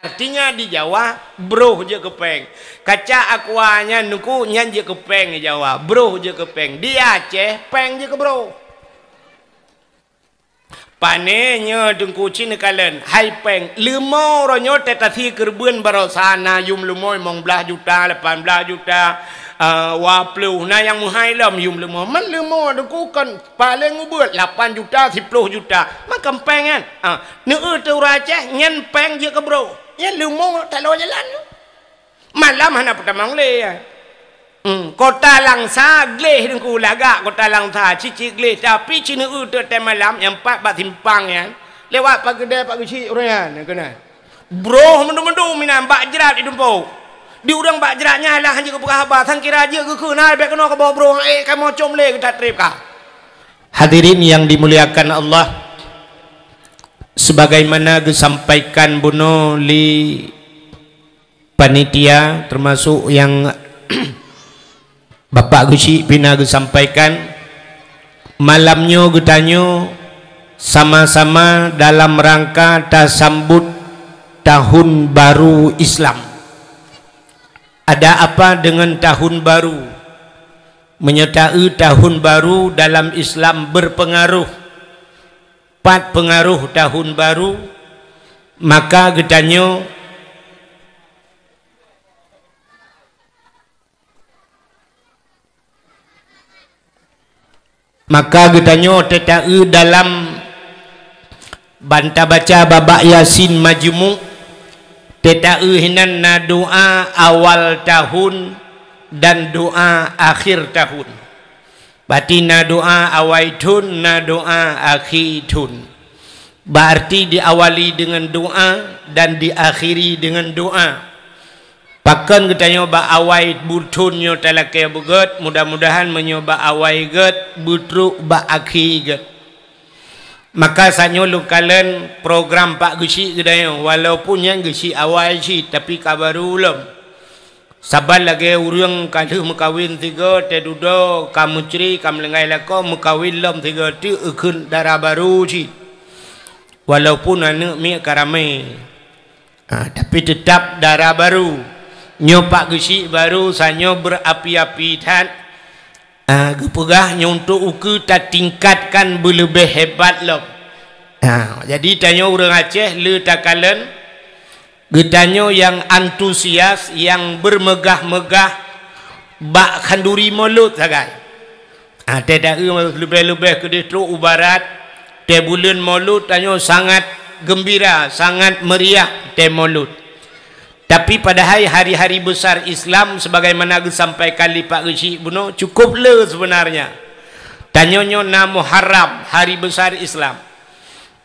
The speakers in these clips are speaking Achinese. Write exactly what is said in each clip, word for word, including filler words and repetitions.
Artinya di Jawa, broh jeuet keu péng. Kaca aqua nyan Teungku, nyan jeuet keu péng di Jawa, broh jeuet keu péng. Di Aceh, péng jeuet keu broh. Pane nyoe Teungku cit neukalon, hai péng, leumo uroe nyoe teuka sie keureubeuen baroesa na yum leumo limong blaih juta, lapan blaih juta, eh, dua ploh, na nyang meuhai lom yum leumo. Man leumo Teungku kon paleng ubeuet, lapan juta, siploh juta. Man kon péng nyan. Ah, neueu teuh ureueng Aceh, nyan péng jeuet keu broh. Nyan leumo taloe jalan. Malam hana peutamong lé, ya. Hmm, Kota Langsa gleh Teungku, lagak Kota Langsa, cicik gleh, tapi ci neueu teuh malam nyang pat bak simpang nyan, lewat Pak Geudée, Pak Geuchik, ureueng nyan, keunan. Broh mandum-mandum inan bak jrat jitumpok. Di ureueng bak jrat nyan lah hanjeuet geupeugah haba, sangkira jeuet geukheun, hai, bék keunoe kaboh broh, eh, kamoe com lé geutak treb ka. Hadirin yang dimuliakan Allah, sebagaimana geusampaikan bunoe lé panitia, termasuk nyang Bapak Geuchik pih na geusampaikan, malam nyoe geutanyoe sama-sama dalam rangka tasambut Tahun Baru Islam. Ada apa dengan Tahun Baru? Meunyoe taeu Tahun Baru dalam Islam berpengaruh, pat peungaroh Tahun Baru, maka geutanyoe, maka geutanyoe teuta-eu dalam ban tabaca babak Yasin majmuk, teuta-eu hinan na doa awal tahun dan doa akhir tahun. Berarti na doa awai thon, na doa akhi thon. Berarti diawali dengan doa dan diakhiri dengan doa. Pakon geutanyoe bak awai buthon nyoe talakée beugét, mudah-mudahan meunyoe bak awai gét, beutrok bak akhi gét. Maka saat nyoe lôn kalon program Pak Geuchik geutanyoe, walaupun nyan Geuchik awai cit, tapi ka barô lom. Saban lagée ureuëng ka lheueh meukawen sigoe, teududoe ka meucre, ka meulinggai lakoe, meukawen lom sigoe teuk, eukheun dara barô cit. Walaupun aneuëk miet ka ramé. Ha, tapi teutab dara barô. Nyoe Pak Geuchik barô, sanyoe beurapi-api that. Ha, geupeugah nyoe untuk ukeue tatingkatkan beuleubeh hebat lom. Ha, jadi tanyoe ureuëng Aceh le takalon, geutanyoe nyang antusias, nyang beurmeugah-meugah bak khanduri Molot sagai. Ha, teuta-eu leubeh-leubeh keudeh trok u barat, teubuleuen Molot tanyoe sangat geumbira, sangat meuriah teu Molot. Tapi padahai hari-hari besar Islam sebagaimana geusampaikan lé Pak Geuchik bunoe cukup le sebenarnya. Tanyoe nyoe na Muharram, hari besar Islam.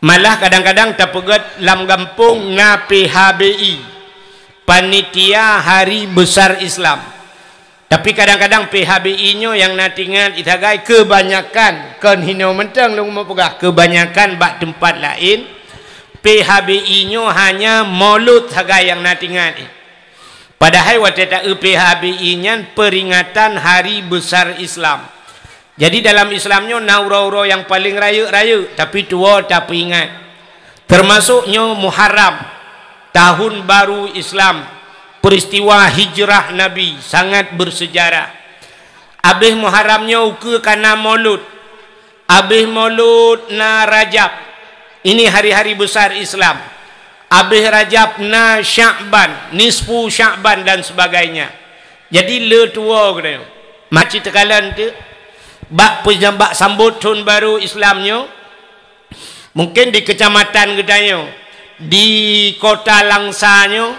Malah kadang-kadang tapeugét lam gampông na P H B I, Panitia Hari Besar Islam. Tapi kadang-kadang P H B I nyoe nyang na tingat sagai keubanyakan, kon hinoe mantong lôn meupeugah, keubanyakan bak teumpat laén, P H B I nyoe hanya Molot sagai nyang na tingat. Padahai watée taeu P H B I nyan peringatan hari besar Islam. Jadi dalam Islam nyoe na uroe-uroe nyang paleng rayeuk-rayeuk, tapi tuwoe tapeuingat. Termasuk nyoe Muharram, tahun baru Islam, peristiwa hijrah Nabi sangat bersejarah. Abéh Muharram nyoe ukeue ka na Molot. Abéh Molot na Rajab. Ini hari-hari besar Islam. Abéh Rajab na Sya'ban, nisfu Sya'ban dan sebagainya. Jadi le tuwoe geutanyoe. Maci teukalon teuk bak peujam-, bak sambot thon baru Islam nyoe. Mungkin di kecamatan geutanyoe, di kota Langsa nyoe,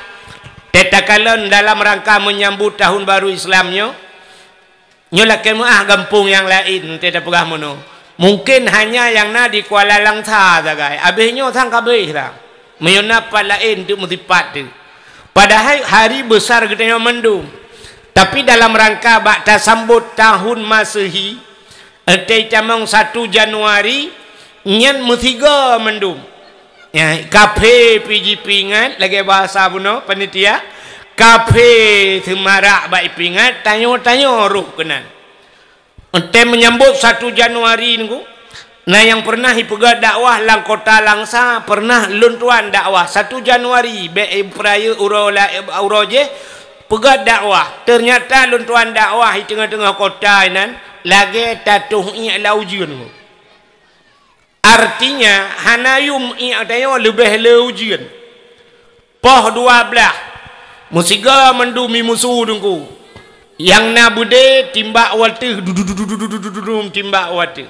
teuta kalon dalam rangka menyambut tahun baru Islam nyoe, nyoe lakée meuáh gampông nyang laén teuta peugah meunoe. Mungkin hanya nyang na di Kuala Langsa sagai, abéh nyoe sang ka abéh dah. Meunyoe na pat laén teuk meusipat teuk. Padahai hari besar geutanyoe mandum. Tapi dalam rangka bak tasambot tahun Masehi, Watée tamong satu Januari, nyan meusigoe mandum. Ya, kaphé pih jipeuingat, lagée bahasa bunoe panitia, kaphé seumarak bak jipeuingat, tanyoe-tanyoe roh keunan. Watée menyambot satu Januari nunggu, Na nyang pernah ipeugah dakwah lam kota Langsa, pernah lôn tuan dakwah satu Januari, bèk ipeurayeuk uroe la-, uroe jih, peugah dakwah. Ternyata lôn tuan dakwah di teungoh-teungoh kota inan, lagèe tatoh iék lam ujeuen. Artinya, hana yum iék tanyoe leubeh le ujeuen. Poh dua blaih, meusigoe mandum i musu Teungku. Nyang na beudé timbak watèe, dudum timbak watèe.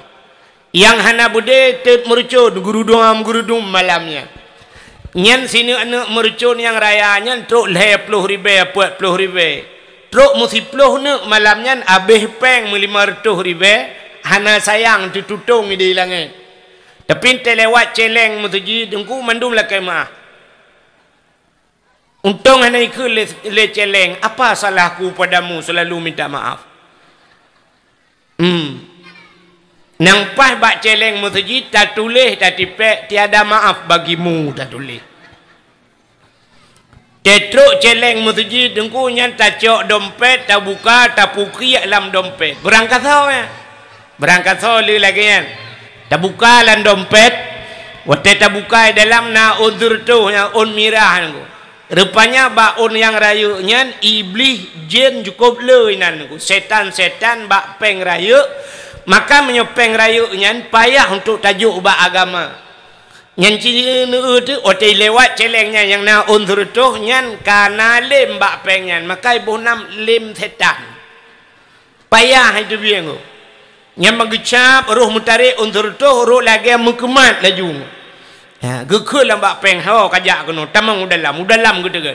Nyang hana beudé teuk meurucon, gurudum-gurudum malam nyan. Nyan sineuk-neuk meurucon nyang raya nyan trok lhèe ploh ribèe, peuet ploh ribèe. Trok meusiploh neuk malam nyan abéh pèng meulimong reutôh ribèe, hana sayang teututông idéh langèt. Tapi teuliwat cèlèng meuseujid Teungku mandum lakèe meu'ah. Untông hana ikheun lé, lé cèlèng, "Apa salahku padamu selalu minta maaf?" Hmm. Nyang paih bak cèlèng meuseujid tatuléh tatipèk, "Tiada maaf bagimu," tatuléh. Teutrok cèlèng meuseujid Teungku nyan tacok dompet, tabuka, tapukiek lam dompet. Beurangkasoe nyan. Beurangkasoe le lagèe nyan. Tabuka lam dompet, watèe tabuka dalam na ôn seureutôh nyan, ôn mirah nyan. Rupanya bak ôn nyang rayeuk nyan, iblih jén cukôp le inan. Setan-setan bak pèng rayeuk, maka meunyoe pèng rayeuk nyan payah untuk tajok bak agama. Nyan ci neu teuk, watèe liwat cèlèng nyan nyang na ôn seureutôh nyan ka na lém bak pèng nyan, maka iboh nam lém setan. Payah iteubieng. Nyan meugeucab roh meutarek ôn seureutôh, roh lagèe meukeumat laju. Ha, geukheun lam bak pèng, "Ho, kajak keunoe, tamong u dalam, u dalam geuteugét."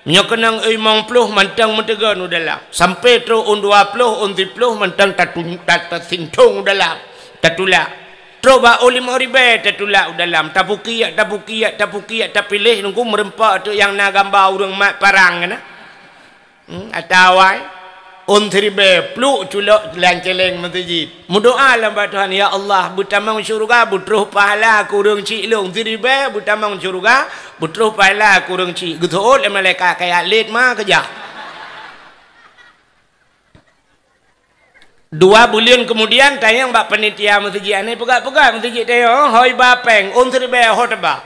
Meunyoe keunong limong ploh mantong meuteugon u dalam, sampoe trok ôn dua ploh, ôn siploh mantong tatu-, ta-, tasintong u dalam, tatulak. Trok bak ôn limong ribèe tatulak u dalam, tapukiek, tapukiek, tapukiek, tapiléh Teungku meureumpok teuk nyang na gamba ureueng mat parang keunan. Hmm, atawa ôn siribèe pluek culok lam cèlèng meuseujid. Meudoa lam bak Tuhan, "Ya Allah, beutamong syeuruga, beutroh pahala keu ureueng chik lôn. Siribèe beutamong syeuruga, beutroh pahala keu ureueng chik." Geuseuôt lé malaikat, "Kajak lét ma keujak." Dua buleuen keumudian, tanyong bak panitia meuseujid, "Hana ipeugah-peugah meuseujid tanyoe, ho iba pèng, ôn siribèe ho taba."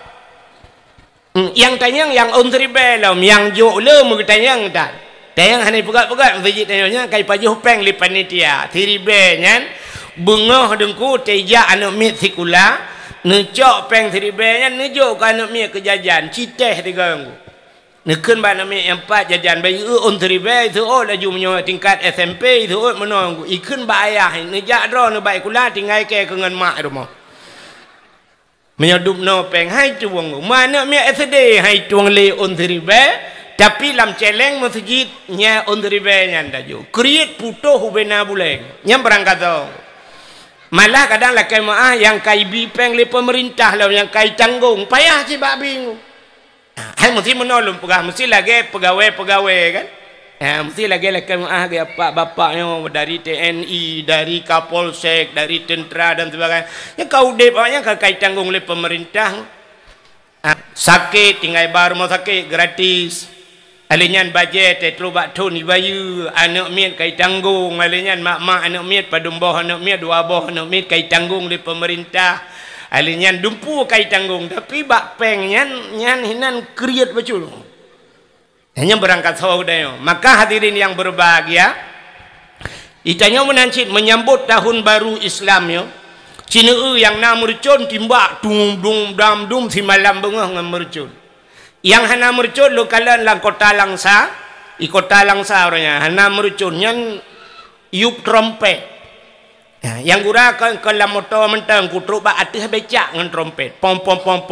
Hmm, nyang tanyong nyang ôn siribèe lom, nyang jok le meugeutanyong tan. Tanyong hana ipeugah-peugah meuseujid tanyoe nyan ka ipajoh pèng lé panitia. Siribèe nyan beungoh Teungku teuijak aneuk miet sikula, neucok pèng siribèe nyan neujok keu aneuk miet keu jajan, citèh tiga Teungku. Neukheun bak aneuk miet nyang pat jajan, bak ié ôn siribèe, iseuôt laju meunyoe tingkat S M P, iseuôt meunoe Teungku. Ikheun bak ayah, neujak droeneuh bak sikula, tinggai kèe keu ngon mak i rumoh. Meunyoe dubnoe pèng hai tueng, meu aneuk miet S D hai tueng lé ôn siribèe, tapi lam cèlèng meuseujid nyan ôn siribèe nyan tajok. Kriet putôh ubena bulèng. Nyan beurangkasoe. Malah kadang lakèe meu'ah nyang ka ibi pèng lé peumeurintah lom nyang ka itanggong, payah cit bak bingung. Hai meusti meunoe lôn peugah, meusti lagèe peugawèe-peugawèe kan? Ha, meusti lagèe lakèe meu'ah geuh bapak-bapak nyoe dari T N I, dari Kapolsek, dari teuntera dan sebagainya. Nyang ka udép awaknyan ka, ka itanggong lé peumeurintah. Ha, sakét tinggai ba rumoh sakét gratis. Ahli nyan bajèe teutroh bak thôn ibayeue, aneuk miet ka itanggong. Ahli nyan mak-mak aneuk miet, padum boh aneuk miet, dua boh aneuk miet ka itanggong lé peumeurintah. Ahli nyan dumpeue ka itanggong, tapi bak pèng nyan, nyan hinan kriet bacut. Nyan beurangkasoe geutanyoe. Maka hadirin yang berbahagia, geutanyoe meunan cit meunyambot tahun baru Islam nyoe, sineuk nyang na meurucon timbak dung dum dam dum simalam beungoh ngon meurucon. Nyang hana meurucon lôn kalon lam kota Langsa, di kota Langsa uroe nyan hana meurucon nyan yup trompet. Ha, nyang gura kon, kon lam moto mantong, kutrok bak ateueh becak ngon trompet. Pom, pom, pom.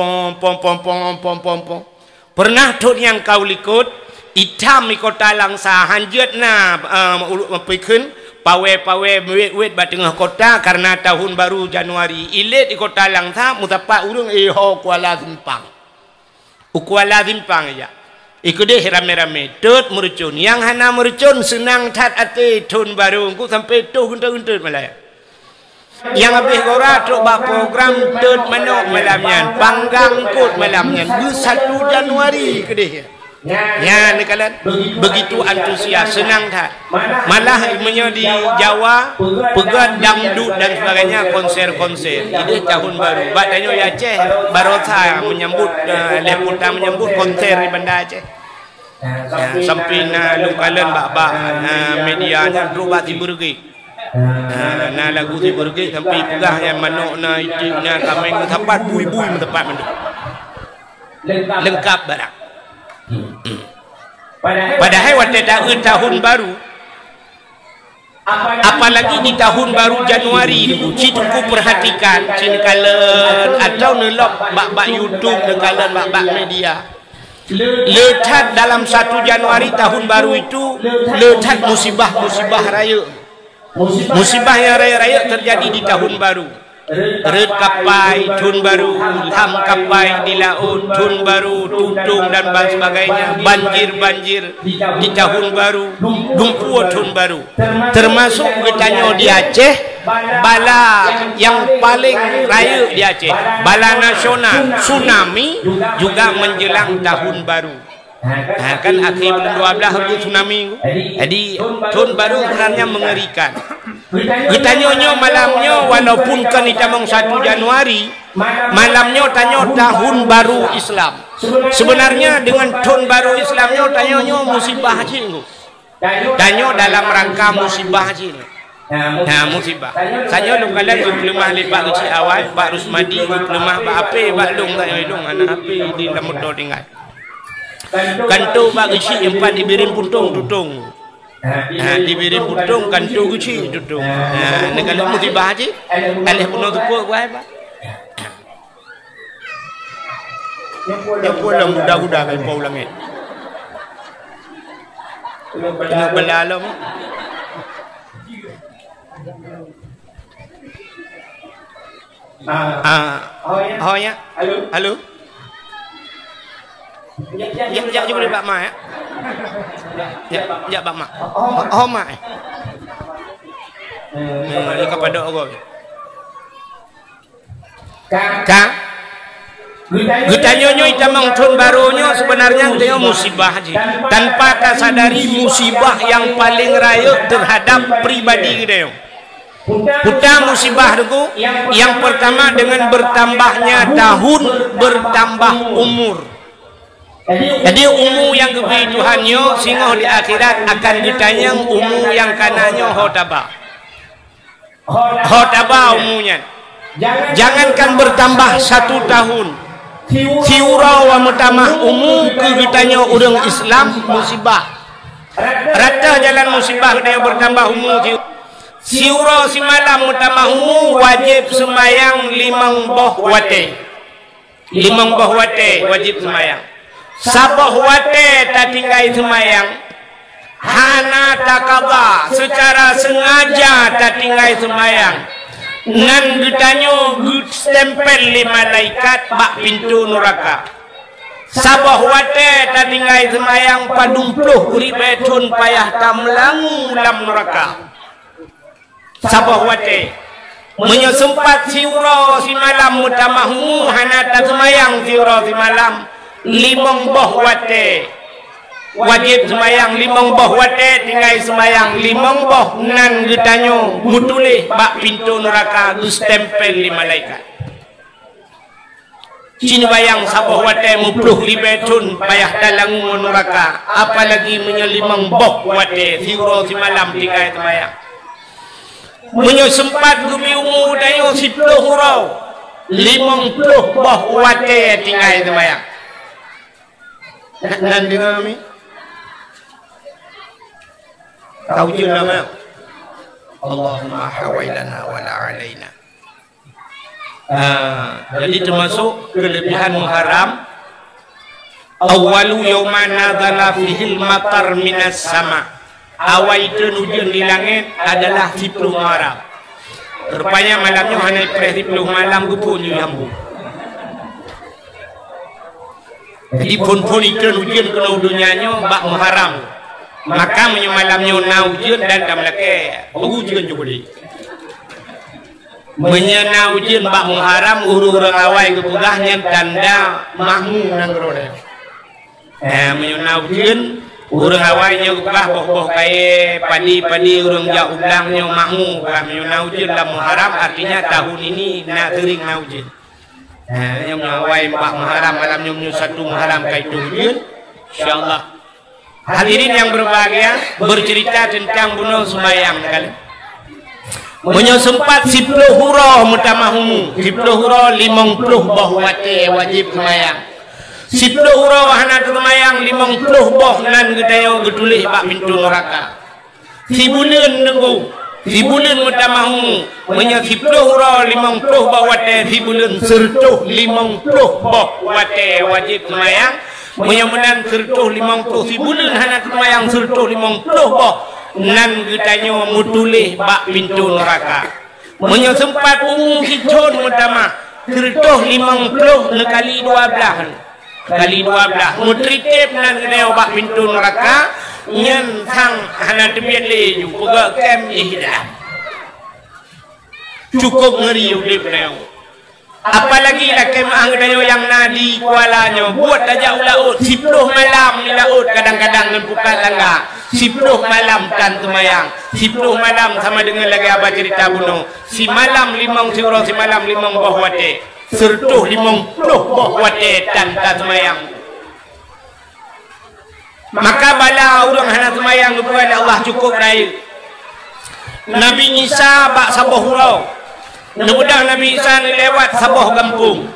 Pernah thôn nyang ka u likot, itam di kota Langsa, hanjeuet na, eh, ulu-, peukheun, pawèe-pawèe meuwét-wét bak teungoh kota karena tahun baru Januari. Ilét di kota Langsa, meusapat ureueng, eh, ho Kuala Simpang. U Kuala Simpang ijak. Ikeudeh ramé-ramé, tot meurucon. Nyang hana meurucon seunang that até thôn barô, engku sampoe toh geuntot-geuntot malam. Nyang habéh gora trok bak program tot manok malam nyan, panggang eungkôt malam nyan, beusatu Januari keudeh. Nyan neukalon, begitu antusias, seunang that. Malah meunyoe di Jawa, peugöt dangdut dan sebagainya, konser-konser. Ideh tahun baru. Bak tanyoe di Aceh, barosa menyambut, eh, lhèe peue thôn menyambut konser di Banda Aceh. Ya, sampoe na lôn kalon bak-bak, eh, media nyan trok bak sibeureuguek. Ha, na lagu sibeureuguek sampoe peugah nyan manok na, iték na, kaméng na, sapat bui-bui meusapat mandum. Leungkap barang. Padahai watèe taeu tahun baru, apalagi di tahun baru Januari tu, ci Teungku peurhatikan, ci neukalon atau neulok bak-bak YouTube, neukalon bak-bak media. Le that dalam satu Januari tahun baru itu, le that musibah-musibah rayeuk. Musibah nyang rayeuk-rayeuk teujadi di tahun baru. Rhöt kapai thôn baru, lham kapai di laôt thôn baru, tutong dan sebagainya, banjir-banjir di tahun baru, lumpur thôn baru. Teumasok geutanyoe di Aceh, bala nyang paleng rayeuk di Aceh, bala nasional, tsunami juga menjelang tahun baru. Ha, kan akhé buleuen dua blaih geujak tsunami. Jadi, thôn baru sebenarnya mengerikan. Geutanyoe nyoe malam nyoe, walaupun kon itamong satu Januari, malam nyoe tanyoe tahun baru Islam. Sebenarnya dengan thôn baru Islam nyoe, tanyoe nyoe musibah cit. Tanyoe dalam rangka musibah cit. Nah, musibah. Tanyoe lôn kalon geupeuleumah lé Pak Geuchik awai, Pak Rusmadi geupeuleumah bak H P, bak lôn tanyoe lôn hana H P di lam moto tinggai. Kantô Pak Geuchik nyan pat di Bireuen Puntông tutong. Ha, di Bireuen Puntông kantô Geuchik tutong. Ha, neukalon musibah cit. Aléh bunoe teupeu kuai, Pak. Nyoe peue lom guda-guda ka ipau langét. Keuneuk bala lom. Ah, oh ya. Halo. Jak, jak, jak, jak bak mak, ya. Jak, jak bak mak. Oh, mak, eh. Hmm, ni ka padok gop. Ka? Geutanyoe nyoe itamong thôn baru nyoe sebenarnya geutanyoe musibah jih. Tanpa tasadari musibah nyang paleng rayeuk terhadap pribadi geutanyoe. Peue musibah teungku? Nyang pertama dengan bertambahnya tahun, bertambah umur. Jadi umu nyang geubri Tuhan nyoe singoh di akhirat akan geutanyong umu nyang kana nyoe ho taba. Ho taba umu nyan. Jangankan bertambah satu tahun, siuroe meutamah umu keu geutanyoe ureuëng Islam musibah. Rata jalan musibah geutanyoe bertambah umu, siuroe simalam meutamah umu wajéb seumayang limong boh watée. Limong boh watée wajéb seumayang. Saboh watée tatinggai seumayang, hana takaba, seucara seungaja tatinggai seumayang, nan geutanyoe geustempel lé malaikat bak pintoe nuraka. Saboh watée tatinggai seumayang padum ploh ribée thon payah tameulangue lam nuraka. Saboh watée. Meunyoe seumpat siuroe simalam meutamah umu hana taseumayang siuroe simalam, limong boh watée. Wajéb seumayang limong boh watée, tinggai seumayang limong boh, nan geutanyoe meutuléh bak pintoe nuraka geustempel lé malaikat. Ci neubayang saboh watée meuploh ribée thon payah talangue ngon nuraka, apalagi meunyoe limong boh watée siuroe simalam tinggai seumayang. Meunyoe seumpat geubri umu tanyoe siploh uroe, limong ploh boh watée tinggai seumayang. Nan deungoe mi? Ka ujeuen lama. Allahumma hawailana wala alaina. Ah, jadi termasuk kelebihan Muharram, awwalu yauma nazala fihil matar minas sama. Awai teun ujeuen di langét adalah siploh Muharram. Rupanya malam nyoe hana ipreh siploh malam, geuphon yue hambô. Jadi phon-phon iteun ujeuen keunoe donya nyoe bak Muharram. Maka meunyoe malam nyoe na ujeuen dan tameulakée, ujeuen jeuet. Meunyoe na ujeuen bak Muharram, ureuëng-ureuëng awai geupeugah nyan tanda mahmu nanggroe. Eh, meunyoe na ujeuen, ureuëng awai nyoe geupeugah boh-boh kayée, padi-padi ureuëng jak u blang nyoe makmu, bah meunyoe na ujeuen lam Muharram, artinya tahun ini na seuring na ujeuen. Eh, nyoe meunyoe awai bak Muharram, malam nyoe meunyoe satu Muharram ka itôh ujeuen, insya Allah. Hadirin yang berbahagia, bercerita tentang bunoe seumayang kali. Meunyoe seumpat siploh uroe meutamah umu, siploh uroe limong ploh boh watée wajéb seumayang. Siploh uroe hana teuseumayang, limong ploh boh nan geutanyoe geutuléh bak pintoe neuraka. Sibuleuen teungku, sibuleuen meutamah umu, meunyoe siploh uroe limong ploh boh watée, sibuleuen seureutôh limong ploh boh watée wajéb seumayang. Meunyoe meunan seureutôh limong ploh, sibuleuen hana teuseumayang seureutôh limong ploh boh, nan geutanyoe meutuléh bak pintoe neuraka. Meunyoe seumpat umu sithon meutamah, seureutôh limong ploh neukali dua blaih. Kali dua blaih, meutriteb nan geutanyoe bak pintoe neuraka, nyan sang hana teubiet lé ju peugah kem jih dah. Cukôp ngeuri udeb geutanyoe. Apalagi lakée meuáh geutanyoe nyang na di Kuala nyoe, buet tajak u laôt, siploh malam di laôt kadang-kadang ngon pukat langga, siploh malam tan teumayang, siploh malam sama deungon lagée haba ceurita bunoe, simalam limong siuroe, simalam limong boh watée, seureutôh limong ploh boh watée tan taseumayang. Maka bala ureuëng hana seumayang geupeugah lé Allah cukôp rayeuk. Nabi Isa bak saboh uroe, neubeudôh Nabi Isa neulewat saboh gampông.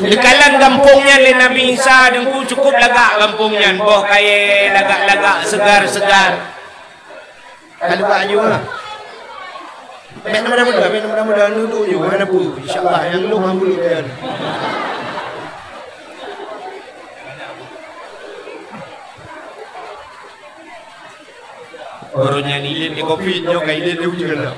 Neukalon gampông nyan lé Nabi Isa, teungku, cukôp lagak gampông nyan, boh kayée lagak-lagak, seugar-seugar. Ka leuwah nyoe, ha? Bék na mudah-mudah, bék na mudah-mudah, neuduek nyoe, hana peue. Insya Allah, nyang lôn hana peue lôn. Ureuëng nyang ilét di covid nyoe ka ilét di ujeuen dah.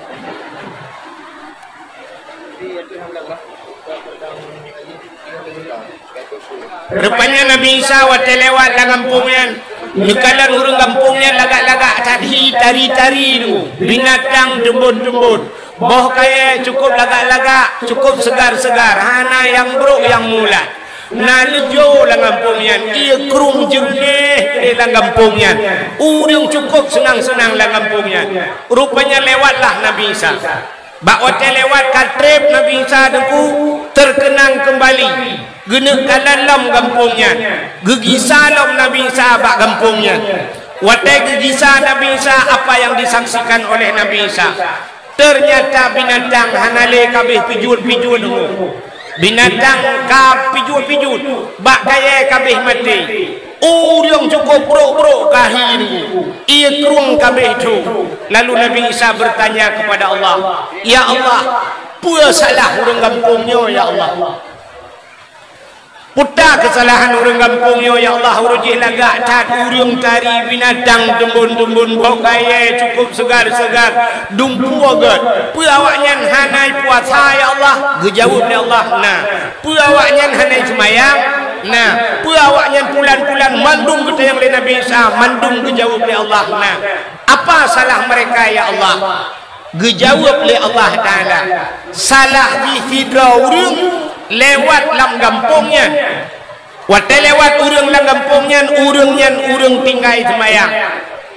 Rupanya Nabi Isa watée lewat lam gampông nyan, neukalon ureuëng gampông nyan lagak-lagak that hi tari-tari tu, binatang teumbon-teumbon. Boh kayée cukôp lagak-lagak, cukôp seugar-seugar, hana nyang brôk nyang mulat. Na leujo lam gampông nyan, ié krueng jeureunéh keudeh lam gampông nyan. Ureuëng cukôp seunang-seunang lam gampông nyan. Rupanya lewatlah Nabi Isa. Bak watée lewat ka treb Nabi Isa, teungku, teukeunang keumbali. Geuneuk kalon lom gampông nyan. Geugisa lom Nabi Isa bak gampông nyan. Watée geugisa Nabi Isa, apa yang disaksikan oleh Nabi Isa? Teunyata binatang hana lé kabeh pijut-pijut teungku. Binatang ka pijut-pijut, bak kayée kabeh maté. Ureuëng cukôp brôk-brôk ka hi teungku, ié krueng kabeh tho. Lalu Nabi Isa bertanya kepada Allah, "Ya Allah, peue salah ureuëng gampông nyoe, ya Allah? Peue keusalahan ureuëng gampông nyoe, ya Allah? Ureuëng jih lagak that, ureuëng tari, binatang teumbon-teumbon, boh kayée cukôp seugar-seugar, dumpeue gét. Peue awaknyan hana puasa, ya Allah?" Geujaweueb lé Allah, "Na." "Peue awaknyan hana seumayang?" "Na." "Peue awaknyan pulan-pulan?" Mandum geutanyong lé Nabi Isa, mandum geujaweueb lé Allah, "Na." "Apa salah mereka, ya Allah?" Geujaweueb lé Allah Taala, "Salah jih sidroe ureuëng lewat lam gampông nyan. Watée lewat ureuëng lam gampông nyan, ureuëng nyan ureuëng tinggai seumayang.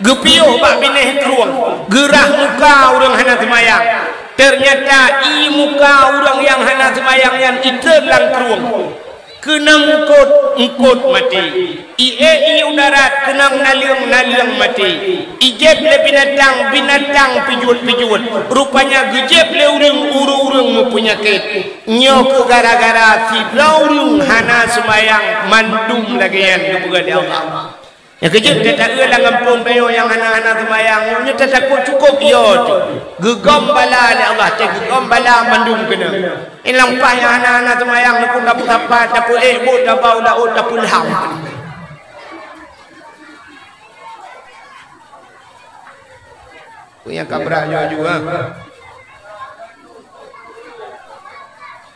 Geupiôh bak binéh krueng, geurhah muka ureuëng hana seumayang. Teunyata ié muka ureuëng nyang hana seumayang nyan itreun lam krueng. Keunong eungkôt, eungkôt maté. Ié ié u darat, keunong naleueng, naleueng maté. Ijieb lé binatang, binatang pijut-pijut. Rupanya geujieb lé ureuëng, ureuëng meupeunyakét. Nyoe keuh gara-gara sidroe ureuëng hana seumayang, mandum lagée nyan geupeugah lé Allah." Nyang keujeuet, tataeu lam gampông tanyoe nyang hana-hana seumayang, nyoe tatakot cukôp yo tu. Geugom bala lé Allah, teuh geugom bala mandum keunoe. Ilang paih nyang hana-hana seumayang, neupeu tapeu sapa, tapeu ék bot, tabau laôt, tapeulham. Peue nyang ka brat nyoe ju, ha?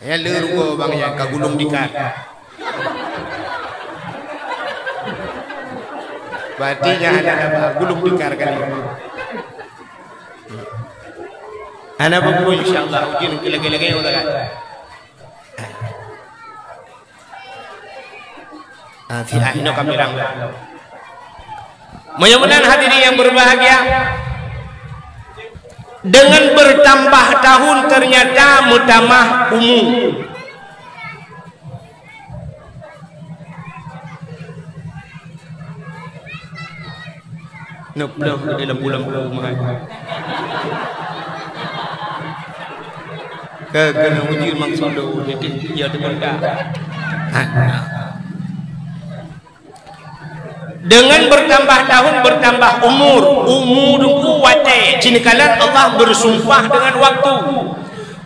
Nyang le rugoe bang nyan ka gulong tikar. Berarti nyan hana daba gulong tikar kali. Hana peue-peue, insya Allah, ujeuen keu lagée-lagée ureuëng. Siah inoe kami rang. Meunyoe meunan hadirin yang berbahagia, dengan bertambah tahun ternyata meutamah umu. Neupleuh di lampu-lampu meuhai. Ke, keuneuk uji maksud lôn, jadi ya dikontak. Dengan bertambah tahun, bertambah umur. Umu teungku watée. Cinikalan Allah bersumpah dengan waktu.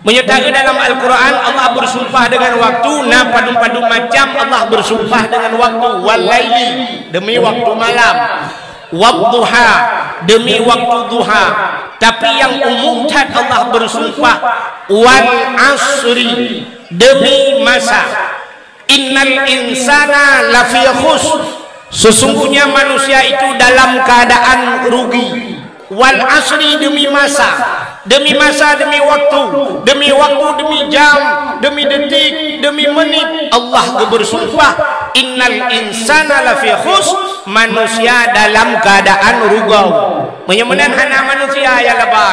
Meunyoe taeu dalam Al-Quran, Allah bersumpah dengan waktu, na padum-padum macam Allah bersumpah dengan waktu. Wal laili, demi waktu malam. Wadduha, demi waktu duha. Tapi yang umum that Allah bersumpah, wal asri, demi masa. Innal insana lafi khusr. Sesungguhnya manusia itu dalam keadaan rugi. Wal asri, demi masa. Demi masa, demi waktu. Demi waktu, demi jam, demi detik, demi menit. Allah geubersumpah, innal insana lafi khusr, manusia dalam keadaan rugau. Meunyoe meunan hana manusia nyang laba.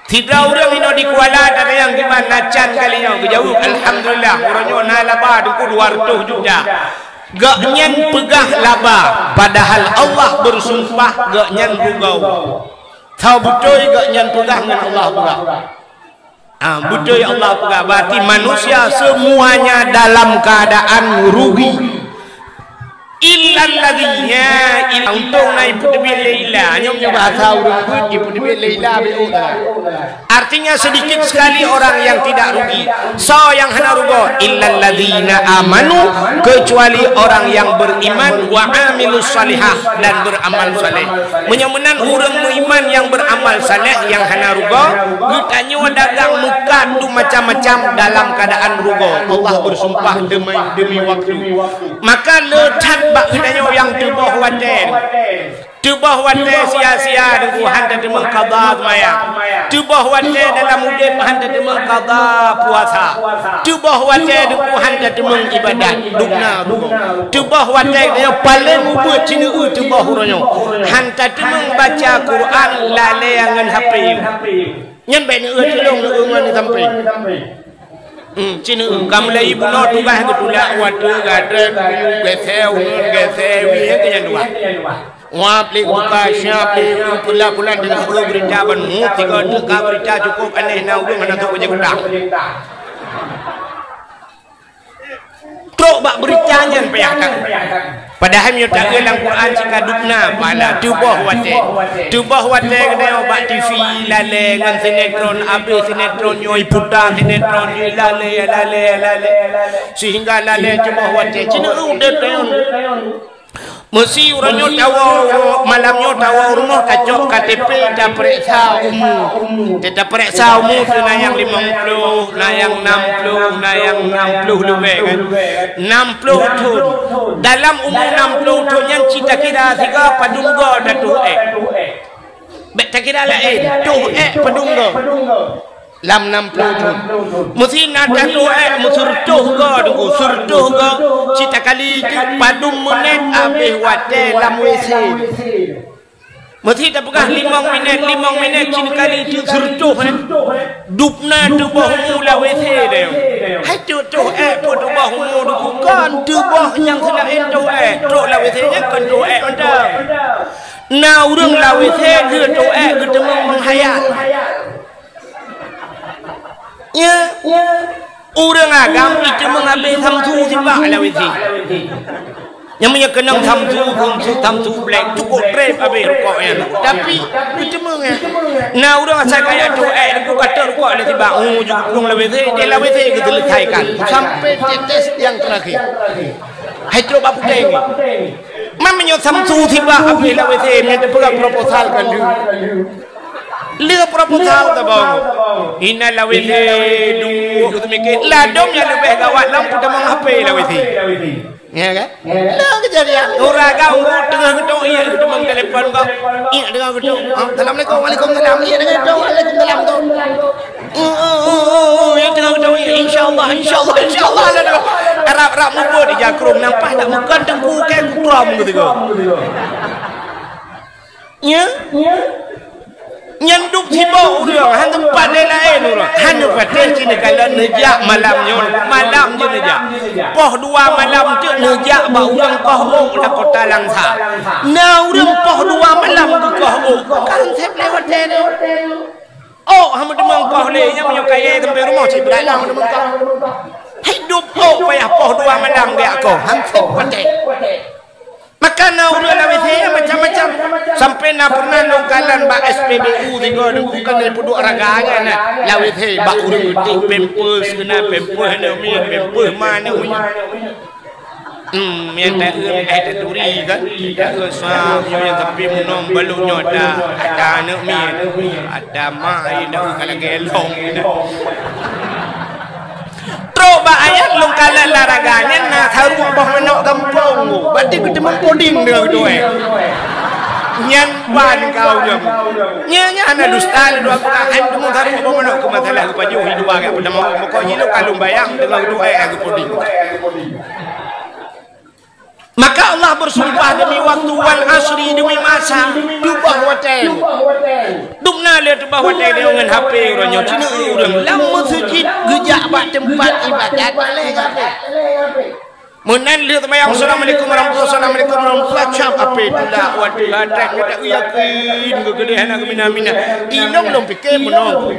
Sidroe ureuëng inoe di Kuala tatanyong kiban na can kali nyoe, geujaweueb, "Alhamdulillah, uroe nyoe na laba teungku dua reutôh juta." Gobnyan peugah laba, padahal Allah bersumpah gobnyan rugau. Tho beutôi gobnyan peugah ngon Allah peugah. Ah, beutôi Allah peugah, berarti manusia semuanya dalam keadaan rugi. Illalladzina, illa, untông na ipeuteubiet lé illa. Nyoe meunyoe bahasa ureuëng beuet, ipeuteubiet lé illa, B O. Artinya sedikit sekali orang yang tidak rugi. Soe nyang hana rugoe? Illalladzina amanu, kecuali orang yang beriman, wa amilus salihah, dan beramal saleh. Meunyoe meunan ureuëng meuiman nyang beramal saleh nyang hana rugoe, geutanyoe dagang meukat tu macam-macam dalam keadaan rugoe. Allah bersumpah demi, demi waktu. Maka le that bak geutanyoe nyang teuboh watée. Teuboh watée sia-sia teungku han tateumeung qadha seumayang. Teuboh watée dalam udeb han tateumeung qadha puasa. Teuboh watée teungku han tateumeung ibadat. Dubna rugoe. Teuboh watée geutanyoe paleng ubeuet sineuk teuboh uroe nyoe. Han tateumeung baca Quran, lalée ngon H P. Nyan bék neueu tulông neueu ngon di sampéng. Hmm, cit neueu. Ka mulai bunoe tugaih geutulak, watée gatrek, geusée uneuen, geusée wie, nyan keuh nyan tugaih. Wab lé buka, siab lé pula-pula deungoe beurita ban mu, tiga teuka beurita cukup aneh na ulôn hana trok bajée kutang. Trok bak beurita nyan payah that. Padahai meunyoe taeu lam Quran cit ka dubna pahala, teuboh watée. Teuboh watée geutanyoe bak T V lalée ngon sinetron, abéh sinetron nyoe iputa sinetron nyoe lalée, lalée, lalée. Sehingga lalée teuboh watée. Cit neueu udeb tanyoe. Meusi uroe nyoe tawoe, malam nyoe tawoe rumoh tacok K T P tapareksa umu. Tapareksa umu tu na nyang limong ploh, na nyang nam ploh, na nyang nam ploh leubeh kan. Nam ploh thon. Dalam umu nam ploh thon nyan cit takira siga padum goe tatoh ék. Bék takira laén, toh ék padum goe. Lam nam ploh thon. Meusi na tatoh ék meuseureutoh goe teungku, seureutoh goe cit takali teuk padum minét abéh watée lam W C. Meusi tapeugah limong minét, limong minét cit kali teuk seureutoh ék. Dubna teuboh umu lam W C deh. Hai teuk toh ék peue teuboh umu teungku, kon teuboh nyang seulaén toh ék. Trok lam W C nyan kon toh ék mantong. Na ureuëng lam W C geutoh ék geuteumeung menghayal. Ya. Ureuëng agam iteumeung abéh samsu sibak lam W C. Nyang meunyoe keunong samsu, samsu, samsu black, cukup trép abéh rukok nyan. Tapi iteumeung nyan. Na ureuëng asai kaya toh ék, buka rukok lam sibak, oh, jiplueng lam W C, di lam W C geuseuleusaikan. Sampai tetes nyang terakhir. Hai trok bak puténg. Man meunyoe samsu sibak abéh lam W C, meunyoe teupeugah proposal ka lheueh. Lheueh proposal tabang. Inan lam W C duek, seumiké. Ladom nyang leubeh gawat lom peutamong H P lam W C. Ya kan? Dah kejadian. Ureuëng agam teungoh geutok, iya geuteumong telepon kok. Iya teungoh geutok. Ah, assalamualaikum, waalaikumsalam. Iya teungoh geutok, waalaikumsalam tu. Oh, oh, oh, oh, oh, iya teungoh geutok, iya. Insya Allah, insya Allah. Insya Allah lah dah. Arab-arab mubuet ija krong nampak tak bukan tengku kai kukrom gitu. Nya? Nyan dup sibok ureueng, han teumpat laén ureueng. Han neupatéh cit neukalon neujak malam nyoe, malam jeuet neujak. Poh dua malam teuk neujak bak ureueng koh ôk lam kota Langsa. Na ureueng poh dua malam geukoh ôk, kan sép lewat teuh. Ôk han meuteumé koh lé, nyang meunyoe kayèe sampai rumoh cit beudalang han meuteumé koh. Hidup ôk payah poh dua malam geujak koh, han sép patéh. Maka na ureueng lawét he macam-macam. Sampai na pernah lôn kalon bak S P B U tiga deungon kan dari puduk raga nyan na. Lawét he bak ureueng geutik pampers keunan, pampers aneuk miet, pampers ma aneuk miet. Hmm, mien ta eun eh ta turi kan. Ta eun sa nyoe tapi meunong balok nyoe ta, ta aneuk miet. Ta ma ai ta ka lagèe lông. Trok bak ayat lôn kalon lam raga nyan na saruek boh manok gampông. Berarti geuteumeung puding deungon geuduek. Nyan ban kau jam. Nyan, nyan hana dusta lé dua bulan. Hai teumeung saruek boh manok keu masalah geupajoh hi dua gak peudamong. Pokok jih lôn kalon bayang deungon geuduek geupeuding. Maka Allah bersumpah demi waktu, wal asri, demi masa, teubah watèe. Dum na lé teubah watèe deungon H P uroe nyoe, cina ureueng lam meuseujid geujak bak teumpat ibadat lé H P. Meunan lheueh seumayang, "Assalamualaikum warahmatullahi, assalamualaikum warahmatullahi," cap H P tulak, watèe hadat, gata yakin geugeudeh hana geumina-mina. Ilong lom pike meunoe.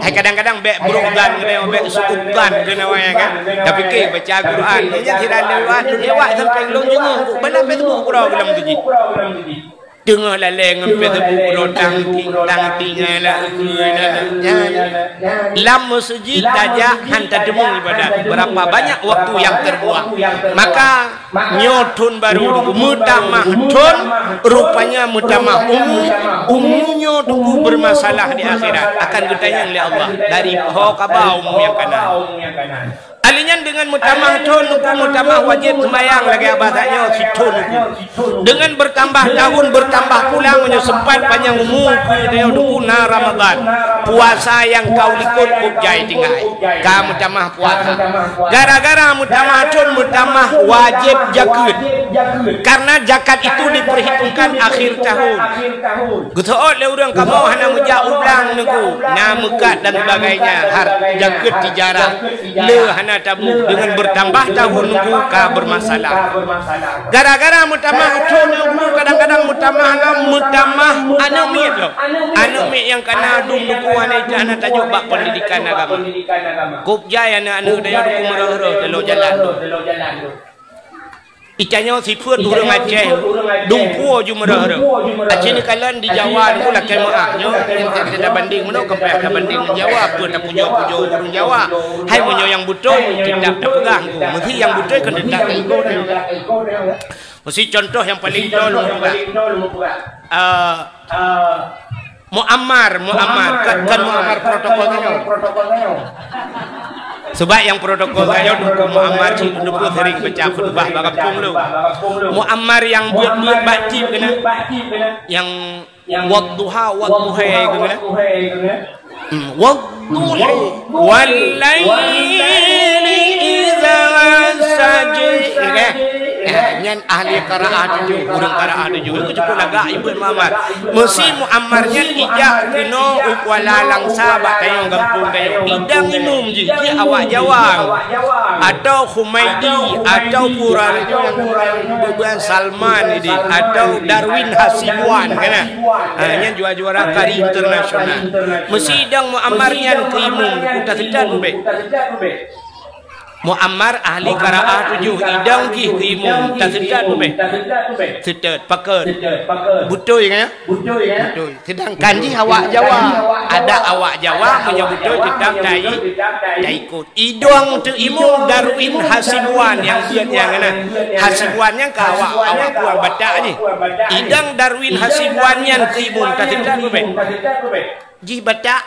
Hai kadang-kadang bèk brok gan keunoe, bèk sukuk gan keunoe, ya kan? Tapi ke baca Quran, nyan sira lewat, lewat sampai lôn jenguk, bana Facebook keudroe lam masjid. Teungoh lalè ngon Facebook keudroe tang ting, tang ting, nyan. Lam masjid tajak han tateumong ibadat. Berapa banyak waktu yang terbuang. Maka Nyoe thon baru teungku, meutamah thon, rupanya meutamah umu, umu nyoe teungku bermasalah di akhirat, akan geutanyong lé Allah dari ho kaba umu nyang kana. Ali nyan deungon meutamah thon teungku, meutamah wajéb seumayang lagèe abah tanyoe sithon teungku. Deungon bertambah tahun, bertambah pula meunyoe sempat panyang umu teungku, na Ramadan, puasa nyang ka u likot kôb jai tinggai. Ka meutamah puasa. Gara-gara meutamah thon, meutamah wajéb jakeuet. Karena zakat itu diperhitungkan akhir tahun. Geuseuôt lé ureueng kamoe hana meujak u blang teungku, na meukat dan sebagainya, har-, jakeuet tijarah. Le hana tabloe, deungon bertambah tahun teungku ka bermasalah. Gara-gara meutamah thon teungku, kadang-kadang meutamah lom, meutamah aneuk miet lom. Aneuk miet nyang kana dum teungku, hana ijak, hana tajok bak pendidikan agama. Kôb jai aneuk-aneuk geutanyoe teungku meureuh-reuh teulo jalan. Itanyoe sifeuet ureueng Aceh, dumpeue ju meureuh-reuh. Aceh neukalon di Jawa teungku lakèe meu'ah nyoe, tabandéng meunoe, ka payah tabandéng ngon Jawa, peue tapujoe-pujoe ureueng Jawa. Hai meunyoe nyang beutôi, teutap tapeugah teungku. Meusi nyang beutôi kan teutap taikot. Meusi contoh nyang paleng toe lôn peugah. Ah, Muammar, Muammar, kan, kan Muammar protokol tanyoe. Sebab nyang protokol tanyoe teungku Muammar cit teungku sering baca khutbah bak gampông lôn. Muammar nyang buet-buet bak tip keunan. Nyang wadduha, wadduha keunan. Hmm, wadduha, wal laili idza saja. Nyan ahli qiraah tujoh, ureueng qiraah tujoh. Lôn cukup lagak ibuet Muammar. Meusi Muammar nyan ijak keunoe u Kuala Langsa bak tanyoe gampông tanyoe. Idang imum jih, jih awak Jawa. Atau Humaidi, atau Quran, bukan Salman ini, atau Darwin Hasibuan, kan? Ha, nyan juara-juara kari internasional. Meusi idang Muammar nyan keu imum, taseutôt ubé. Muammar ahli qiraah tujoh, idang jih keu imum, taseutôt ubé. Seutôt, pakat. Beutôi kan ya? Beutôi. Sedangkan jih awak Jawa, adat awak Jawa meunyoe beutôi teutap tai-, taikot. Idang teuk imum Darwin Hasibuan nyang beuet nyang na. Hasibuan nyang ka awak, awak kuang Batak jih. Idang Darwin Hasibuan nyan keu imum, taseutôt ubé. Jih Batak.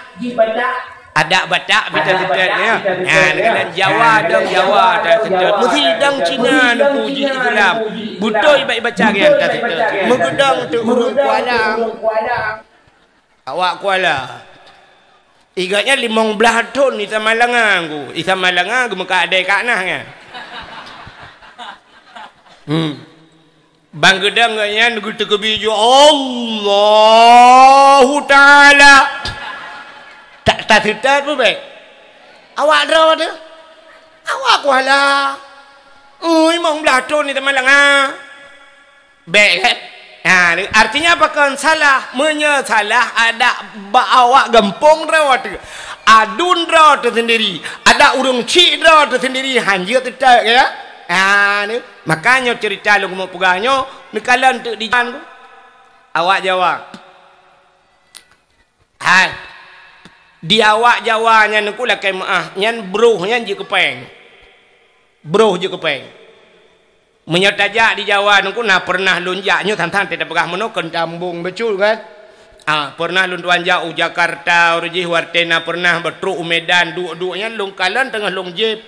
Adat Batak pih taseutôt, ya. Nyan, kadang Jawa, dang Jawa taseutôt. Meusi dang Cina teungku jih Islam. Beutôi bak ibaca nyan taseutôt. Meugeudong teuk ureueng Kuala. Awak Kuala. Igat nyan limong blaih thon Isa Malanga ku. Isa Malanga geumeukat adai kat nah nyan. Hmm. Bang geudang nyan geuteukeubiju Allahu Ta'ala. Tak taseutôt pun bèk. Awak droe tu. Awak kuala. Oh, limong blaih thon Isa Malanga. Bèk kan? Ha, artinya apa kan salah? Meunyoe salah, adak bak awak gampông droe teuh. Aduen droe teuh sendiri. Adak ureueng chik droe teuh sendiri. Hanjeuet teutek ya. Ha, ni. Makanya cerita lôn keumeung peugah nyoe, neukalon teuk di jalan ku. Awak Jawa. Hai. Di awak Jawa nyan ku lakèe meu'ah, nyan broh nyan jeuet keu pèng. Broh jeuet keu pèng. Meunyoe tajak di Jawa nyan ku na pernah lôn jak, nyoe than-than teupeugah meunoe keu tambong beutôi kan? Ah, pernah lôn tuan jak u Jakarta, uroe jih watèe na pernah beutrok u Medan, duek-duek nyan lôn kalon teungoh lôn jieb.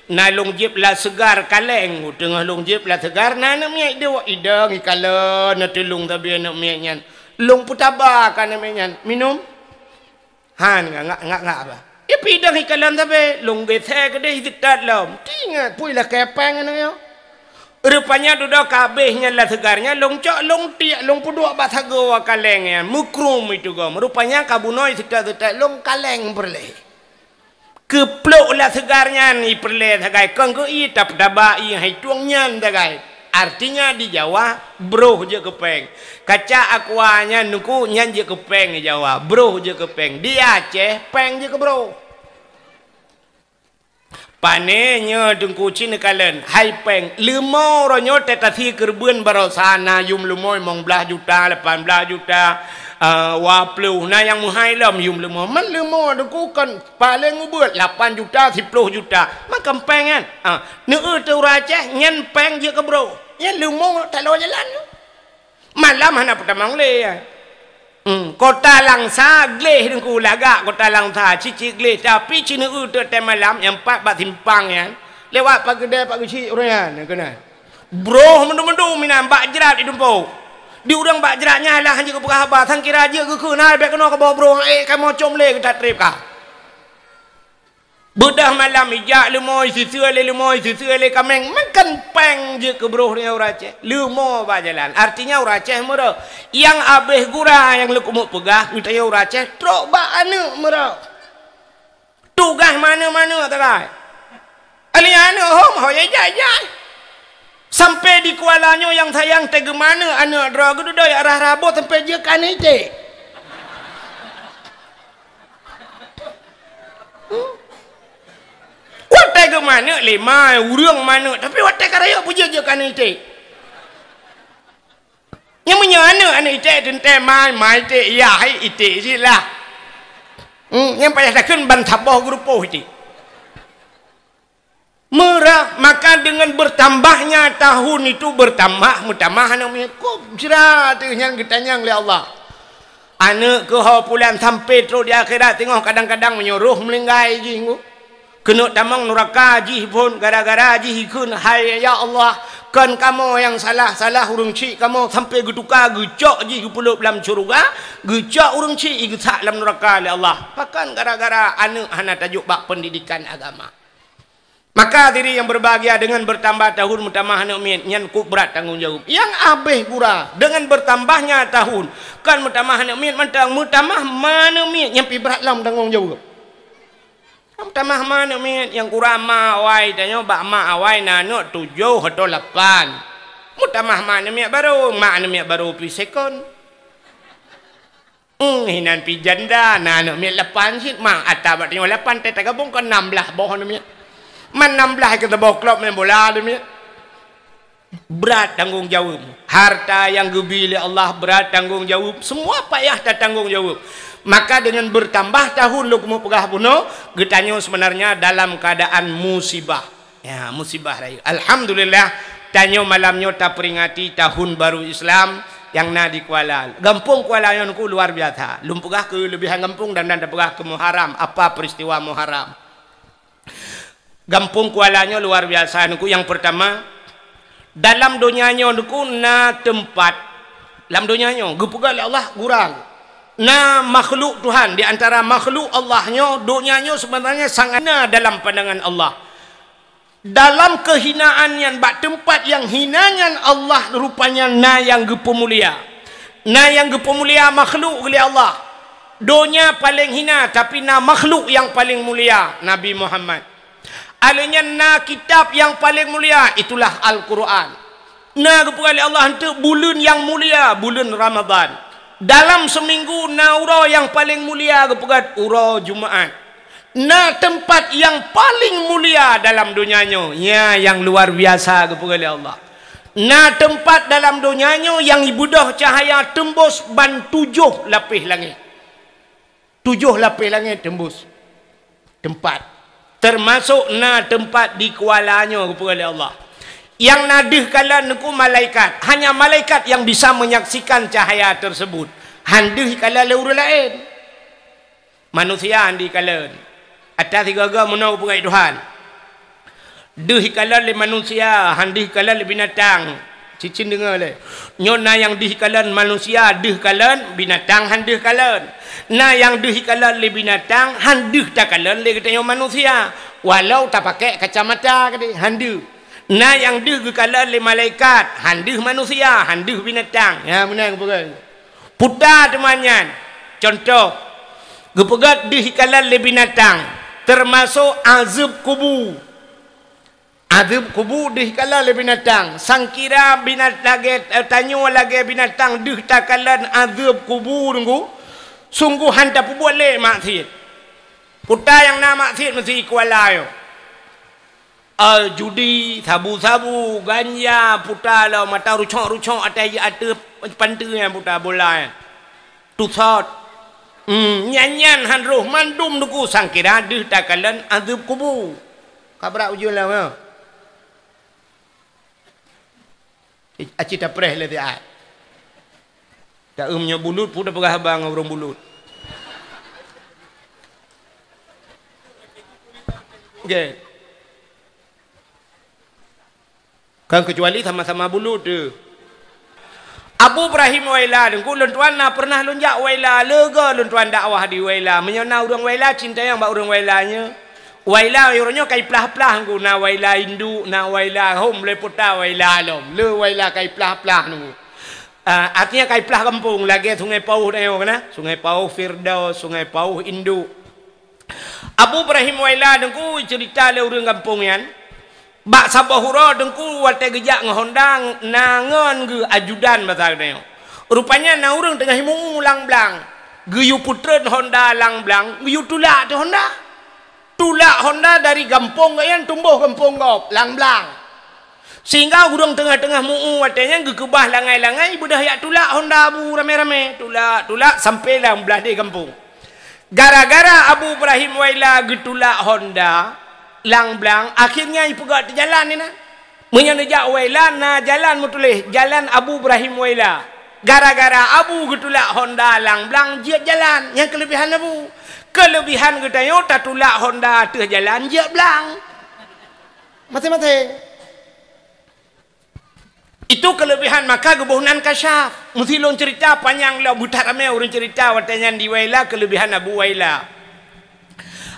Na lôn jieb la seugar kaleng, teungoh lôn jieb la seugar na aneuk miet duek idong ikalon, na teulông sabe aneuk miet nyan. Lôn peutaba keu aneuk miet nyan, minum. Han, ngak, ngak, ngak, ngak, bah. Ipi idong ikalon sabe, lôn geusé keudeh iseutôt lom. Tingat, pui lakèe pèng aneuk nyoe. Rupanya dudoe ka abéh nyan la seugar nyan, lôn cok, lôn tiek, lôn peuduek bak sagoe kaleng nyan, meukrum itu gom. Rupanya ka bunoe iseutôt-seutôt lôn kaleng peureulèe. Keuplôk la seugar nyan ipeureulèe sagai, kon keu ie tapeutaba ie hai tueng nyan sagai. Artinya di Jawa, broh jeuet keu pèng. Kaca aqua nyan nungku nyan jeuet keu pèng di Jawa, broh jeuet keu pèng. Di Aceh, pèng jeuet keu broh. Pané nyoe Teungku cit neukalon, hai pèng, leumo uroe nyoe teuh tasie keureubeuen baroesa na yum leumo limong blaih juta, lapan blaih juta, eh, dua ploh, na nyang meuhai lom yum leumo. Man leumo Teungku kon paleng ubeuet lapan juta, siploh juta. Man kon pèng nyan. Ah, neueu teuh ureueng Aceh, nyan pèng jeuet keu broh. Nyan leumo taloe jalan. Malam hana peutamong lé, ya. Hmm, Kota Langsa gleh Teungku lagak Kota Langsa, cicik gleh, tapi ci neueu teuk malam nyang pat bak simpang nyan, lewat Pageudée, Pak Geuchik ureueng nyan, keunan. Broh meudum-meudum inan bak jrat idumpok. Di ureueng bak jrat nyan lah hanjeuet geupeugah haba, sangkira jeuet geukheun hai bèk keunoe kaboh broh, eh, kamoe com lé geutat trép ka. Beudôh malam ijak leumo, isiseu lé leumo, isiseu lé kaméng, meukeun pèng jeuet keu broh nyan ureueng Aceh. Leumo bak jalan. Artinya ureueng Aceh meurôh. Nyang abéh gura nyang leukumeuk peugah, geutanyoe ureueng Aceh trok bak aneuk meurôh. Tugaih maneuk-maneuk tagai. Aneuk-aneuk hom ho jai-jai. Sampai di Kuala nyoe nyang sayang teuh geumaneuk aneuk droe geududoe arah Raboh sampai jeuet keu aneuk iték. Watèe geumaneuk lé ma ureueng maneuk, tapi watèe ka rayeuk peujeuet jeuet keu aneuk iték. Nyang meunyoe aneuk, aneuk iték teuntèe ma, ma iték, yah iték cit lah. Hmm, nyang payah takheun ban saboh geurupoh iték. Meurah, maka dengan bertambahnya tahun itu bertambah, meutamah aneuk miet. Kok sira teuh nyan geutanyong lé Allah. Aneuk keuh ho pulan sampai trok di akhirat teungoh kadang-kadang meunyoe roh meuninggai jih ngu. Keuneuk tamong nuraka jih phon gara-gara jih ikheun, "Hai ya Allah, kon kamoe nyang salah, salah ureueng chik kamoe sampai geutuka geucok jih geupeuleub lam syeuruga, geucok ureueng chik geusak lam nuraka lé Allah." Pakon gara-gara aneuk hana tajok bak pendidikan agama. Maka hadirin yang berbahagia, dengan bertambah tahun meutamah aneuk miet, nyan kok brat tanggông jaweueb. Nyang abéh gura, dengan bertambahnya tahun, kon meutamah aneuk miet mantong, meutamah ma aneuk miet, nyan pi brat lom tanggông jaweueb. Meutamah ma aneuk miet, nyang gura ma awai tanyoe, bak ma awai na aneuk tujoh atau lapan. Meutamah ma aneuk miet barô, ma aneuk miet barô pi second. Hmm, hinan pi janda, na aneuk miet lapan cit, ma ata bak tanyoe lapan, teuh tagabong kon nam blaih boh aneuk miet. Man nam blaih keu saboh klub main bola aneuk miet. Brat tanggông jaweueb. Harta nyang geubi lé Allah brat tanggông jaweueb. Semua payah tatanggông jaweueb. Maka dengan bertambah tahun lôn keumeung peugah bunoe, geutanyoe sebenarnya dalam keadaan musibah. Ya, musibah rayeuk. Alhamdulillah, tanyoe malam nyoe taperingati tahun baru Islam nyang na di Kuala. Gampông Kuala nyoe nungku luar biasa. Lôn peugah keulebihan gampông dan, dan tapeugah keu Muharram. Apa peristiwa Muharram? Gampông Kuala nyoe luar biasa nungku. Nyang pertama, dalam donya nyoe nungku na teumpat, lam donya nyoe geupeugah lé Allah gura. Na makhluk Tuhan, di antara makhluk Allah nyoe, donya nyoe sebenarnya sangat hina dalam pandangan Allah. Dalam kehinaan nyan, bak teumpat nyang hina nyan, Allah rupanya na nyang geupeumulia. Na nyang geupeumulia makhluk lé Allah. Donya paleng hina, tapi na makhluk nyang paleng mulia, Nabi Muhammad. Alheuh nyan na kitab nyang paleng mulia, itulah Al-Quran. Na geupeugah lé Allah, "Eunteuk buleuen nyang mulia, buleuen Ramadhan. Dalam seuminggu na uroe nyang paleng mulia," geupeugah, "uroe Jumaat." Na teumpat nyang paleng mulia dalam donya nyoe, nya nyang luar biasa geupeugah lé Allah. Na teumpat dalam donya nyoe nyang ibeudôh cahya teumbôs ban tujoh lapéh langét. Tujoh lapéh langét teumbôs teumpat. Teumasok na teumpat di kuala nyoe geupeugah lé Allah. Nyang na deuh kalon nyoe malaikat. Hanya malaikat nyang bisa menyaksikan cahaya tersebut. Han deuh ikalon lé ureuëng laén. Manusia han deuh ikalon. Ata sigoe-goe meunoe geupeugah Tuhan. Deuh ikalon lé manusia, han deuh ikalon lé binatang. Cicin deungoe lé. Nyoe na nyang deuh ikalon manusia, deuh kalon, binatang han deuh kalon. Na nyang deuh ikalon lé binatang, han deuh takalon lé geutanyoe manusia. Walau tapakék kacamata keudeh, han deuh. Na nyang deuh geukalon lé malaikat, han deuh manusia, han deuh binatang. Ya, meunan geupeugah. Puta teuma nyan. Contoh, geupeugah deuh ikalon lé binatang, teumasok azeueb kubu. Azeueb kubu deuh ikalon lé binatang. Sangkira binat-, lagée, eh, tanyoe lagée binatang deuh takalon azeueb kubu nunggu, sunggoh han tapeubuet lé maksiet. Puta nyang na maksiet meusi kuala nyoe. Eh, judi, sabu-sabu, ganja, puta lom, mata rucok-rucok ateueh, ateueh panteue nyan puta bola nyan. Tusot. Hmm, nyan-nyan han roh mandum duku sangkira deuh takalon azeueb kubu. Ka brat ujeuen lom, ya. Aci tapreh lé siat. Taeu meunyoe bulut, peue tapeugah haba ngon ureuëng bulut. Oke. Kan kecuali sama-sama bulut tu. Abu Ibrahim Waila, Teungku, lôn tuan na pernah lôn jak Waila, lega lôn tuan dakwah di Waila. Meunyoe na ureuëng Waila, cinta nyang bak ureuëng Waila nyoe. Waila uroe nyoe ka iplah-plah Teungku, na Waila induk, na Waila hom, le puta Waila lom. Le Waila ka iplah-plah Teungku. Ah, artinya ka iplah gampông, lagée Sungai Pauh tanyoe kana. Sungai Pauh Firdaus, Sungai Pauh Induk. Abu Ibrahim Waila Teungku cerita lé ureuëng gampông nyan. Bak saboh uroe Teungku watée geujak ngon honda na ngon geuh ajudan basa geutanyoe. Rupanya na ureuëng teungoh imu-u lam blang. Geuyue peutreun honda lam blang, geuyue tulak teuh honda. Tulak honda dari gampông gobnyan tumbôh gampông gob, lam blang. Sehingga ureuëng teungoh-teungoh mu-u watée nyan geukeubah langai-langai beudôh jak tulak honda bu ramé-ramé. Tulak, tulak sampoe lam blaih deh gampông. Gara-gara Abu Ibrahim Waila geutulak honda lam blang, akhirnya ipeugah teujalan inan. Meunyoe neujak Waila na jalan meutuléh, Jalan Abu Ibrahim Waila. Gara-gara Abu geutulak honda lam blang jeuet jalan, nyan keuleubihan Abu. Keuleubihan geutanyoe tatulak honda ateueh jalan jeuet blang. Maté-maté. Itu keuleubihan maka geuboh nan kasyaf. Meusi lôn cerita panyang lom, beutat ramé ureuëng cerita watée nyan di Waila keuleubihan Abu Waila.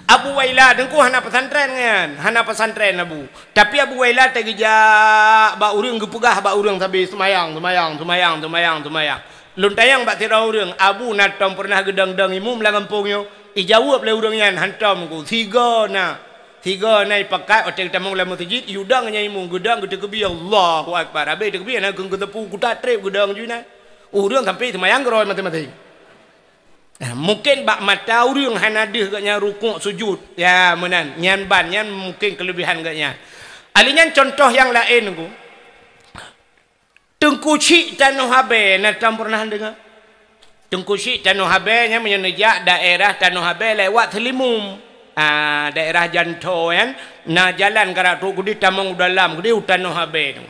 Abu Waila Teungku hana pesantren nyan, hana pesantren Abu. Tapi Abu Waila teugeujak bak ureuëng geupeugah bak ureuëng sabe seumayang, seumayang, seumayang, seumayang, seumayang. Lôn tanyong bak sidroe ureuëng, "Abu, na tom pernah geudong-dong imum lam gampông nyoe?" Ijaweueb lé ureuëng nyan, "Hantom Teungku, sigoe na." Sigoe na ipakat watée geutamong lam meuseujid, iyue dong nyan imum, geudong geuteukeubi, "Allahu Akbar." Abéh teukeubi na geuteupeue kuta treb geudong ju inan. Ureuëng sampoe seumayang keudroe maté-maté. Nah, mungken bak mata ureuëng hana deuh gobnyan rukuk sujud. Ya, meunan. Nyan ban, nyan mungken keuleubihan gobnyan. Ahli nyan contoh nyang laén Teungku. Teungku Chik Tanoh Abée, na tom pernah deungoe? Teungku Chik Tanoh Abée nyan meunyoe neujak daerah Tanoh Abée lewat Seulimum. Ah, daerah Janto nyan, na jalan karak trok keudeh tamong u dalam keudeh u Tanoh Abée tu.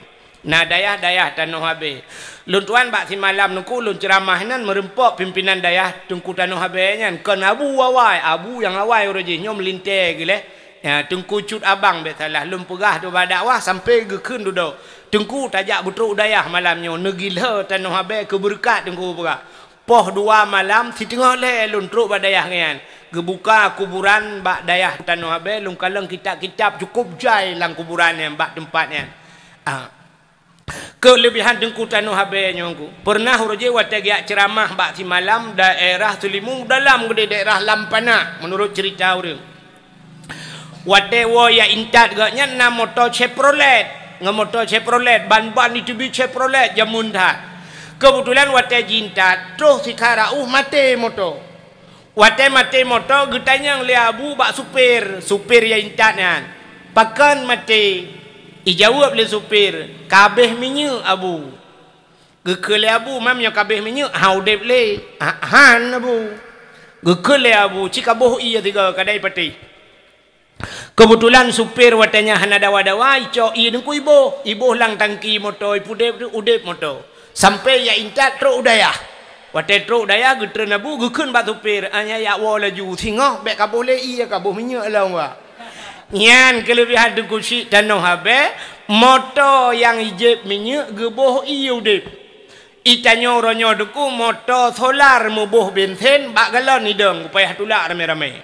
Na dayah-dayah Tanoh Abée. Lôn tuan bak simalam Teungku lôn ceuramah inan meureumpok pimpinan dayah Teungku Tanoh Abée nyan. Kon Abu awai, Abu nyang awai uroe jih nyoe meulintée geuléh. Ya, Teungku Cut Abang bék salah lôn peugah tu bak dakwah sampoe geukheun dudoe. Teungku tajak beutrok u dayah malam nyoe, neugilhö Tanoh Abée keu beureukat Teungku peugah. Poh dua malam, siteungoh lhèe lôn trok bak dayah nyan. Geubuka kuburan bak dayah tanoh Abèe, lôn kalon kitab-kitab cukôp jai lam kuburan nyan, bak teumpat nyan. Ah. Keuleubehan Teungku tanoh Abèe nyoe ku. Peureunah uroe jéh watèe geujak ceuramah bak simalam daerah Seulimeung dalam keudéh daerah Lampanak, meunurot ceurita ureueng. Watèe woe jak intat gobnyan na moto Chevrolet, ngon moto Chevrolet, ban-ban jiteubiet Chevrolet jameun that. Keubeutulan watèe jiintat, troh sikha rauh maté moto. Watèe maté moto, geutanyong lé Abu bak supir, supir jak intat nyan, "Pakon maté?" Ijaweueb lé supir, "Ka abéh minyeuk, Abu." Geukheun lé Abu, "Meunyoe ka abéh minyeuk, han udép lé?" "Ha-, han, Abu." Geukheun lé Abu, "Ci kaboh ié sigoe kadai patéh." Keubeutulan supir watèe nyan hana dawa-dawa, icok ié Teungku iboh, iboh lam tangki moto, ipeudép, udép moto. Sampoe jak intat trok u dayah. Watèe trok u dayah, geutreun Abu, geukheun bak supir, "Nyan jak woe laju, singoh bèk kaboh lé ié, kaboh minyeuk lom, Wak." Nyan keuleubehan Teungku Chik tanoh Abèe, moto nyang ijép minyeuk geuboh ié udép. Itanyoe uroe nyoe Teungku moto solar meuboh bensin bak galon idong, payah tulak ramé-ramé.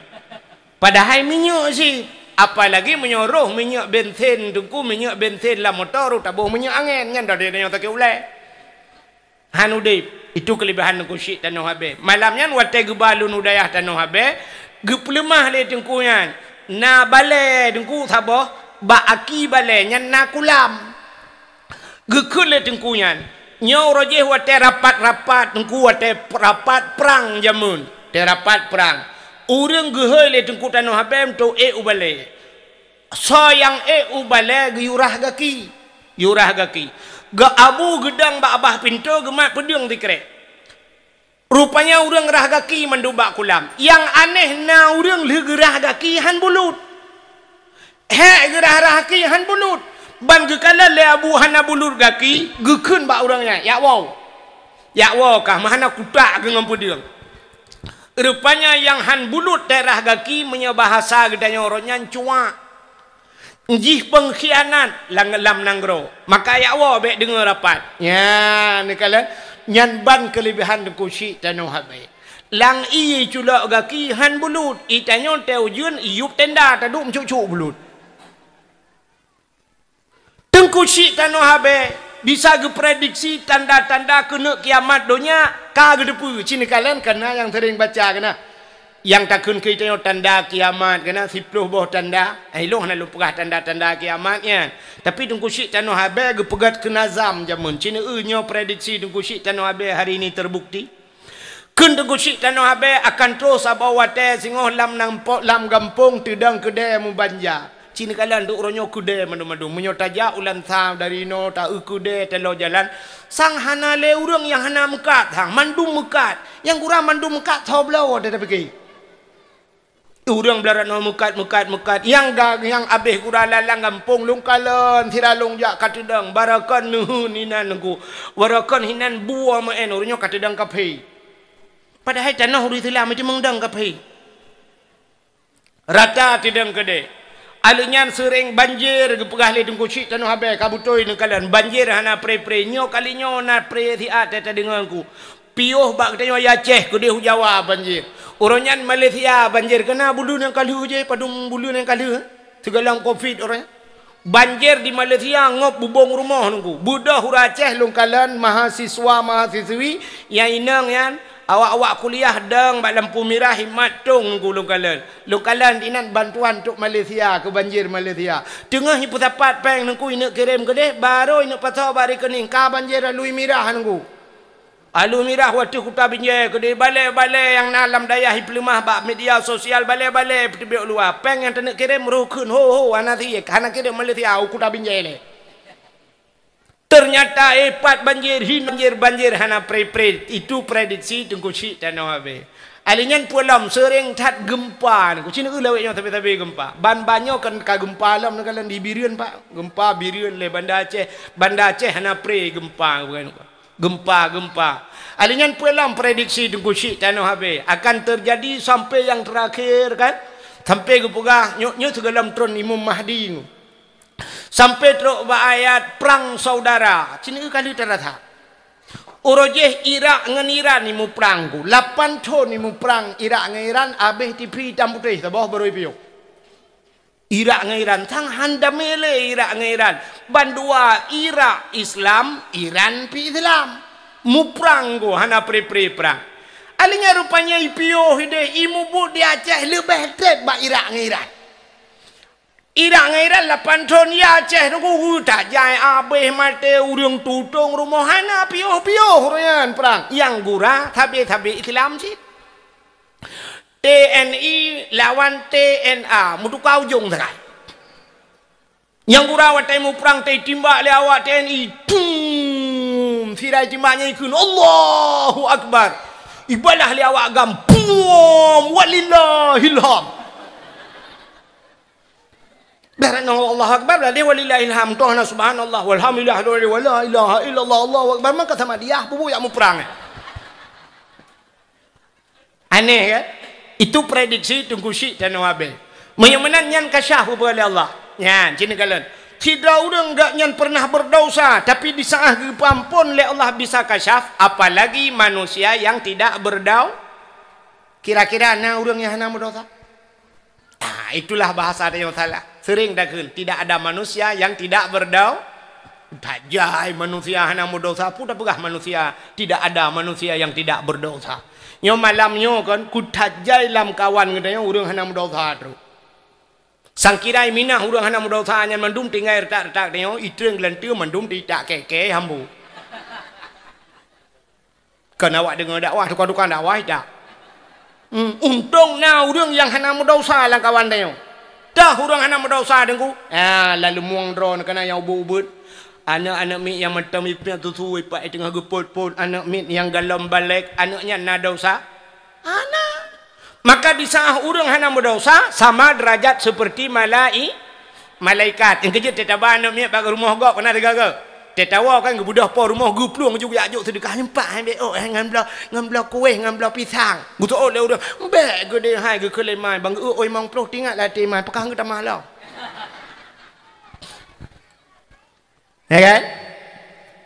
Padahai minyeuk cit, apalagi meunyoe roh minyeuk bensin Teungku, minyeuk bensin lam moto roh taboh minyeuk angèn, nyan dada tanyoe sakét ulèe. Han udép. Itu keuleubehan Teungku Chik tanoh Abèe. Malam nyan watèe geuba lôn u dayah tanoh Abèe, geupeuleumah lé Teungku nyan. Na balèe Teungku saboh, bak aki balèe nyan na kulam. Geukheun lé Teungku nyan, nyoe uroe jéh watèe rapat-rapat Teungku, watèe rapat prang jameun, watèe rapat prang. Ureueng geuhôi lé Teungku tanoh Abèe meutu'ék u balèe. Soe nyang ék u balèe geuyurah gaki. Yurah gaki. Geu Abu geudong bak babah pintoe geumat peudeueng sikrek. Rupanya ureueng rah gaki mandum bak kulam. Nyang aneh na ureueng lheueh geurah gaki han bulut. Hék geurah-rah gaki han bulut. Ban geukalon lé Abu hana bulut gaki, geukheun bak ureueng nyan, "Jak woe. Jak woe kah, meuhana kutak keuh ngon peudeueng." Rupanya nyang han bulut teuh rah gaki, meunyoe bahasa geutanyoe uroe nyan cuak. Jih peungkhianat lam, lam nanggroe. Maka jak woe bèk deungoe rapat. Nyan, neukalon, nyan ban keuleubehan Teungku Chik tanoh Abèe. Lam ié culok gaki han bulut, itanyoe teuh ujeuen iyup tenda taduek meucuk-cuk bulut. Teungku Chik tanoh Abèe bisa geuprediksi tanda-tanda keuneuk kiamat donya ka geuteupeue. Ci neukalon kana nyang seuring baca kana. Nyang takheun keu tanyoe tanda kiamat kana, siploh boh tanda. Eh, ilôn hana lôn peugah tanda-tanda kiamat nyan. Tapi Teungku Chik tanoh Abèe geupeugöt keu nazam jameun. Ci neueu nyoe prediksi Teungku Chik tanoh Abèe hari ini terbukti. Kheun Teungku Chik tanoh Abèe akan troh saboh watèe singoh lam nampo-, lam gampông teudong keudè meubanja. Ci neukalon duek uroe nyoe keudè mandum-mandum. Meunyoe tajak u Lansa dari noe taeu keudè teulo jalan, sang hana lé ureueng nyang hana meukat, sang mandum meukat. Nyang gura mandum meukat, soe bloe teuh tapike. Ureueng beularot noe meukat, meukat, meukat. Nyang ga-, nyang abéh gura lalang gampông lôn kalon sira lôn jak ka teudong, barokon neuheun inan Teungku. Barokon hinan bue meu'en, uroe nyoe ka teudong kaphé. Padahai tanoh ureueng Islam itu meudong kaphé. Rata teudong keudè. Alèh nyan seuring banjir geupeugah lé Teungku Chik tanoh Abèe ka beutôi neukalon. Banjir hana pré-pré. Nyoe kali nyoe na pré siat teuh tadeungoe Teungku. Piôh bak geutanyoe Aceh keudéh u Jawa banjir. Uroe nyan Malaysia banjir, keunan buleuen nyang ka lheueh jéh, padum buleuen nyang ka lheueh. Sigohlom covid uroe nyan. Banjir di Malaysia ngop bubông rumoh Teungku. Beudôh ureueng Aceh lôn kalon mahasiswa-mahasiswi nyang inong nyan, awak-awak kuliah dong bak lampu mirah imat tông Teungku lôn kalon. Lôn kalon inan bantuan trok Malaysia keu banjir Malaysia. Teungoh ipeusapat péng Teungku ineuk kirém keudéh, barô ineuk pasoe bak rekening ka banjir alui mirah Teungku. Alui mirah watèe Kuta Binjai keudéh, balèe-balèe nyang na lam dayah ipeuleumah bak media sosial, balèe-balèe peuteubiet luwa. Péng nyang taneuk kirém roh kheun ho-ho, hana sie, hana kirém Malaysia, u Kuta Binjai lé. Teunyata, eh, pat banjir, hin banjir, banjir hana pré-pré. Itu prediksi Teungku Chik tanoh Abèe. Alèh nyan peue lom seuring that geumpa. Teungku Chik neueu lawét nyoe sabe-sabe geumpa. Ban-ban nyoe kan ka geumpa lom neukalon di Bireuen, Pak. Geumpa Bireuen lé Banda Aceh. Banda Aceh hana pré geumpa, bukan? Geumpa, geumpa. Alèh nyan peue lom prediksi Teungku Chik tanoh Abèe akan teujadi sampoe nyang teurakhé kan? Sampoe geupeugah nyoe, nyoe sigohlom tron Imam Mahdi. Sampoe trok bak ayat prang saudara. Ci neueu ka lheueh tarasa. Uroe jéh Irak ngon Iran imuprang ku. Lapan thon imuprang Irak ngon Iran, abéh TV itam putéh saboh barô ipiôh. Irak ngon Iran sang han damé lé Irak ngon Iran. Bandua Irak Islam, Iran pih Islam. Muprang ku hana pre-pre prang. Akhirnya rupanya ipiôh idéh imubuet di Aceh leubeh treb bak Irak ngon Iran. Irak ngon Iran lapan thon ya Aceh nunggu tajai abéh maté ureuëng tutong rumoh hana piôh-piôh ureuëng nyan prang. Nyang gura sabe-sabe Islam cit. TNI lawan TNA meutuka ujong sagai. Nyang gura watée muprang teuh timbak lé awak TNI. Pum! Sira timbak nyan ikheun, "Allahu Akbar." Ibalah lé awak GAM. Pum! Walillahil hamd. Beurangkat Allahu Akbar, ladeh walillahil hamd, toh na subhanallah, walhamdulillah, wa la ilaha illallah, Allahu Akbar, maka sama dia, bubu yak muprang. Aneh kan? Itu prediksi Teungku Syik Tanoh Abel. Meunyoe meunan nyan kasyaf bubu oleh Allah. Nyan, sini kalian. Sidroe ureuëng gak nyan pernah berdosa, tapi di saat geupeuampon lé Allah bisa kasyaf, apalagi manusia yang tidak berdau-, kira-kira na ureuëng nyang hana meudosa? Ah, itulah bahasa tanyoe salah. Sering takheun, tidak ada manusia yang tidak berdau-, tajai manusia hana meudosa, peue tapeugah manusia, tidak ada manusia yang tidak berdosa. Nyoe malam nyoe kan, ku tajai lam kawan geutanyoe ureuëng hana meudosa trok. Sangkira minah ureuëng hana meudosa nyan mandum tinggai retak-retak tanyoe, itreng geulante mandum ditak keke hambo. Kon awak deungoe dakwah, tukang-tukang dakwah ita. Hmm, untông na ureuëng nyang hana meudosa lam kawan tanyoe. Tah ureuëng hana meudosa deungku. Ah, lalu muang droe kana nyang ubeuet-ubeuet. Aneuk-aneuk miet nyang mantong ipiak tutu ipak teungoh geupot-pot, aneuk miet nyang galom balek, aneuk nyan na dosa? Hana. Maka di saat ureuëng hana meudosa sama derajat seperti malai-, malaikat. Nyang keujeuet teuh taba aneuk miet bak rumoh gob keunan teugaga. Teuh tawoe kan geubeudôh po rumoh geuplueng ju geujak jok seudeukah nyeumpak hai bék oh hai ngon bloe, ngon bloe kueh ngon bloe pisang. Geuseuôt lé ureuëng, "Bék geudeh hai geukheun lé mai bang geuôt oi limong ploh tingat lam até mai peukah geutamah lom." Ya kan?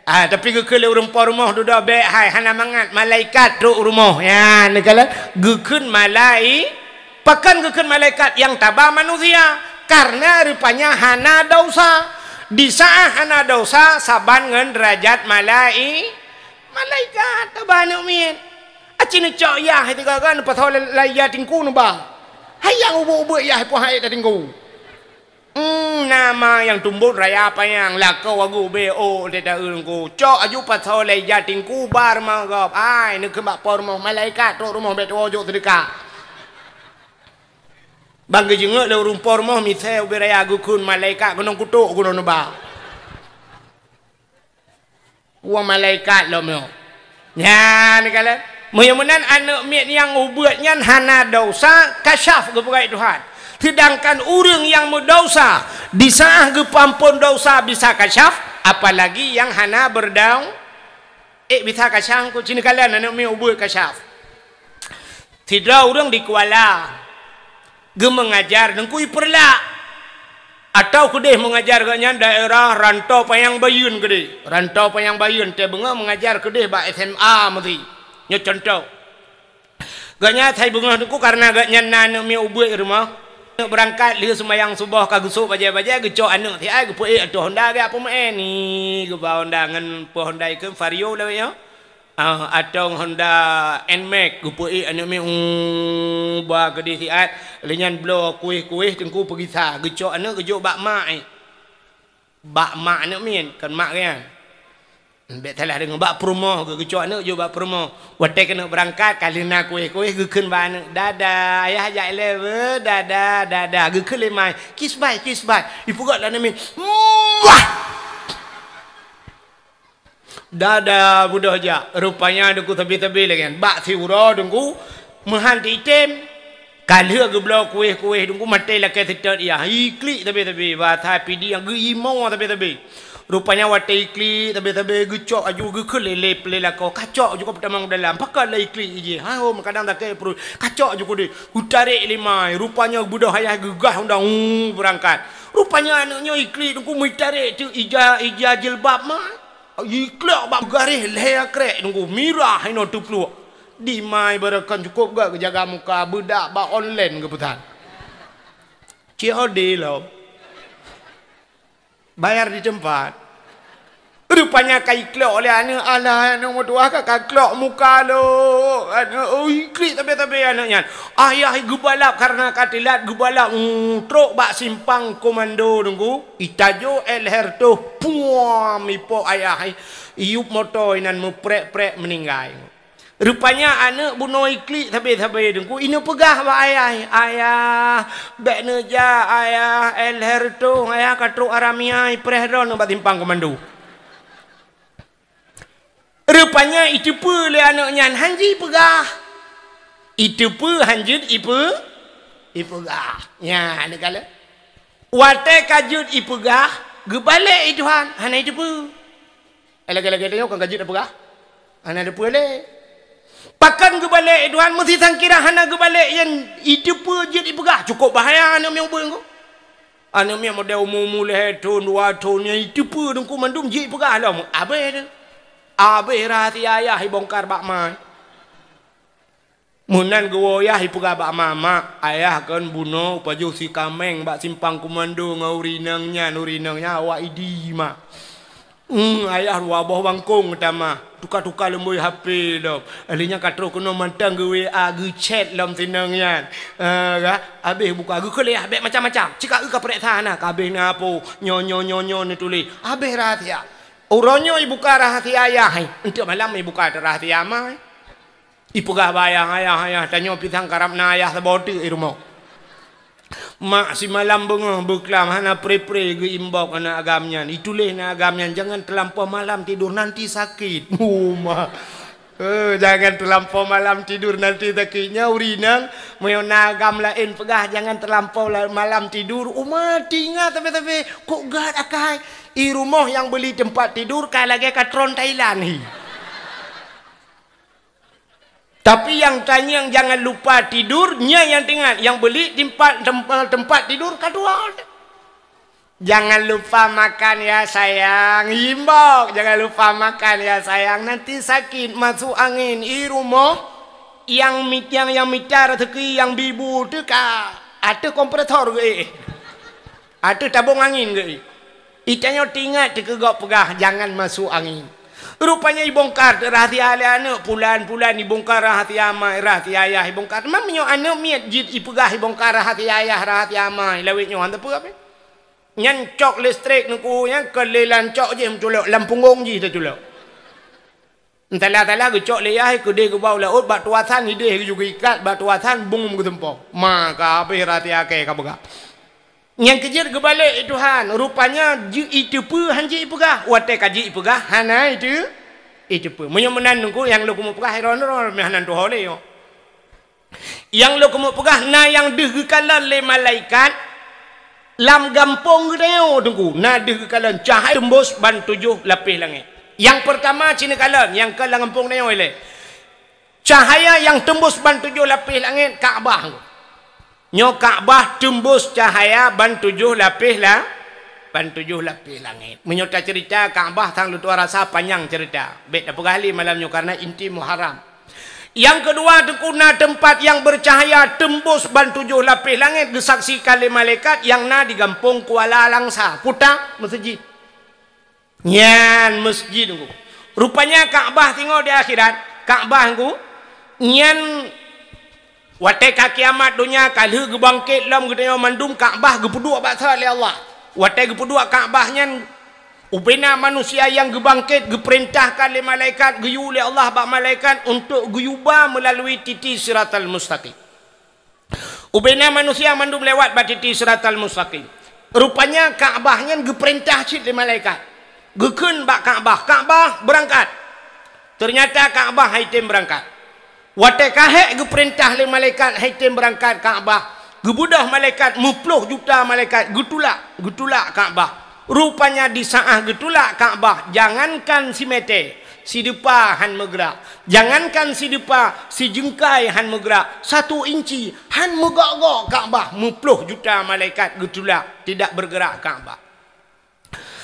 Ah, tapi geukheun lé ureuëng po rumoh dudoe bék hai hana mangat malaikat trok rumoh. Ya, neukalon geukheun malai-, pakon geukheun malaikat nyang taba manusia? Karena rupanya hana dosa. Di saat hana dosa saban ngon derajat malai-, malaikat taba aneuk miet. Aci neucok yah itu kan pasoe lai-, lai yah tingku neuba. Hai nyang ubeuet-ubeuet yah poh hai tingku. Hmm, nama nyang tumbot raya panyang lakoe wagu B O teuta ureuëng ku. Cok aju pasoe lai ija tingku bar manggob. Ai, neukheun bak po rumoh malaikat trok rumoh bék tuwoe jok seudeukah. Bang geujeungeuk lé ureuëng po rumoh misée ubé raya geukheun malaikat keunong kutok keunong neuba. Wah malaikat lom nyoe. Nyan kalon. Meunyoe meunan aneuk miet nyang ubeuet nyan hana dosa, kasyaf geupeugah Tuhan. Sedangkan ureuëng nyang meudosa, di saat geupeuampon dosa bisa kasyaf, apalagi nyang hana berdau-, eh, bisa kasyaf ku cina kalon aneuk miet ubeuet kasyaf. Sidroe ureuëng di Kuala geumeungajar Teungku i Peureulak, atawa keudeh meungajar gobnyan daerah Rantau Panyang Bayeuen keudeh. Rantau Panyang Bayeuen teuh beungoh meungajar keudeh bak S M A meusi. Nyoe cuntoh. Gobnyan sai beungoh Teungku kareuna gobnyan na aneuk miet ubeuet i rumoh. Aneuk beurangkat lheueh seumayang suboh ka geusôk bajée-bajée geucok aneuk siat geupeuék ateueh honda geujak peumeu'en. Ni geuba honda ngon peue honda ikheun Vario lawét nyoe. Ah, atong Honda Nmax geupeuék aneuk miet, uh, ba keudeh siat, lé nyan bloe kueh-kueh Teungku peugisa, geucok aneuk geujok bak mak, eh. Bak mak aneuk miet, kon mak geuh nyan. Bék salah deungoe, bak peurumoh geu-, geucok aneuk jok bak peurumoh. Watée keuneuk beurangkat, ka lheueh na kueh-kueh geukheun bak aneuk, "Dada, ayah jak ilée beuh, dada, dada." Geukheun lé mai, "Kiss bye, kiss bye." Ipeugét lé aneuk miet, "Muah!" Dada beudôh jak, rupanya Teungku sabe-sabe lagée nyan. Bak siuroe Teungku meuhan teuitem. Ka lheueh geubloe kueh-kueh Teungku maté lakée seutôt yah. Iklik sabe-sabe, bahasa Pidie geuimoe sabe-sabe. Rupanya watée iklik sabe-sabe geucok aju geukheun lé lé lakoe. Kacok aju ka peutamong dalam. Pakon lé iklik ijih. Ha, hom kadang sakét pruet. Kacok aju keudeh. Geutarek lé mai. Rupanya beudôh ayah geugah undang, uh, beurangkat. Rupanya aneuk nyoe iklik Teungku meutarek teuk ija, ija jilbab mai. Iklok bak garéh lhèe krek Teungku, mirah inoe teupluek. Di ma ibaratkan cukôp gèt geujaga muka, beudak bak online geupeusan. C O D lom. Bayar di teumpat. Rupanya ka iklok lé aneuk, alah, aneuk meutuah ka, ka klok muka lom. Aneuk, oh, iklik sabe-sabe aneuk nyan. Ayah geubalap kareuna ka teulat geubalap, mm, trok bak simpang komando Teungku. Itajok L R toh, puam, ipok ayah, iyup moto inan meuprek-prek meuninggai. Rupanya aneuk bunoe iklik sabe-sabe Teungku, ineupeugah bak ayah, "Ayah, bèk neujak ayah, L R toh ayah ka trok aramia ipreh droeneuh bak simpang komando." Rupanya iteupeue lé aneuk nyan, han jipeugah. Iteupeue han jeuet ipe-, ipeugah. Nyan, aneuk kalon. Watèe ka jeuet ipeugah, geubalek i tuhan, hana iteupeue. Eh, lagèe-lagèe tanyoe kan ka jeuet ipeugah. Hana teupeue lé. Pakon geubalek i tuhan, meusisangkira hana geubalek nyang iteupeue jeuet ipeugah. Cukôp bahaya aneuk miet ubeueng ko. Aneuk miet model umu-umu lhèe thôn, dua thôn, nyang iteupeue Teungku mandum jeuet ipeugah lom. Abéh teuh. Abéh rahsia ayah ibongkar bak ma. Meunan geuwoe ayah ipeugah bak ma, "Mak, ayah kon bunoe pajoh si kaméng bak simpang komando ngon ureueng inong nyan, ureueng inong nyan awak Idi, Mak. Hmm, ayah dua boh bangkong teuma, tuka-tuka lumbôi H P lom. Lheuh nyan ka trok keunoe mantong geu-W A, geuchat lom si inong nyan. Ah, ka, abéh buka, geukeuleh bèk macam-macam. Cit ka eu ka peuriksa na, ka abéh na po, nyoe, nyoe, nyoe, nyoe neutuléh. Abéh rahsia." Uroe nyoe ibuka rahsia ayah, eh. Enteuk malam ibuka rahsia ma, eh. Ipeugah bak ayah, "Ayah, ayah, tanyoe pisang karab na ayah saboh teuk i rumoh. Mak simalam beungoh beuklam hana pre-pre geu-inbox aneuk agam nyan. Ituléh aneuk agam nyan, jangan terlampau malam tidur, nanti sakit." Oh, mak. Eh, jangan terlampau malam tidur, nanti sakit. Nyan ureueng inong, meunyoe aneuk agam laén peugah, "Jangan terlampau la-, malam tidur." Oh, mak, teuingat sabe-sabe, "Kok gèt akai? I rumoh nyang beuli teumpat tidur ka lagèe ka tron Thailand hi." Tapi nyang tanyong jangan lupa tidur, nyan nyang teuingat, nyang beuli teumpat, teumpat, teumpat tidur ka tuha. "Jangan lupa makan ya sayang, inbox, jangan lupa makan ya sayang, nanti sakit masuk angin." I rumoh nyang mi-, nyang, nyang mita rezeki nyang bibu teuh ka ateueh kompresor geuék. Ateueh tabong angin geuék. Itanyoe teuingat teuh keu gob peugah, "Jangan masuk angin." Rupanya ibongkar teuh rahsia lé aneuk, pulan-pulan ibongkar rahsia ma, rahsia ayah ibongkar. Teuma meunyoe aneuk miet jeuet ipeugah ibongkar rahsia ayah, rahsia ma, lawét nyoe hana teupeue apa. Nyan cok listrik Teungku, nyan keu lé lam cok jih meuculok, lam punggong jih teuculok. Entala-tala geucok lé ayah, keudeh geubah u laôt, bak tuasan ideh geuyue geuikat, bak tuasan bungum geuseumpo. Ma, ka abéh rahsia kèe ka peugah. Nyang keujeuet geubalek i tuhan, rupanya jeuet iteupeue han jeuet ipeugah. Watèe ka jeuet ipeugah, hana iteu-, iteupeue. Meunyoe meunan Teungku, nyang lôn keumeung peugah, iron-iron meuhana tuho lé nyoe. Nyang lôn keumeung peugah, na nyang deuh geukalon lé malaikat lam gampông geutanyoe Teungku, na deuh geukalon cahya teumbôs ban tujoh lapéh langét. Nyang peurtama cit neukalon, nyang ka lam gampông tanyoe ilèe. Cahya nyang teumbôs ban tujoh lapéh langét, Ka'bah. Nyoe Ka'bah teumbôs cahya ban tujoh lapéh la-, ban tujoh lapéh langét. Meunyoe taceurita Ka'bah sang leutuah rasa panyang ceurita. Bèk tapeugah lé malam nyoe kareuna inti Muharram. Nyang keudua Teungku na teumpat nyang beucahya teumbôs ban tujoh lapéh langét geusaksikan lé malaikat nyang na di gampông Kuala Langsa, kuta meuseujid. Nyan meuseujid Teungku. Rupanya Ka'bah singoh di akhirat, Ka'bah Teungku, nyan watèe ka kiamat donya ka lheueh geubangkét lom geutanyoe mandum Ka'bah geupeuduek bak saát lé Allah. Watèe geupeuduek Ka'bah nyan, ubena manusia nyang geubangkét geupeurintahkan lé malaikat, geuyue lé Allah bak malaikat untuk geuyue ba meulalui titi Siratal Mustaqim. Ubena manusia mandum lewat bak titi Siratal Mustaqim. Rupanya Ka'bah nyan geupeurintah cit lé malaikat. Geukheun bak Ka'bah, "Ka'bah, beurangkat!" Teunyata Ka'bah han item beurangkat. Watèe ka hék geupeurintah lé malaikat han item beurangkat Ka'bah, geubeudôh malaikat, meuploh juta malaikat geutulak, geutulak Ka'bah. Rupanya di saát geutulak Ka'bah, jangankan simeté, sideupah han meugeurak. Jangankan sideupah, sijeungkai han meugeurak, satu inci han meugok-gok Ka'bah, meuploh juta malaikat geutulak, tidak bergerak Ka'bah.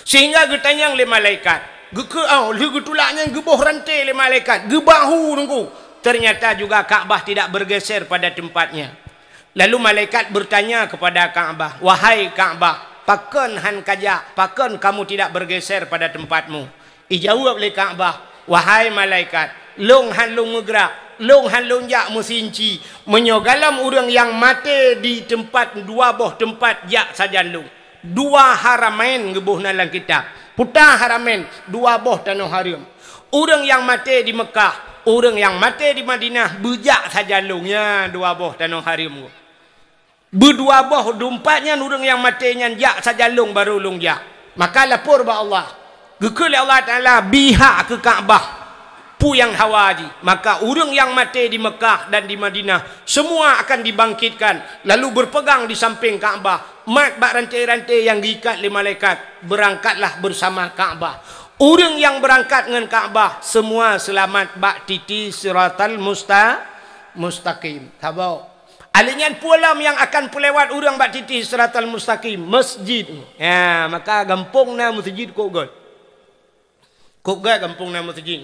Sehingga geutanyong lé malaikat, Geukeu-, oh, lheueh geutulak nyan geuboh ranté lé malaikat, geubahu Teungku. Ternyata juga Ka'bah tidak bergeser pada tempatnya. Lalu malaikat bertanya kepada Ka'bah, "Wahai Ka'bah, pakon han kajak, pakon kamu tidak bergeser pada tempatmu?" Ijaweueb lé Ka'bah, "Wahai malaikat, lôn han lôn meugrak, lôn han lôn jak meusinci. Meunyoe galom ureuëng nyang maté di teumpat dua boh teumpat jak sajan lôn." Dua haramain geuboh na lam kitab. Puta haramain, dua boh tanoh hareuem. Ureuëng nyang maté di Meukah, ureuëng nyang maté di Madinah, beujak sajan lôn, nyan dua boh tanoh hareuem. Beudua boh dumpat nyan ureuëng nyang maté nyan jak sajan lôn barô lôn jak. Maka lapor bak Allah. Geukheun lé Allah Taala bihak keu Ka'bah. Peue nyang hawa jih. Maka ureuëng nyang maté di Meukah dan di Madinah, semua akan dibangkitkan, lalu berpegang di samping Ka'bah, mat bak ranté-ranté nyang geuikat lé malaikat, berangkatlah bersama Ka'bah. Ureuëng nyang beurangkat ngon Ka'bah, semua seulamat bak titi siratal musta-, mustaqim. Saboh. Alèh nyan peue lom nyang akan peulewat ureuëng bak titi siratal mustaqim, masjid. Ya, maka gampông na masjid kok göt. Kok göt gampông na masjid.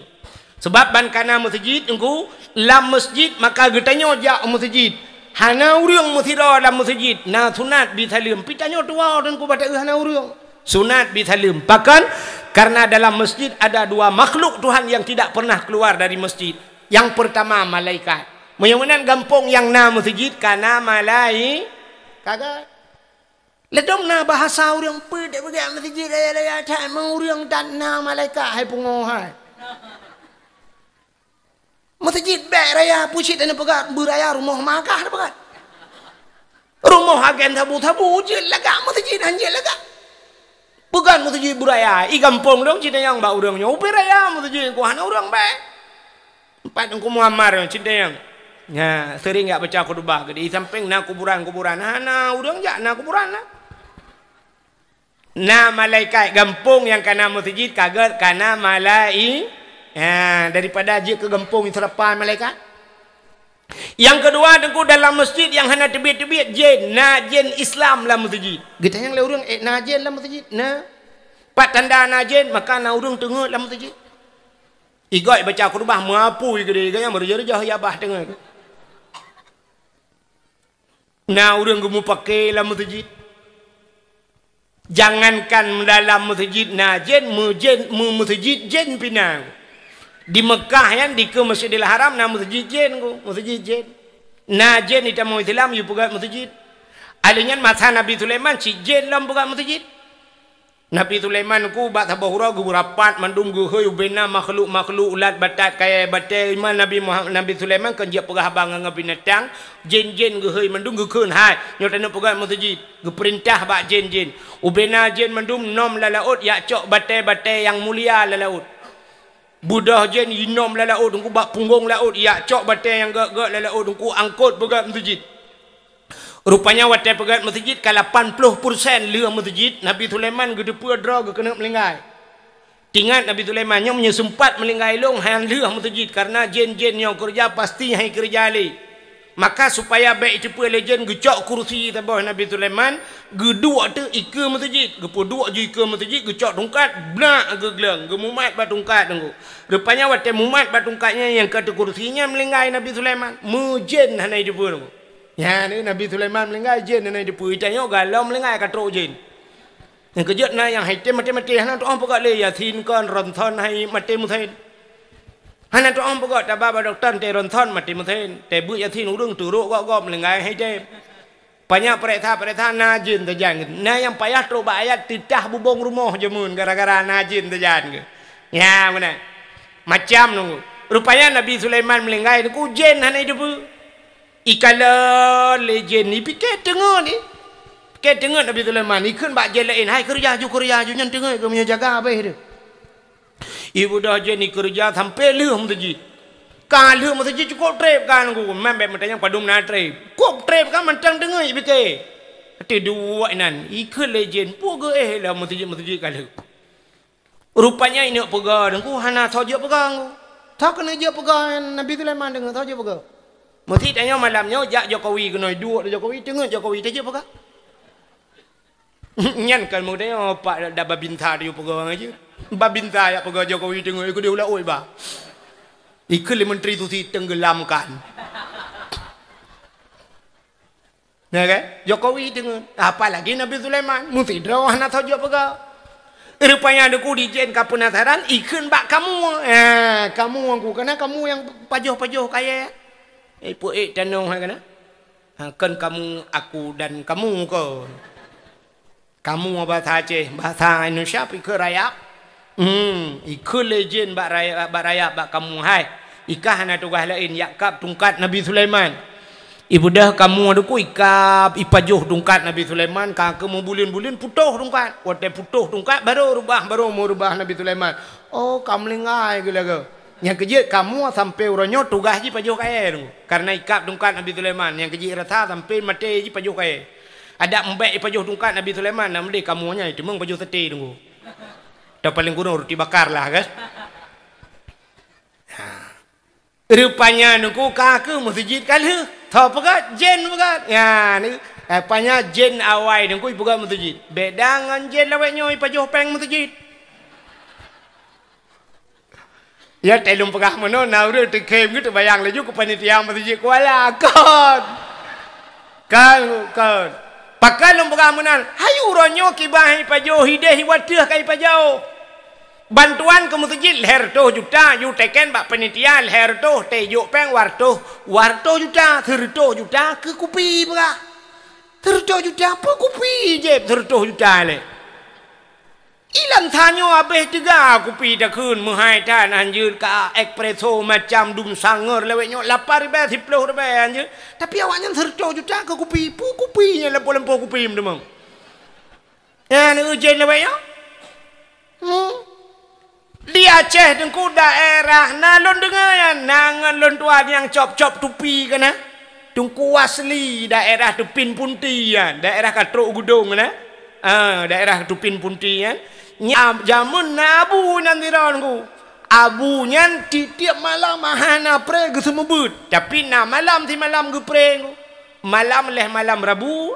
Sebab ban ka na masjid, Teungku, lam masjid maka geutanyoe jak u masjid. Hana ureuëng meusidroe lam masjid, na sunat bi saleuem. Pi tanyoe tuwoe Teungku bak taeu hana ureuëng. Sunat bi saleuem. Pakon? Karena dalam masjid ada dua makhluk Tuhan yang tidak pernah keluar dari masjid. Nyang peurtama malaikat. Meunyoe meunan gampông nyang na meuseujid ka na malai-, ka göt. Ladôm na bahasa ureuëng peuet dek peugah meuseujid raya-raya that meu ureuëng that na malaikat hai pungoh hai. Meuseujid bèk raya pucit dan peugah beuraya rumoh magah peugah. Rumoh agen sabu-sabu jeuet lagak meuseujid han jeuet lagak. Peugah meuseujid beuraya, i gampông dong Citayong bak ureuëng nyoe, ubé raya meuseujid ku hana ureuëng bèk. Empat Teungku Muammar nyoe Citayong. Nya, sering jak baca khutbah geude, i sampéng na kuburan-kuburan, hana ureuëng jak na kuburan na. Na malaikat gampông nyang ka na meuseujid ka göt ka na malai-, ha, daripada jeuet keu gampông seurapa malaikat. Nyang keudua, Teungku, dalam masjid nyang hana teubiet-teubiet jén, na jén Islam lam masjid. Geutanyong lé ureuëng, "Eh, na jén lam masjid?" Na. Pat tanda na jén, maka na ureuëng teungeut lam masjid. Igoe baca khutbah meupui geude, igoe nyang meureujoh-reujoh ya bah teungeut. Na ureuëng geumupake lam masjid. Jangankan dalam masjid na jén, meujén, meu-, masjid jén pih na. Di Meukah nyan, dikeue Masjidil Haram na masjid jén ku, masjid jén. Na jén di tamong Islam yue peugöt masjid. Alèh nyan masa Nabi Sulaiman cit jén lom peugöt masjid. Nabi Sulaiman ku bak saboh uroe geurapat mandum geuhôi ubena makhluk-makhluk ulat batat kayèe batèe iman Nabi Muha-, Nabi Sulaiman kon jeuet peugah haba ngon binatang, jén-jén geuhôi mandum geukheun hai, nyoe taneuk peugöt masjid. Geupeurintah bak jén-jén. Ubena jén mandum nom lam laôt yak cok batèe-batèe nyang mulia lam laôt. Beudôh jén inom lam laôt, Teungku, bak punggong laôt, yak cok batèe nyang gèt-gèt lam laôt, Teungku, angkot peugöt masjid. Rupanya watèe peugöt masjid ka lapan ploh persen lheueh masjid, Nabi Sulaiman geuteupeue droe geukeuneuk meulinggai. Teuingat Nabi Sulaiman nyoe meunyoe seumpat meulinggai lôn han lheueh masjid, karena jén-jén nyoe keureuja pasti han keureuja lé. Maka supaya bèk jiteupeue lé jén, geucok kursi saboh Nabi Sulaiman, geuduek teuk ikeue masjid, geupeuduek ju ikeue masjid, geucok tungkat, blak geugleueng, geumumat bak tungkat Teungku. Rupanya watèe mumat bak tungkat nyan nyang ka teukursi nyan meulinggai Nabi Sulaiman, meujén hana jiteupeue Teungku. Nyan Nabi Sulaiman meulinggai jén hana jiteupeue, tanyoe galom meulinggai ka trok jén. Nyang keujeuet na nyang hai tem maté-maté hana tu'oh peugöt lé Yasin kon ronson hai maté meusen. Hana tu'oh peugöt taba bak dokto teuronson maté meusen. Teubeut Yasin ureuëng teurok gop-gop meulinggai hai tem. Banyak pereksa-pereksa na jén teujan. Na nyang payah trok bak ayat teutah bubông rumoh jameun gara-gara na jén teujan. Nya meunan. Macam Teungku. Rupanya Nabi Sulaiman meulinggai Teungku jén hana jiteupeue. Ikalon lé jén, ipike teungeut ni. Pike teungeut Nabi Sulaiman, ikheun bak jén laén, "Hai keureuja ju, keureuja ju, nyan teungeut keu meunyoe jaga abéh teuh." Ibeudôh jén ikeureuja sampoe lheueh masjid. Ka lheueh masjid cukôp trép ka Teungku, man bèk meutanyong padum na trép. Cukôp trép ka mantong teungeut ipike. Até duek inan, ikheun lé jén, peue geuéh lam masjid-masjid ka lheueh. Rupanya ineuk peugah Teungku hana soe jeuet peugah Teungku. Soe keuneuk jeuet peugah Nabi Sulaiman deungon soe jeuet peugah. Meusi tanyoe malam nyoe jak Jokowi keunoe duek Jokowi teungeut Jokowi tajeuet peugah. Nyan kan meutanyoe pak da babinsa tajeuet peugah ngon jeuet. Babinsa jak peugah Jokowi teungeut, ikeu di ulat ueh ba. Ikeu lé Menteri Susi tenggelamkan. Ya kan? Jokowi teungeut. Apalagi Nabi Sulaiman. Meusidroe hana sojok peugah. Rupanya Teungku dijén ka penasaran, ikheun bak kamoe. Ya, kamoe Teungku. Karena kamoe nyang pajoh-pajoh kayèe. Eh, peuék tanoh hai kana. Ha, kon kamoe, aku dan kamoe kon. Kamoe bahasa Aceh, bahasa Indonesia pih keu rayap. Hmm, ikheun lé jén bak rayap, bak rayap bak kamoe hai. Ikah hana tugaih laén, jak kab tungkat Nabi Sulaiman. Ibeudôh kamoe Teungku ikab, ipajoh tungkat Nabi Sulaiman, ka keu meubuleuen-buleuen putôh tungkat. Watèe putôh tungkat, barô reubah, barô meureubah Nabi Sulaiman. Oh, ka meulinggai geulaga. Nyang keujeuet kamoe sampoe uroe nyoe tugaih jih pajoh kayèe Teungku. Karena ikab tungkat Nabi Sulaiman, nyang keujeuet rasa sampoe maté jih pajoh kayèe. Adak mbek ipajoh tungkat Nabi Sulaiman, nak meudeh kamoe nyan, teumeung pajoh saté Teungku. Atau paléng kurang ruti bakar lah kan. Ha. Rupanya Teungku ka keu meuseujid ka lheueh. Tho peugah, jén peugah. Ya, ni, rupanya jén awai Teungku ipeugah meuseujid. Beda ngon jén lawét nyoe ipajoh péng meuseujid. Ya, teuh lôn peugah meunoe, na ureueng teukhém geuh teubayang laju keu panitia meuseujid Kuala. Kon. Kon, kon. Pakon lôn peugah meunan, hai uroe nyoe kiban hai pajoh hideh iwateuh ka ipajoh. Bantuan keu meuseujid lhèe reutôh juta, yue teken bak panitia lhèe reutôh, teuh jok péng dua reutôh, dua reutôh juta, sireutôh juta keu kupi peugah. Sireutôh juta peue kupi jép sireutôh juta lé. Ilam tanyoe habéh teuga kupi takheun meuhai that hanjeuet ka espresso macam dum sangeur lawét nyoe lapan ribèe siploh ribèe hanjeuet. Tapi awaknyan sireutôh juta keu kupi, peue kupi nyan lampôh-lampôh kupi meuteumong. Nyan ujeuen lawét nyoe. Hmm. Di Aceh Teungku daerah na lôn deungoe nyan, na ngon lôn tuan nyang cop-cop tupi kana. Teungku Wasli daerah Tupin Punti nyan, daerah ka trok u Geudong kana. Ah, daerah Tupin Punti nyan. Nya, jameun na abu nyan sidroe Teungku. Abu nyan tiep-tiep malam hana pré geuseumeubeuet, tapi na malam simalam geupré Teungku. Malam lhèe malam Rabu,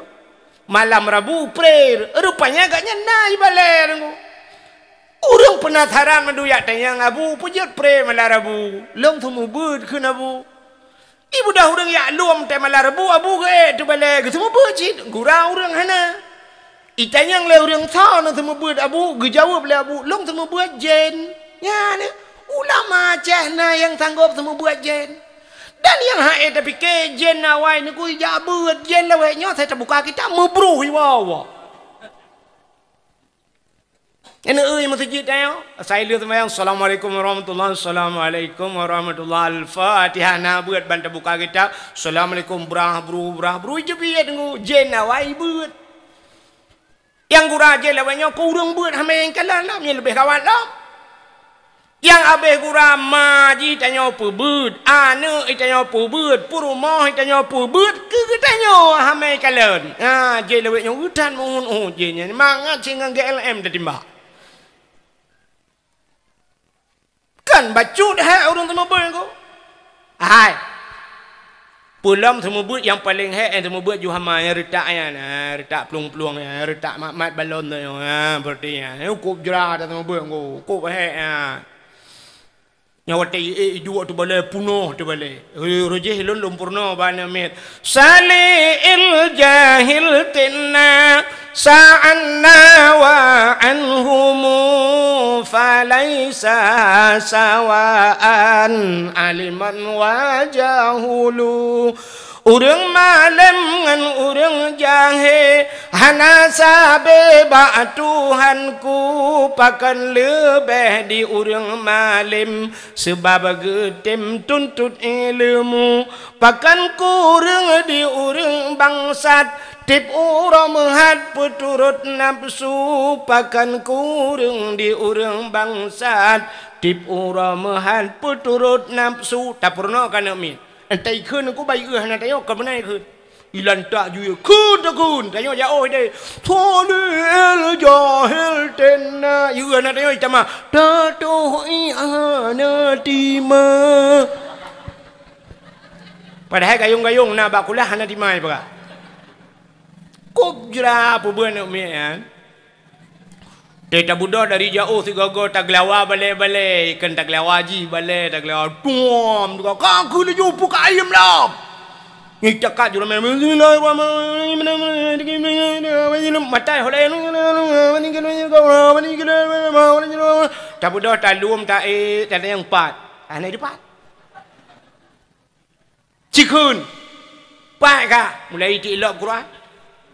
malam Rabu pré, rupanya gobnyan na ibalèe Teungku. Ureueng peunasaran mandum jak tanyong abu, peue jeuet pré malam Rabu, lôn seumeubeuet kheun abu. Ibeudôh ureueng jak lom teuh malam Rabu, abu geuék teubalèe geuseumeubeuet cit, gura ureueng hana. Itanyong lé ureueng, "Soe na seumeubeuet abu?" Geujaweueb lé abu, "Lôn seumeubeuet jén." Nyan, ulama Aceh na nyang sanggob seumeubeuet jén. Dan nyang hana tapike jén awai Teungku ijak beuet, jén lawét nyoe asai tabuka kitab meubroh iwoe-woe. Nyan eu meuseujid tanyoe. Asai lheueh seumayang, "Assalamualaikum warahmatullahi, assalamualaikum warahmatullahi." Al-Fatihah na beuet ban tabuka kitab. "Assalamualaikum," brah bru, brah bru, ijeubiet Teungku. Jén awai beuet. Nyang gura jén lawét nyoe keu ureueng beuet hana meukalon lom, nyan leubeh gawat lom. Nyang habéh gura ma jih tanyoe peubeuet, aneuk jih tanyoe peubeuet, peurumoh jih tanyoe peubeuet, keu geutanyoe hana meukalon. Ha, jén lawét nyoe geutan meuhun-uhun jén nyan, mangat cit ngon G L M tatimbak. Kan bacut hék ureueng seumeubeuet Teungku. Hai. Peue lom seumeubeuet nyang paleng hék, eh, seumeubeuet ju hama nyang reutak nyan, eh, reutak plueng-plueng nyan, reutak mat-mat balon tu nyoe, eh, berarti nyan. Eh, kop jra dah seumeubeuet Teungku, kop hék nyan. Nyoe watèe i, i, iduek teubalèe, punoh teubalèe. Rujih lôn, lôn peurunoe bak aneuk miet. Sali'il jahil tinna sa'anna wa anhumu falaisa sawa'an aliman wa jahulu. Ureueng malém ngon ureueng jahé hana sabe bak Tuhanku, pakon leubeh di ureueng malém, seubab geutem tuntot ileumu. Pakon kureueng di ureueng bangsat, tiep uroe meuhat peuturot nafeusu. Pakon kureueng di ureueng bangsat, tiep uroe meuhat peuturot nafeusu. Tapeurunoe keu aneuk miet. Entah ikheun Teungku, bah ieu hana tanyoe, ka meunan ikheun. Ilantak ju ieu, kheun takheun, tanyoe jak oh deh. Sali'il jahil tinna. Ieu hana tanyoe itamah. Tatoh i hana tima. Padahai gayong-gayong na bak kulah hana tima ipeugah. Kop jra peubeuet aneuk miet nyan. Eh, tabeudôh dari jiôh sigoe-goe tageulawa balè-balè, ikheun tageulawa jih balè, tageulawa tuom, ka keu laju peuka ayam lom. Ngicakat jurome, bismillahirrahmanirrahim. Matai holai. Tabeudôh talom, taék, tatanyong pat. Hana dipat. Cikheun. Pat ka. Mulai tiek ilôb Quran.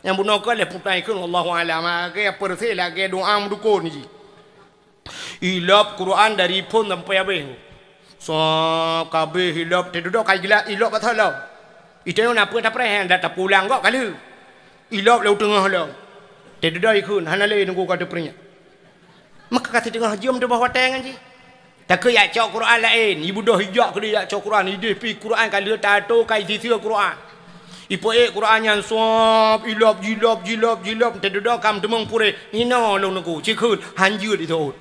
Nyang bunoe ka lheuh putai kheun, wallahu a'lam. Lagèe peureuséh lagèe doa meudukon jih. Ilôb Quran dari phôn sampai habéh. Sob ka habéh ilôb, teududoe ka jeulaih ilôb asai lom. Itanyong na peue tapreh, dak tapulang gob ka lheuh. Ilôb lé u teungoh lom. Teududoe ikheun, hana lé nunggu ka teupeureunyak. Maka ka siteungoh jeuem teubôh watèe ngon jih. Takheun jak cok Quran laén, ibeudôh ijak keudéh jak cok Quran, idéh pih Quran ka lheueh tato ka isiseu Quran. Ipeuék Quran nyan sob, ilôb, jilôb, jilôb, jilôb, teududoe ka meuteumong puréh. Hinoe lôn nunggu, cikheun, hanjeuet iseuôt.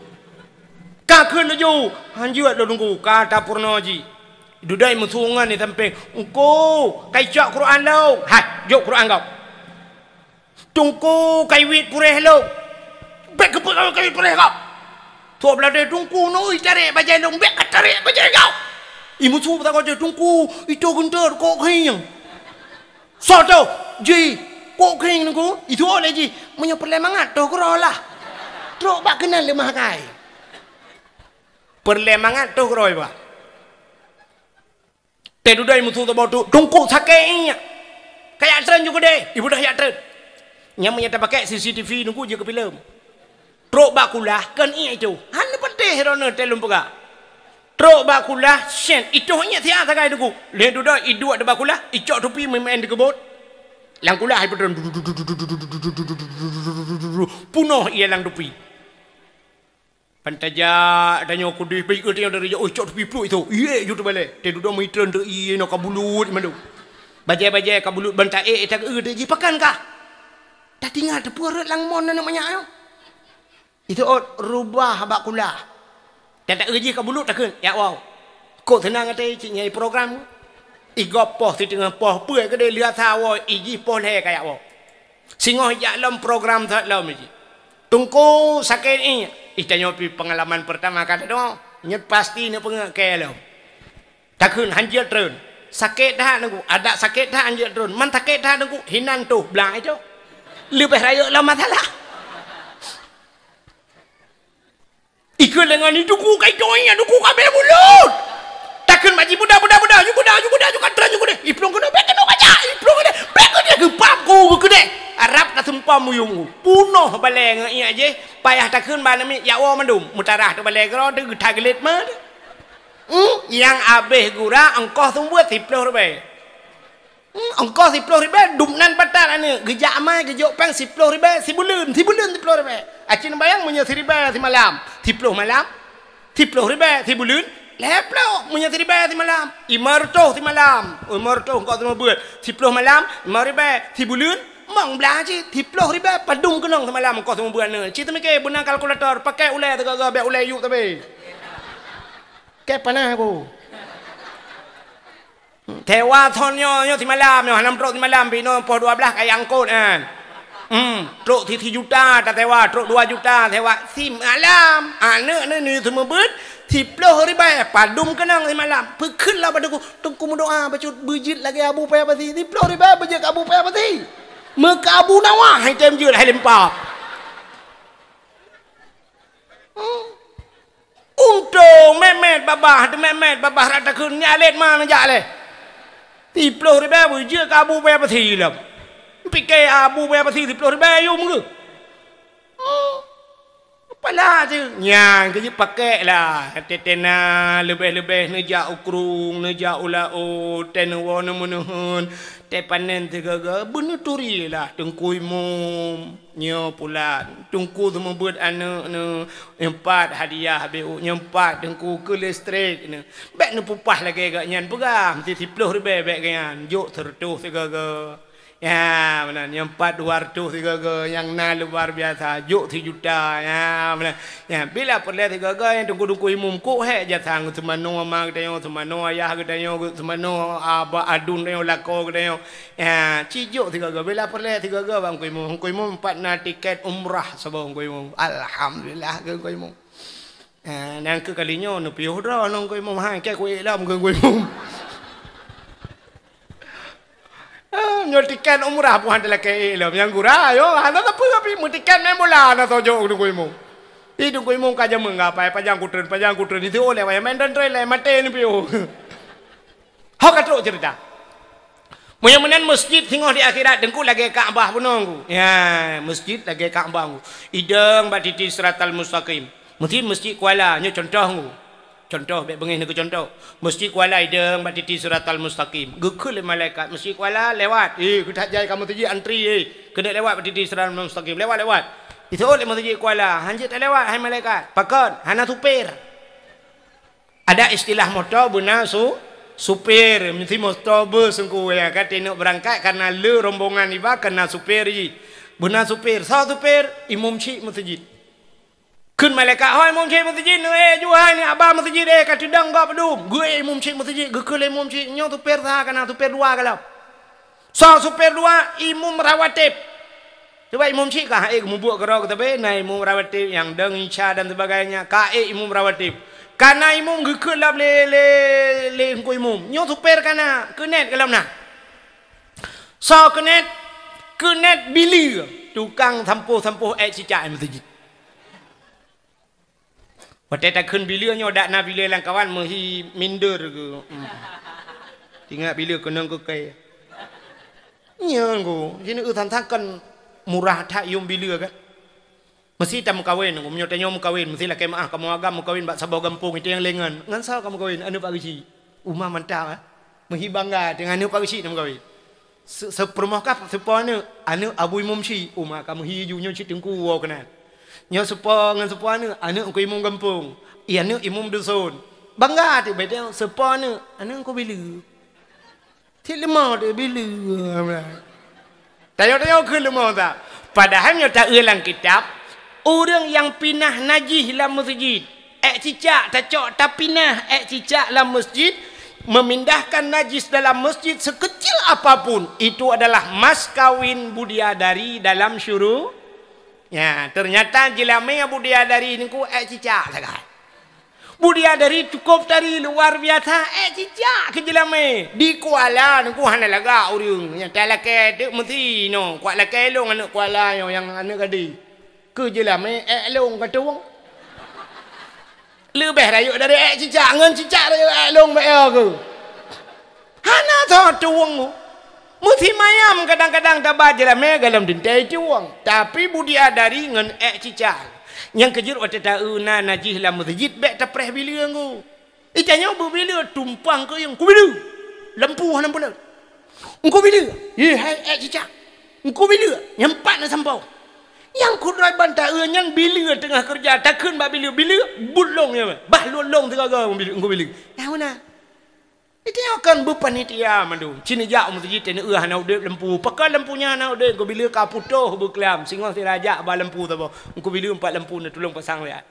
Ka kheun laju, hanjeuet lôn nunggu, ka tapeurunoe jih. Dudoe meusu ngon di sampéng, "Teungku, ka icok Quran lôn." "Hai, jok Quran gob." "Teungku, ka iwit puréh lôn." "Bèk keupeue ka iwit puréh gob." "Trôk beuladé Teungku, nui tarek bajèe lôn, bèk katarek bajèe gob." Imeusu beutôi, "Teungku, itôh geunteut kok khéng." "Soe toh?" "Jih, kok khéng Teungku." Itu lé jih, "Meunyoe peureulèe mangat toh keudroe lah." Trôk bak keunan leumah kai. Peureulèe mangat toh keudroe bah. Teududoe meusu saboh tu, "Teungku sakét ié nyak. Ka jak treun ju keudéh." Ibeudôh jak treun. Nyan meunyo tapakèk C C T V nunggu jeuet keu filem. Trôk bak kulah, kheun ié itu. Hana peunteng droeneuh teuh lôn peugah. Trôk bak kulah, syen, itôh ié siat sagai Teungku. Lheuh dudoe iduek di bak kulah, icok tupi meu'en dikeubot. Lam kulah ipeutreun. Punoh ié lam tupi. Ban tajak tanyoe keudéh, bèk tanyoe dari jauh, "Oi, cok tupi pluek itu." Ié ju teubalèe. Teududoe meutreun teu ié nyoe ka bulut mandum. Bajèe-bajèe ka bulut, ban taék taeu teu jih pakan kah. Tatinggai teupeue rot lam mon aneuk manyak nyoe. Itu ôt rubah bak kulah. Taeu jih ka bulut takheun, "Yak woe." Kok seunang até cit nyang iprogram. Igob poh siteungoh poh, peue keudéh lheuh asa woe, ijih poh lhèe ka yak woe. Singoh jak lom program that lom jih. "Teungku sakét ié." Ih, tanyoe pih peungalaman peurtama ka teudeungoe. Nyoe pasti neupeungeuet kèe lom. Takheun hanjeuet treun. "Sakét that Teungku." Adak sakét that hanjeuet treun. "Man sakét that Teungku." "Hinan toh blang itu." Leubeh rayeuk lom masalah. Ikheun lé ngon, "Teungku ka itoh ié, Teungku ka bèe bulut." Takheun bak jih, "Beudôh, beudôh, beudôh, ju beudôh, ju beudôh, ju ka treun ju keudéh." Iplueng keunoe, "Bèk keunoe kajak, iplueng keudéh, bèk keudéh, geupap ku, bèk keudéh." Arab taseumpom muyueng ku. Punoh balèe ngon ié jih, payah takheun bak aneuk miet, "Yak woe mandum." Meutarah teuh balèe keudroe teuh, geutha geulet ma teuh. Hmm, nyang abéh gura ongkoh seumeubeuet siploh ribèe. Hmm, ongkoh siploh ribèe, dum nan patat aneuk, geujak amai, geujok péng siploh ribèe sibuleuen, sibuleuen siploh ribèe. Aci neubayang meunyoe siribèe simalam, siploh malam, siploh ribèe sibuleuen, lhèe ploh meunyoe siribèe simalam, limong reutôh simalam, limong reutôh ongkoh seumeubeuet, siploh malam, limong ribèe sibuleuen, mong blah cit, siploh ribèe padum keunong simalam ongkoh seumeubeuet aneuk. Ci teumike beuna kalkulator, pakèk ulèe teuga-ga, bèk ulèe yup sabé. Kèe panah ku. Sewa thon nyoe, nyoe simalam, nyoe hana meutrok simalam, pih nyoe poh dua blaih kaya angkot nyan. Hmm, trok si, si juta tasewa, trok dua juta sewa simalam. Aneuk nyoe, nyoe seumeubeuet siploh ribèe, padum keunong simalam. Peukheun lah bak teungku, "Teungku meudoa bacut beujeuet lagèe Abu Paya Pasi, siploh ribèe beujeuet keu Abu Paya Pasi." Meuka Abu Nawas hai tem jeuet hai limpa. Hmm. Untông mèt-mèt babah, teuh mèt-mèt babah rata kheun nyan lét ma neujak lé. Siploh ribèe beujeuet keu Abu Paya Pasi lom. Pike Abu Paya Pasi siploh ribèe yum geuh. Hmm. Pala teuh nyan keu jeuet pakèk lah. Teuh-teuh na leubeh-leubeh neujak u krueng, neujak u laôt, teuh neuwoe neumeuneuen, teuh panen sigaga, beuneuturi lah teungku imum. Nyoe pulan, teungku seumeubeuet aneuk neuh, nyoe pat hadiah beu, nyoe pat teungku keu listrik neuh. Bèk neupeupah lagèe gobnyan peugah, meusti siploh ribèe bèk gobnyan, jok seureutôh sigaga. Ya, meunan. Nyang pat dua ratus sigoe-goe, nyang na luar biasa, jok sijuta. Ya, meunan. Ya, bila peureulèe sigoe-goe nyang teungku-teungku imum, kok hék jasa ngon seumanoe ma geutanyoe, seumanoe ayah geutanyoe, seumanoe aba adun tanyoe, lakoe geutanyoe. Ya, ci jok sigoe-goe. Bila peureulèe sigoe-goe bak teungku imum. Teungku imum pat na tiket umrah saboh teungku imum. Alhamdulillah keu teungku imum. Eh, nyang keu kali nyoe neupiôh droe ngon teungku imum, hai, kèe kuék lom keu teungku imum. Eh, nyoe tiket umrah pun hana lakèe ék lom, nyang gura, yo, hana sapeue pih, meutiket main bola hana sojok keu teungku imum. Di teungku imum ka jameun gapai, pajang kutreun, pajang kutreun, itu oleh wayang main tren-tren lé, maté neupiôh. Ho ka trok ceurita. Meunyoe meunan masjid singoh di akhirat, teungku lagèe Ka'bah bunoe, teungku. Ya, masjid lagèe Ka'bah, teungku. Idong bak titi siratal mustaqim. Meusti masjid Kuala, nyoe contoh, teungku. Contoh, bèk beungéh neukeu contoh. Masjid Kuala idong bak titi siratal mustaqim. Geukheun lé malaikat, "Masjid Kuala lewat." Eh, keutat jai ka masjid antri, eh. Keuneuk lewat bak titi siratal mustaqim. Lewat, lewat. Diseuôt lé masjid Kuala, "Hanjeuet talewat, hai malaikat." "Pakon?" "Hana supir." Ada istilah moto beuna su-, supir, meusti moto bus teungku, ya, ka teunok beurangkat kareuna le rombongan iba keuna supir jih. Beuna supir, soe supir? Imum chik masjid. Kheun malaikat, "Hoi imum chik masjid, neu, eh, juhai ni aba masjid, eh, ka teudong gob dum." Geuék imum chik masjid, geukheun lé imum chik, "Nyoe supir sa kana, supir dua galom." Soe supir dua? Imum rawatib. Sebab imum chik ka ék mubuet keudroe keutabe, na imum rawatib nyang dong isya dan sebagainya, ka ék imum rawatib. Kana imum geukheun lom lé, lé, lé teungku imum. Nyoe supir kana, keunet galom na. Soe keunet? Keunet bileue, tukang sampôh-sampôh ék cicak masjid. Watèe takheun bileue nyoe dak na bileue lam kawan meuhi minder keu. Hmm. Ingat bileue keunong keu kèe. Nyan teungku, sineuk eu sang-sang kan murah that yum bileue kan. Meusti tameukawen, meunyoe tanyoe meukawen, meusti lakèe meu'ah kamoe agam meukawen bak saboh gampông, itu nyang lé ngon. Ngon soe kameukawen? Aneuk Pak Geuchik. Uma mantap, eh. Meuhi bangga, teungoh aneuk Pak Geuchik tameukawen. Se-, seupeurumoh kah seupôt aneuk, aneuk Abu Imum Chik, uma ka meuhi ju nyoe cit teungku woe keunan. Nyoe seupôt ngon seupôt aneuk, aneuk Teungku Imum gampông. Iya aneuk imum dusun. Bangga teuk bèk teuh seupôt aneuk, aneuk Teungku Bileue. Cit leumah teuk Bileue. Tanyoe-tanyoe kheun leumah that. Padahai nyoe taeu lam kitab, ureueng nyang pinah najih lam meuseujid. Ék cicak tacok tapinah ék cicak lam masjid, memindahkan najis dalam masjid sekecil apapun, itu adalah mas kawin budiadari dalam syuru-, ya, ternyata jeulamé budiadari ningku ék cicak sagai. Budiadari cukup tari luar biasa, ék cicak keu jeulamé. Di Kuala ningku hana lagak ureueng. Nyang talakée teuk meusi nyoe, kuat lakée lôn aneuk Kuala nyoe nyang aneuk gadéh. Keu jeulamé ék lôn ka tueng. Leubeh rayeuk dari ék cicak, ngon cicak rayeuk ék lôn bak yo keuh. Hana tho tueng. Meusimayam kadang-kadang taba jeulamé golom teuntée tueng, tapi budiadari ngon ék cicak. Nyang keujeuet watée taeu na najih lam meuseujid bék tapreh bileue ngku. Itanyoe beubileue tumpang keu yong, "Teungku Bileue, lampu hana peuleut." "Teungku Bileue, yeh hai ék cicak. Teungku Bileue, nyan pat na sampoe." Nyang kudroe ban taeu nyan bileue teungoh keureuja, takheun bak bileue, "Bileue, buet lôn nyan, bah lôn lôn sigoe-goe Teungku Bileue." Nyang meunan. Itanyoe kan beupanitia mandum. Ci neujak u meuseujid teuneuk hana udeb lampu. Pakon lampu nyan hana udeb, Teungku Bileue ka putôh beuklam, singoh sira jak ba lampu saboh. Teungku Bileue empat lampu neutulông pasang siat.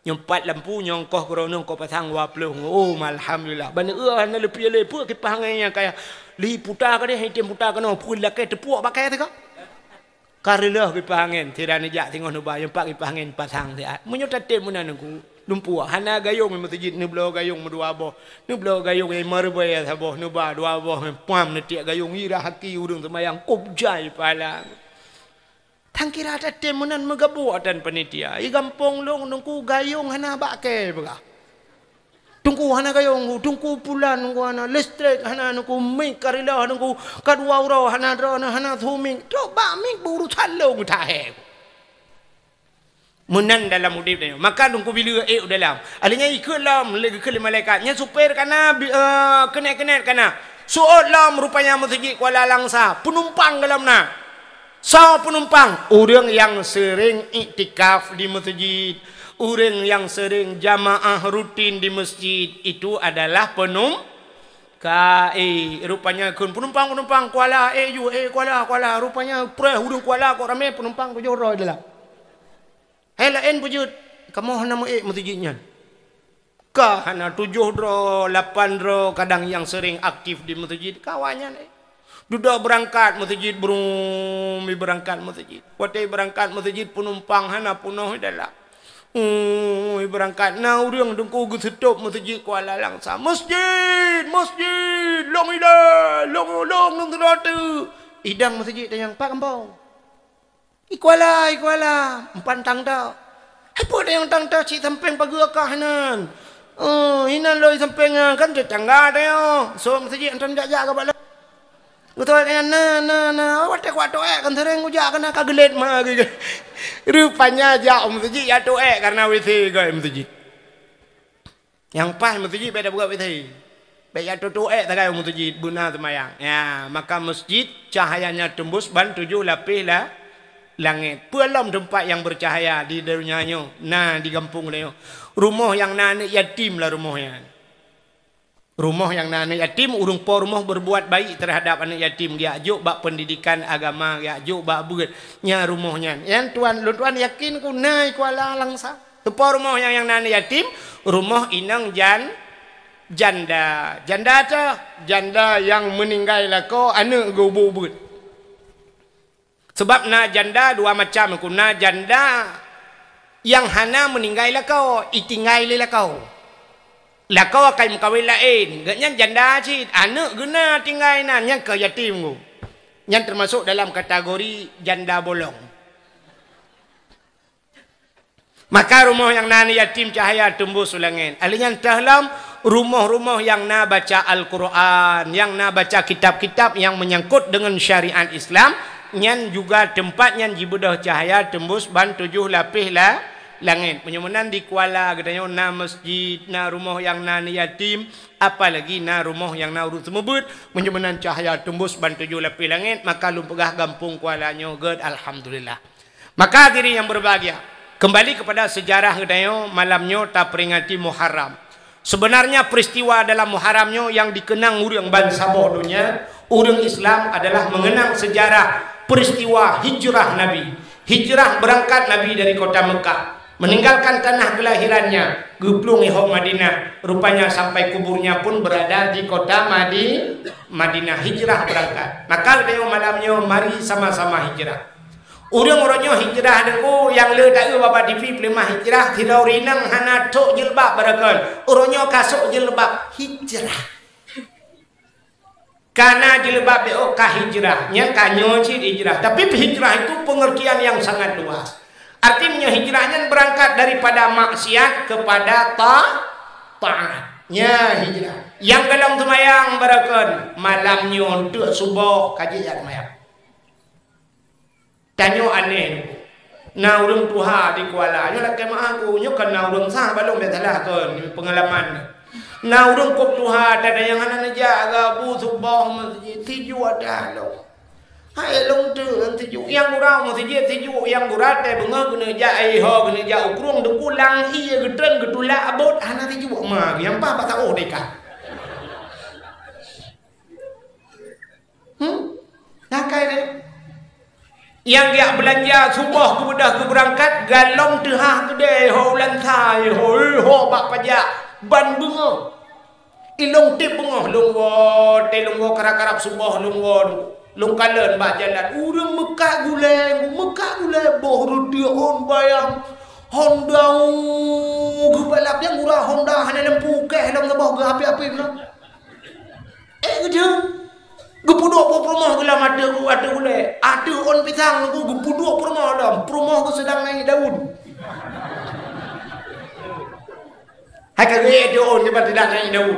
Nyoe pat lampu nyang koh keudroe nyoe koh pasang dua ploh. Oh, alhamdulillah. Ban eu hana leupie lé peue kipah angén nyang kaya. Li puta keudeh, item puta keunoe, peue lakée teupuek bak kayée teuka. Ka reuloh kipah angén, sira neujak singoh neuba, nyang pat kipah angén pasang siat. Meunyoe tatem meunan nangku, lumpuek. Hana gayong meuseujid, neubloe gayong meudua boh. Neubloe gayong nyang meureubai saboh, neuba dua boh, puam neutiek gayong, irah aki ureuëng seumayang, kop jai pahala. Tangkira tatem meunan meugabuk atan panitia. I gampông lôn nungku gayong hana bak kée peugah. Tungku hana gayong, tungku pulan nungku hana, listrik hana nungku, mik ka rila nungku, ka dua uroe hana droe, hana su mik. Trok bak mik beurusan lôn tahé. Meunan dalam udeb tanyoe. Maka Teungku Bileue ék u dalam. Akhirnya ikheun lom lé geukheun lé malaikat. Nyan supir kana, bi-, eh, keunet-keunet kana. Suot lom rupanya meuseujid Kuala Langsa. Peunumpang golom na. Soe peunumpang? Ureuëng nyang seuring iktikaf di meuseujid. Ureuëng nyang seuring jamaah rutin di meuseujid. Itu adalah peunum-, Ka, eh, rupanya kheun, "Penumpang, penumpang, Kuala, eh, ju, eh, Kuala, Kuala." Rupanya preh ureuëng Kuala kok ramé, penumpang tujoh droe dalam. Hai laén beujeuet, kamoe hana meu-ék meuseujid nyan. Ka hana tujoh droe, lapan droe, kadang nyang sering aktif di meuseujid, ka awak nyan, eh. Dudoe beurangkat meuseujid, brum, beurangkat meuseujid. Watée beurangkat meuseujid, penumpang hana peunoh dalam. Ui, beurangkat na ureuëng teungku geuseutôb meuseujid Kuala Langsa. "Masjid! Masjid! Lôn ilée! Lôn, lôn, lôn sidroe teuk!" Idang meuseujid tanyong, "Pat gampông?" "I Kuala, i Kuala." "Empan tang tok." "Hai peue tanyong tang tok, cit sampéng pageue kah nan?" "Oh, inan lôn sampéng nyan, kan tetangga tanyong." So meuseujid anton jak-jak ka bak lôn. Geutoe keu nyan, "Na, na, na." Watée kuat toék kan sering kujak keunan ka geulet ma geuh. Rupanya jak u meuseujid jak toék karena W C geuh meuseujid. Nyang paih meuseujid bék tabuka W C. Bék jak totoék tagai u meuseujid beuna seumayang. Ya, maka meuseujid cahayanya teumbus ban tujoh lapéh la-, langét. Peue lom teumpat nyang beucahaya di donya nyoe, na di gampông nyoe. Rumoh nyang na aneuëk yatim lah rumoh nyan. Rumoh nyang na aneuëk yatim, ureuëng po rumoh berbuat baik terhadap aneuëk yatim, geujak jok bak pendidikan agama, geujak jok bak beuet. Nyan rumoh nyan. Nyan tuan, lôn tuan yakin ku na i Kuala Langsa. Teupo rumoh nyang, nyang na aneuëk yatim, rumoh inong jan-, janda. Janda teuh, janda nyang meuninggai lakoe aneuëk geuh ubeuet-ubeuet. Sabab na janda dua macam, ku na janda nyang hana meuninggai lakoe, itinggai lé lakoe. Lakoe akai meukawen laén, gobnyan janda cit, aneuëk geuh na tinggai nan, nyan keuh yatim geuh. Nyan teumasok dalam kategori janda bolong. Maka rumoh nyang na aneuëk yatim cahaya teumbus u langét. Alheuh nyan teuh lom rumoh-rumoh nyang na baca Al-Quran, nyang na baca kitab-kitab nyang menyangkut dengan syariat Islam, nyan juga teumpat nyan jibeudôh cahaya teumbus ban tujoh lapéh la-, langét. Meunyoe meunan di Kuala geutanyoe na meuseujid, na rumoh nyang na aneuëk yatim, apalagi na rumoh nyang na ureuëng seumeubeuet, meunyoe meunan cahaya teumbus ban tujoh lapéh langét, maka lôn peugah gampông Kuala nyoe gét, alhamdulillah. Maka hadirin yang berbahagia, kembali kepada sejarah geutanyoe, malam nyoe taperingati Muharram. Sebenarnya peristiwa dalam Muharram nyoe yang dikenang ureuëng bansaboh donya, ureuëng Islam adalah mengenang sejarah peristiwa hijrah Nabi. Hijrah berangkat Nabi dari kota Mekah, meninggalkan tanah kelahirannya, geuplueng i ho Madinah. Rupanya sampai kuburnya pun berada di kota Madi-, Madinah. Hijrah berangkat. Maka geutanyoe malam nyoe mari sama-sama hijrah. Ureuëng uroe nyoe hijrah deungoe nyang le taeu bak T V peuleumah hijrah, sidroe ureuëng inong hana sok jilbab baroekon. Uroe nyoe ka sok jilbab hijrah. Ka na jilbab B O ka hijrah. Nyan ka nyoe cit hijrah. Tapi hijrah itu pengertian yang sangat luas. Arti meunyoe hijrah nyan berangkat daripada maksiat kepada ta-, taat. Nyan hijrah. Nyang golom seumayang baroekon malam nyoe teuk suboh ka jijak seumayang. Tanyoe aneh. Na ureuëng tuha di Kuala, nyoe lakée meu'ah ku, nyoe kon na ureuëng sah balong bek salah kon, nyoe peungalaman. Na ureuëng kok tuha, tada nyang hana neujak gabu suboh meuseujid, sijuek dah lom. Hai lôn teuk sijuek, nyang gura meuseujid sijuek, nyang gura tée beungoh keuneuk jak ai ho, keuneuk jak u krueng, deukulang ié geutreun geutulak abot, hana sijuek ma, nyang paih bak saôh deka. Hmm? Nyan kai deh. Nyang geujak beulanja suboh geubeudôh geubeurangkat, galom teuhah keudè, ho ulansa, ho, ho bak pajak, ban beungoh. Ilong tieb beungoh, lôn woe, tée lôn woe karab-karab suboh, lôn woe, lôn kalon bak jalan. Ureuëng meukat gulée, meukat gulée, boh reuteuek ôn bayang. Honda, geubalap nyang gura Honda, hana lampu, keh lom saboh geuapi-api pula. Eh, geujeuen. Geupeuduek boh peurumoh geulam ateueh, ateueh ulée. Ateueh ôn pisang nunggu geupeuduek peurumoh lom. Peurumoh geuh seudang naik daun. Hai ka geuék ateueh ôn, nyoe ban teudak naik daun.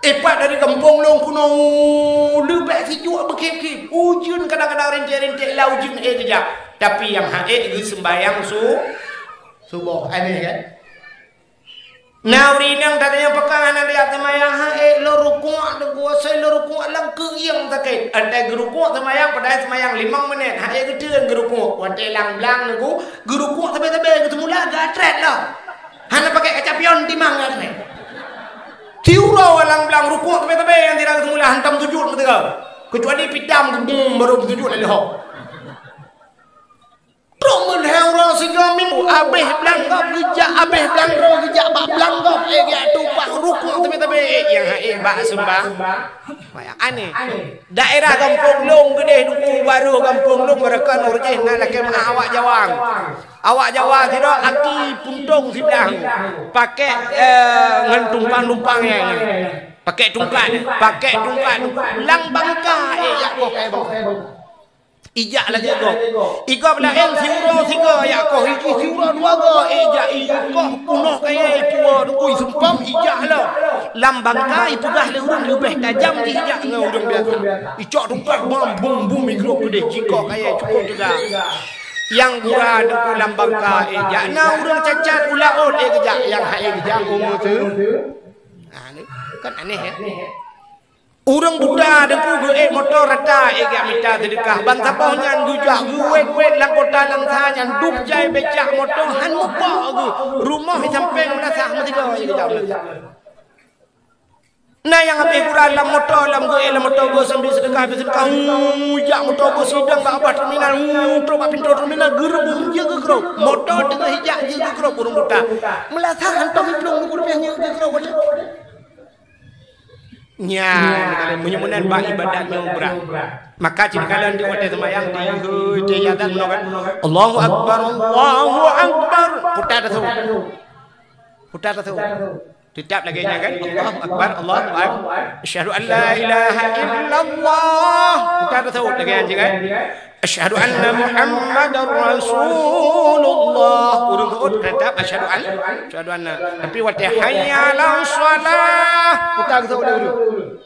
Eh, pat dari gampông lôn keunoe, leubeh sijuek beukhiep-khiep. Ujeuen kadang-kadang rinték-rinték lam ujeuen ék geujak. Tapi nyang han ék geuseumbahyang su-, suboh. Aneh, kan? Na ureuëng inong tanyong pakon hana lé seumayang, han ék lôn rukuk, teungku, asai lôn rukuk lam keuieng sakét. Asai geurukuk seumayang, padahai seumayang limong menit, han ék geuteun geurukuk. Watée lam blang teungku, geurukuk sabe-sabe geuteumula geuatrét lah. Hana pakai kaca pion timang geuatrét. Di uroe lam blang rukuk teubé-teubé nyang tidak semula hantom sujud meuteugah. Kecuali pitam geubung baru sujud lé ho. Trok meuhai uroe sigoe minggu, abéh blang gob geujak, abéh blang droe geujak bak blang gob, eh, geujak tumpah rukuk teubé-teubé, eh, nyang hai bak seumbah. Wah, nyang aneh. Daerah gampông lôn geudeh duku baru gampông lôn meureuka nur jih na lakée meuah awak Jawa. Awak Jawa sidroe aki puntông siblaih. Pakai, eh, ngon tumpang-tumpang nyang. Pakai tungkat, pakai tungkat. Lam bangka, eh, jak koh kai bangka. Ijak lagée gob. Igob laén siuroe sigoe jak koh, iji siuroe dua goe, eh, jak ijak koh punoh kayée ipuwoe dukui sumpam ijak lom. Lam bangka ipeugah lé ureuëng leubeh tajam jih jak ngon ureuëng biasa. Icok tungkat bam bum bum igrob keudeh jikoh kayée cukup teuga. Nyang gura deungon lam bangka, eh, jak na ureuëng cacat u laôt, eh, geujak nyang hai geujak umu teu. Nah, ni kan aneh ya. Ureuëng buta deungon geuék moto rata, eh, geujak mita seudeukah. Ban saboh nyan geujak geuwét-wét lam kota lam sa nyan dub jai becak moto han mupa geuh. Rumoh sampéng meulasah meusigoe, eh, geujak meulasah. Na nyang habéh gura lam moto, lam geuék lam moto geuh sambil seudeukah, habéh seudeukah, uu, jak moto geuh sidang bak babah terminal, uu, trok bak pintoe terminal, geureubung jeuet geugrob. Moto teungoh ijak jeuet geugrob ureuëng buta. Meulasah hantom iplueng meukeurupiah jeuet geugrob. Nyan, meunyoe meunan bak ibadat nyoe brat. Maka cit kalon di watée seumayang, di hôi, di azan nyoe kan. Allahu Akbar, Allahu Akbar. Putar tasawuf. Putar tasawuf. Tetap lagée nyan kan? Allahu Akbar, Allahu Akbar. Asyhadu an la ilaha illallah. Bukan tasawuf lagée nyan kan? Asyhadu anna Muhammadar Rasulullah. Ureuëng reuôt tetap asyhadu an, asyhadu anna. Tapi watée hayya 'alas shalah, bukan tasawuf lé ureuëng.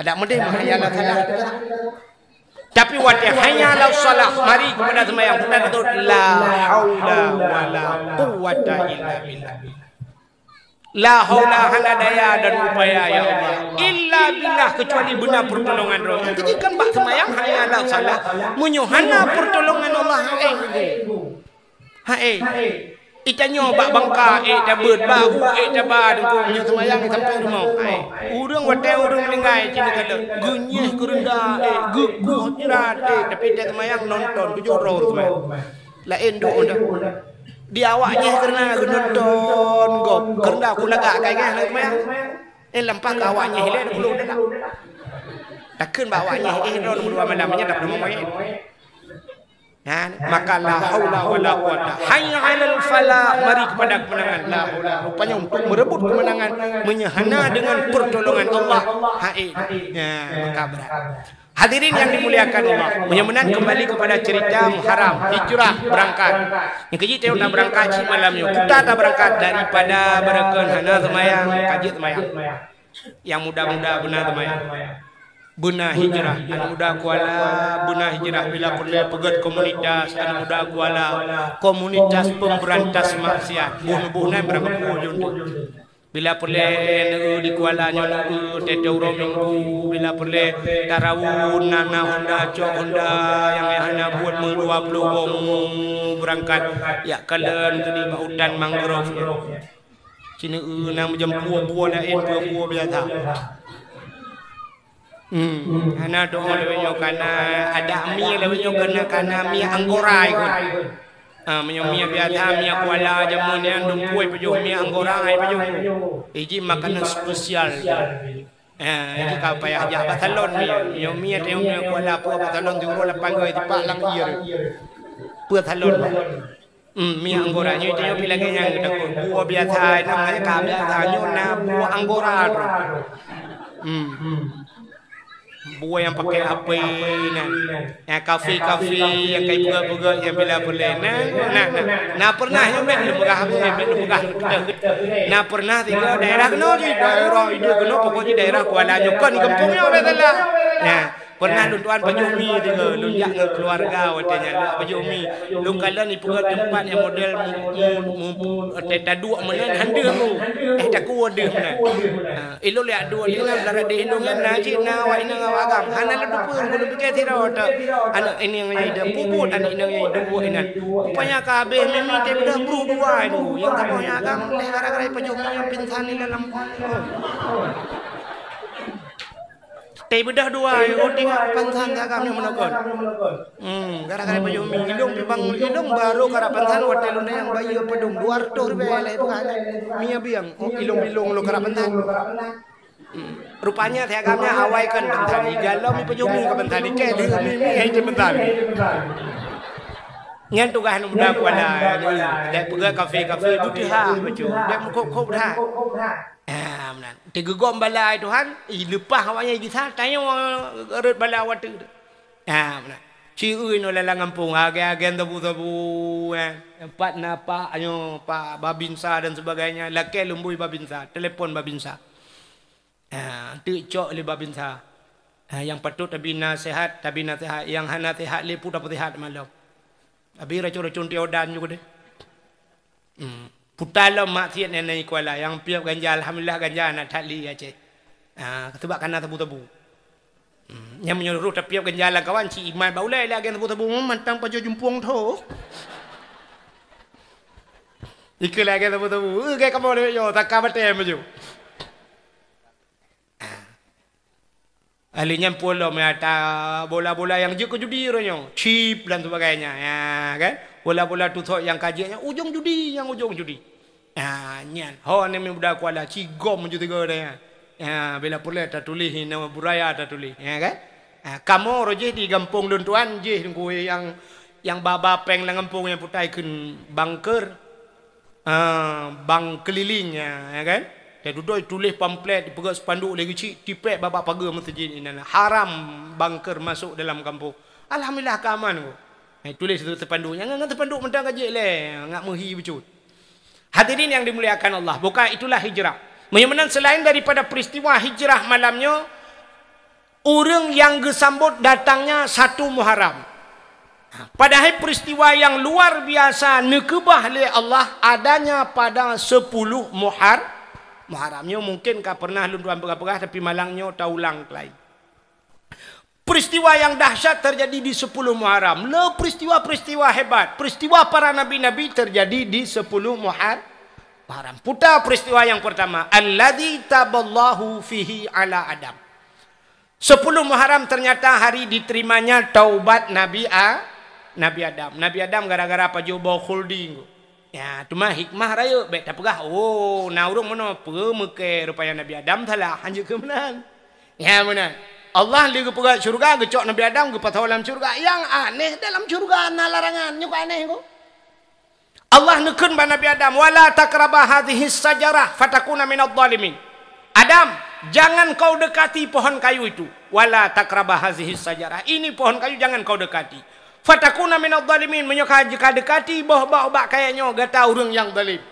Ada mudeh mah hayya 'alas shalah. Tapi watée hayya 'alas shalah, mari kepada sembahyang, kita betul la haula wala quwwata illa billah. La haula, hana daya dan upaya ya Allah, illa billah, kecuali beuna pertolongan Droe. Jadi kan bak sembahyang hayya 'alas shalah, meunyoe hana pertolongan Allah, hai. Hai. Itanyoe bak bangka, eh, tabeuet, bak hu, eh, taba deungon nyoe seumayang sampai rumoh. Hai. Ureuëng watée ureuëng meuninggai cit ka lheueh. Geunyeh keureunda, eh, geukueh jirat, eh, tapi watée seumayang nonton tujoh droe seumayang. Laén duek dah. Di awak nyeh keureuna geunonton gob. Keureunda ku lagak kai ngeh lam seumayang. Eh, lampah ka awak nyeh ilée dua puluh dah. Takheun bak awak nyeh, eh, droe dua malam nyan dah peurumoh. Nah, maka la haula wala quwata. Hayya 'alal falah, mari kepada kemenangan. La haula, rupanya untuk merebut kemenangan meunyoe hana dengan pertolongan Allah. Hai. Ya, maka berat. Hadirin yang dimuliakan Allah, meunyoe meunan kembali kepada cerita Muharram, hijrah berangkat. Nyang keujih teuh na berangkat cit malam nyoe. Kuta ta berangkat daripada beureukan hana seumayang, ka jeuet seumayang. Nyang muda-muda beuna seumayang. Beuna hijrah, aneuk muda Kuala, beuna hijrah bila peureulée peugét komunitas, aneuk muda Kuala, komunitas pemberantas maksiat. Boh neuboh nan barang kapeue jeuet. Bila peureulée neueu di Kuala nyoe neueu teuh uroe Minggu, bila peureulée tarawon na, na honda, cok honda nyang hana buet meu dua ploh boh beurangkat, jak kalon keudeh bak utan mangrove. Cit neueu na meujeumpue buah laén, buah-buah biasa. Hmm, hana doh lawét nyoe kana adak mie lawét nyoe kana, kana mie anggora ikot. Ah, meunyoe mie biasa, mie Kuala jameun nyan dum pui pajoh, mie anggora ai pajoh. Iji makanan spesial. Ah, iji ka payah jak bak salon mie. Meunyoe mie teuh mie Kuala peue bak salon siuroe lapan goe sipak lam ie. Peue salon. Hmm, mie anggora nyoe, nyoe pi lagée nyang geutakot. Buah biasa, na meunan ka biasa. Nyoe na buah anggora droe. Hmm. Buah nyang pakai apui nyan. Nyang kafe-kafe, nyang kai peugah-peugah, nyang bila peureulée. Na, na, na. Na pernah nyoe, met lôn peugah, met lôn peugah. Na pernah tiga daerah keunoe jih, daerah idéh keunoe, pokok jih daerah Kuala nyoe kon gampông nyoe biasalah. Nah, Pernah lôn tuan pajoh mi tiga, lôn jak ngon keluarga watèe nyan, lôn pajoh mi. Lôn kalon ipeugah teumpat nyang model mu-, mu-, mu-, watèe taduek meunan han deuh. Eh, taku deuh meunan. Ha, ilôn lé aduek lé nyan, lara deuh ilôn nyan, na cit na awak inong awak agam. Hana lôn teupeue, lôn pikir sidroe ta-, aneuk inong nyang ideuh pubut, aneuk inong nyang ideuh buet inan. Rupanya ka habéh mi-mi teuh beudôh bruh dua itu. Nyang saboh nyang agam lé gara-gara pajoh mi nyang pingsan di dalam. Teubeudôh dua, oh, tinggai pansan sagam nyang meunokon. Hmm, gara-gara pajoh mi, ilôn pi bang, ilôn baru karap pansan watèe lôn nyang bayeue padum dua reutôh ribèe lé bukan. Mi abieng, oh, ilôn bilôn lôn karap pansan. Hmm. Rupanya si agam nyan awai kan pansan, igalom ipajoh mi ka pansan, ikèe lheueh mi, mi hai pansan. Nyan tugaih aneuk muda Kuala, ya, dek peugah kafe-kafe, beuteuha bacut, dek meukhôb-khôb that. Ah, meunan. Teugeugom bala Tuhan, ileupah awak nyan gisa, tanyoe rhot bala watèe. Ah, meunan. Ci ui nyoe lam gampông, agen-agen sabu-sabu, eh. Pat na Pak, nyoe, Pak Babinsa dan sebagainya, lakèe lumbôi Babinsa, telepon Babinsa. Ah, teuk cok lé Babinsa. Ah, nyang patut tabi naseuhat, tabi naseuhat, nyang hana seuhat lé peue tapeusihat malom. Abi racôn-racôn tiodan nyoe keudeh. Hmm. Puta lom maksiat nyan di Kuala, nyang piôp ganja, alhamdulillah ganja na that li Aceh. Ah, sebab kana sabu-sabu. Hmm. Nyang meunyoe roh tapiôp ganja lam kawan, ci iman bak ulèe lé agen sabu-sabu, mantong pajoh jumpung tho. Ikeu lé agen sabu-sabu, eh, gai kamoe lé yo, saka batèe maju. Ahli nyan pulo meuata bola-bola nyang jeuet keu judi uroe nyoe, chip dan sebagainya, ya kan? Bola-bola tusok nyang ka jeuet nyan ujong judi, nyang ujong judi. Ha, nyan. Ho ni muda Kuala cigom ju tiga dia. Ya, bila pulai tatulis ni nama buraya tatulis, ya kan? Ha, kamoe roh jih di gampông lôn tuan jih nyang, nyang ba-ba péng lam gampông nyang putai kheun bangker. Ah, bang keliling, ya, ya kan? Dia duduk tulis pamflet, dipeugah spanduk lagi cik, tipek babak pagar masjid inan. Haram bangker masuk dalam kampung. Alhamdulillah, ka aman ko. Eh, tulis tu spanduk. Jangan ngan spanduk mentang kajik leh, ngak meuhi becut. Hadirin yang dimuliakan Allah, bukan itulah hijrah. Meunyoe meunan selain daripada peristiwa hijrah malam nyoe, ureuëng nyang geusambot datangnya satu Muharram. Padahai peristiwa nyang luar biasa neukeubah lé Allah adanya pada sepuluh Muhar-, Muharram. Nyoe mungkin ka pernah lôn tuan peugah-peugah, tapi malam nyoe taulang keulai. Peristiwa nyang dahsyat terjadi di sepuluh Muharram. Le peristiwa-peristiwa hebat, peristiwa para nabi-nabi terjadi di sepuluh Muhar-, Muharram. Puta peristiwa nyang pertama, alladzi taballahu fihi ala Adam. Sepuluh Muharram ternyata hari diterimanya taubat Nabi A-, Nabi Adam. Nabi Adam gara-gara pajoh boh khuldi. Ya, teuma hikmah rayeuk, bèk tapeugah, "Oh, na ureuëng meunoe peue meukè rupanya Nabi Adam salah, hanjeuet keu meunan." Ya, meunan. Allah lé geupeugah syurga, geucok Nabi Adam geupasoe lam syurga. Nyang aneh dalam syurga na larangan, nyoe ka aneh ko. Allah neukheun bak Nabi Adam, "Wala taqraba hadhihi sajarah fatakuna minadh dhalimin." "Adam, jangan kau dekati pohon kayu itu." "Wala taqraba hadhihi sajarah." Ini pohon kayu jangan kau dekati. "Fatakuna minadh dhalimin." Meunyoe ka, ka dekati boh bak, bak kayèe nyoe, gata ureuëng nyang zalim.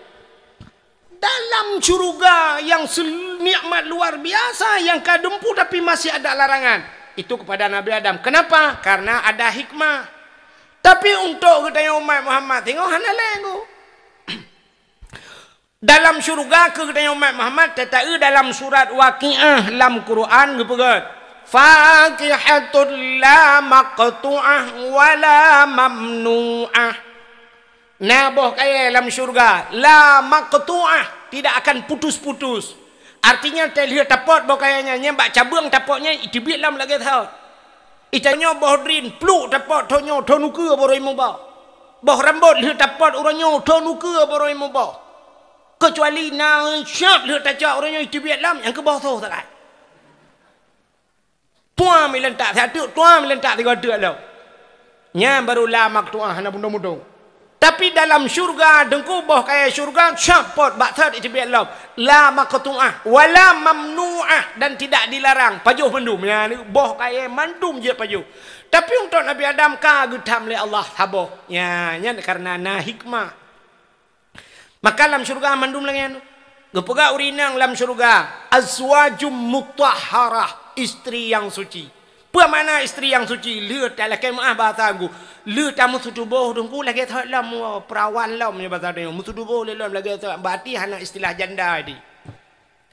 Dalam syurga yang sel-, nikmat luar biasa yang ka dumpu tapi masih ada larangan. Itu kepada Nabi Adam. Kenapa? Karena ada hikmah. Tapi untuk geutanyoe umat Muhammad, singoh hana lé ngu. Dalam syurga keu geutanyoe umat Muhammad, teuta-eu dalam surat Waqiah lam Quran geupeugah, "Fakihatun la maqtu'ah wa la mamnu'ah." Na boh kayèe lam syurga, la maqtu'ah, tidak akan putus-putus. Artinya, teuh lheueh tapot boh kayèe nyan, nyan bak cabeueng tapot nyan, iteubiet lom lagèe thot. Itanyoe boh drin, pluk tapot thonyoe, thon ukeue baroe muboh. Boh rambot lheueh tapot uroe nyoe, thon ukeue baroe muboh. Keucuali na syab lheueh tacok uroe nyoe, iteubiet lom, nyang keuboh soh sagai. Puang milentak siat teuk, tuang milentak sigoe teuk lom. Nyan baru la maqtu'ah hana mudong-mudong. Tapi dalam syurga, teungku, boh kayèe syurga, syab pot bak that iteubiet lom. La maqtu'ah, wala mamnu'ah, dan tidak dilarang. Pajoh mandum. Nyan boh kayèe mandum jeuet pajoh. Tapi untuk Nabi Adam ka geutham lé Allah saboh. Nyan, nyan karena na hikmah. Maka lam syurga mandum lagèe nyan. Geupeugah ureueng inong lam syurga, "Azwajum mutahharah," istri yang suci. Peue makna istri nyang suci? Lheueh talakée meuáh bahasa Teungku. Lheueh tameuseutuboh Teungku lagée thot lom, perawan lom nyoe bahasa Teungku. Meuseutuboh lé lom lagée thot, berarti hana istilah janda di.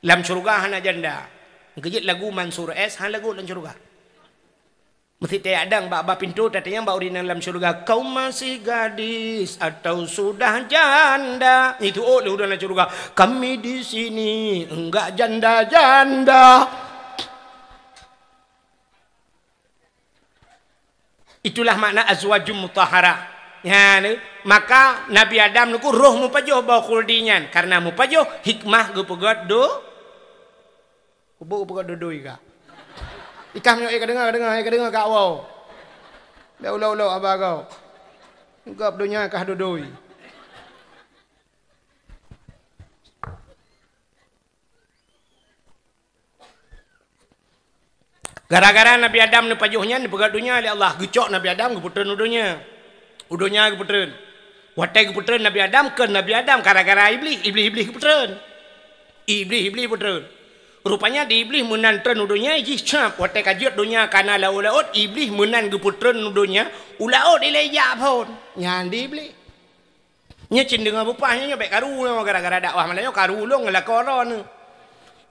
Lam syeuruga hana janda. Keujeuet lagu Mansur S hana lagu lam syeuruga. Meusti tajak dang bak, bak pintoe tatanyong bak ureuëng nyang lam syeuruga, "Kau masih gadis atau sudah janda?" Itu oh lé ureuëng lam syeuruga, "Kami di sini enggak janda-janda." Itulah makna azwajum mutahharah. Nyan, maka Nabi Adam niku roh mupajoh boh khuldi nyan, karena mupajoh hikmah geupeugét do-, kubu geupeugét dodoi ka. Ikah meunyoe ka deungoe, ka deungoe, ka deungoe ka awai. Dak ulok-ulok haba gob. Gob donya kah dodoi. Gara-gara Nabi Adam neupajoh nyan, neupeugét donya lé Allah, geucok Nabi Adam geupeutreun u donya. U donya geupeutreun. Watée geupeutreun Nabi Adam, kon Nabi Adam, gara-gara Iblih, Iblih-Iblih geupeutreun. Iblih-Iblih peutreun. Rupanya di Iblih meunan treun u donya jih cap, watée ka jeuet donya kana laôt-laôt, Iblih meunan geupeutreun u donya, u laôt ilée jak phon. Nyan di Iblih. Nyoe cit deungoe bupah nyoe, nyoe bék karu nyoe gara-gara dakwah malam nyoe karu ulôn ngon lakoe droeneuh.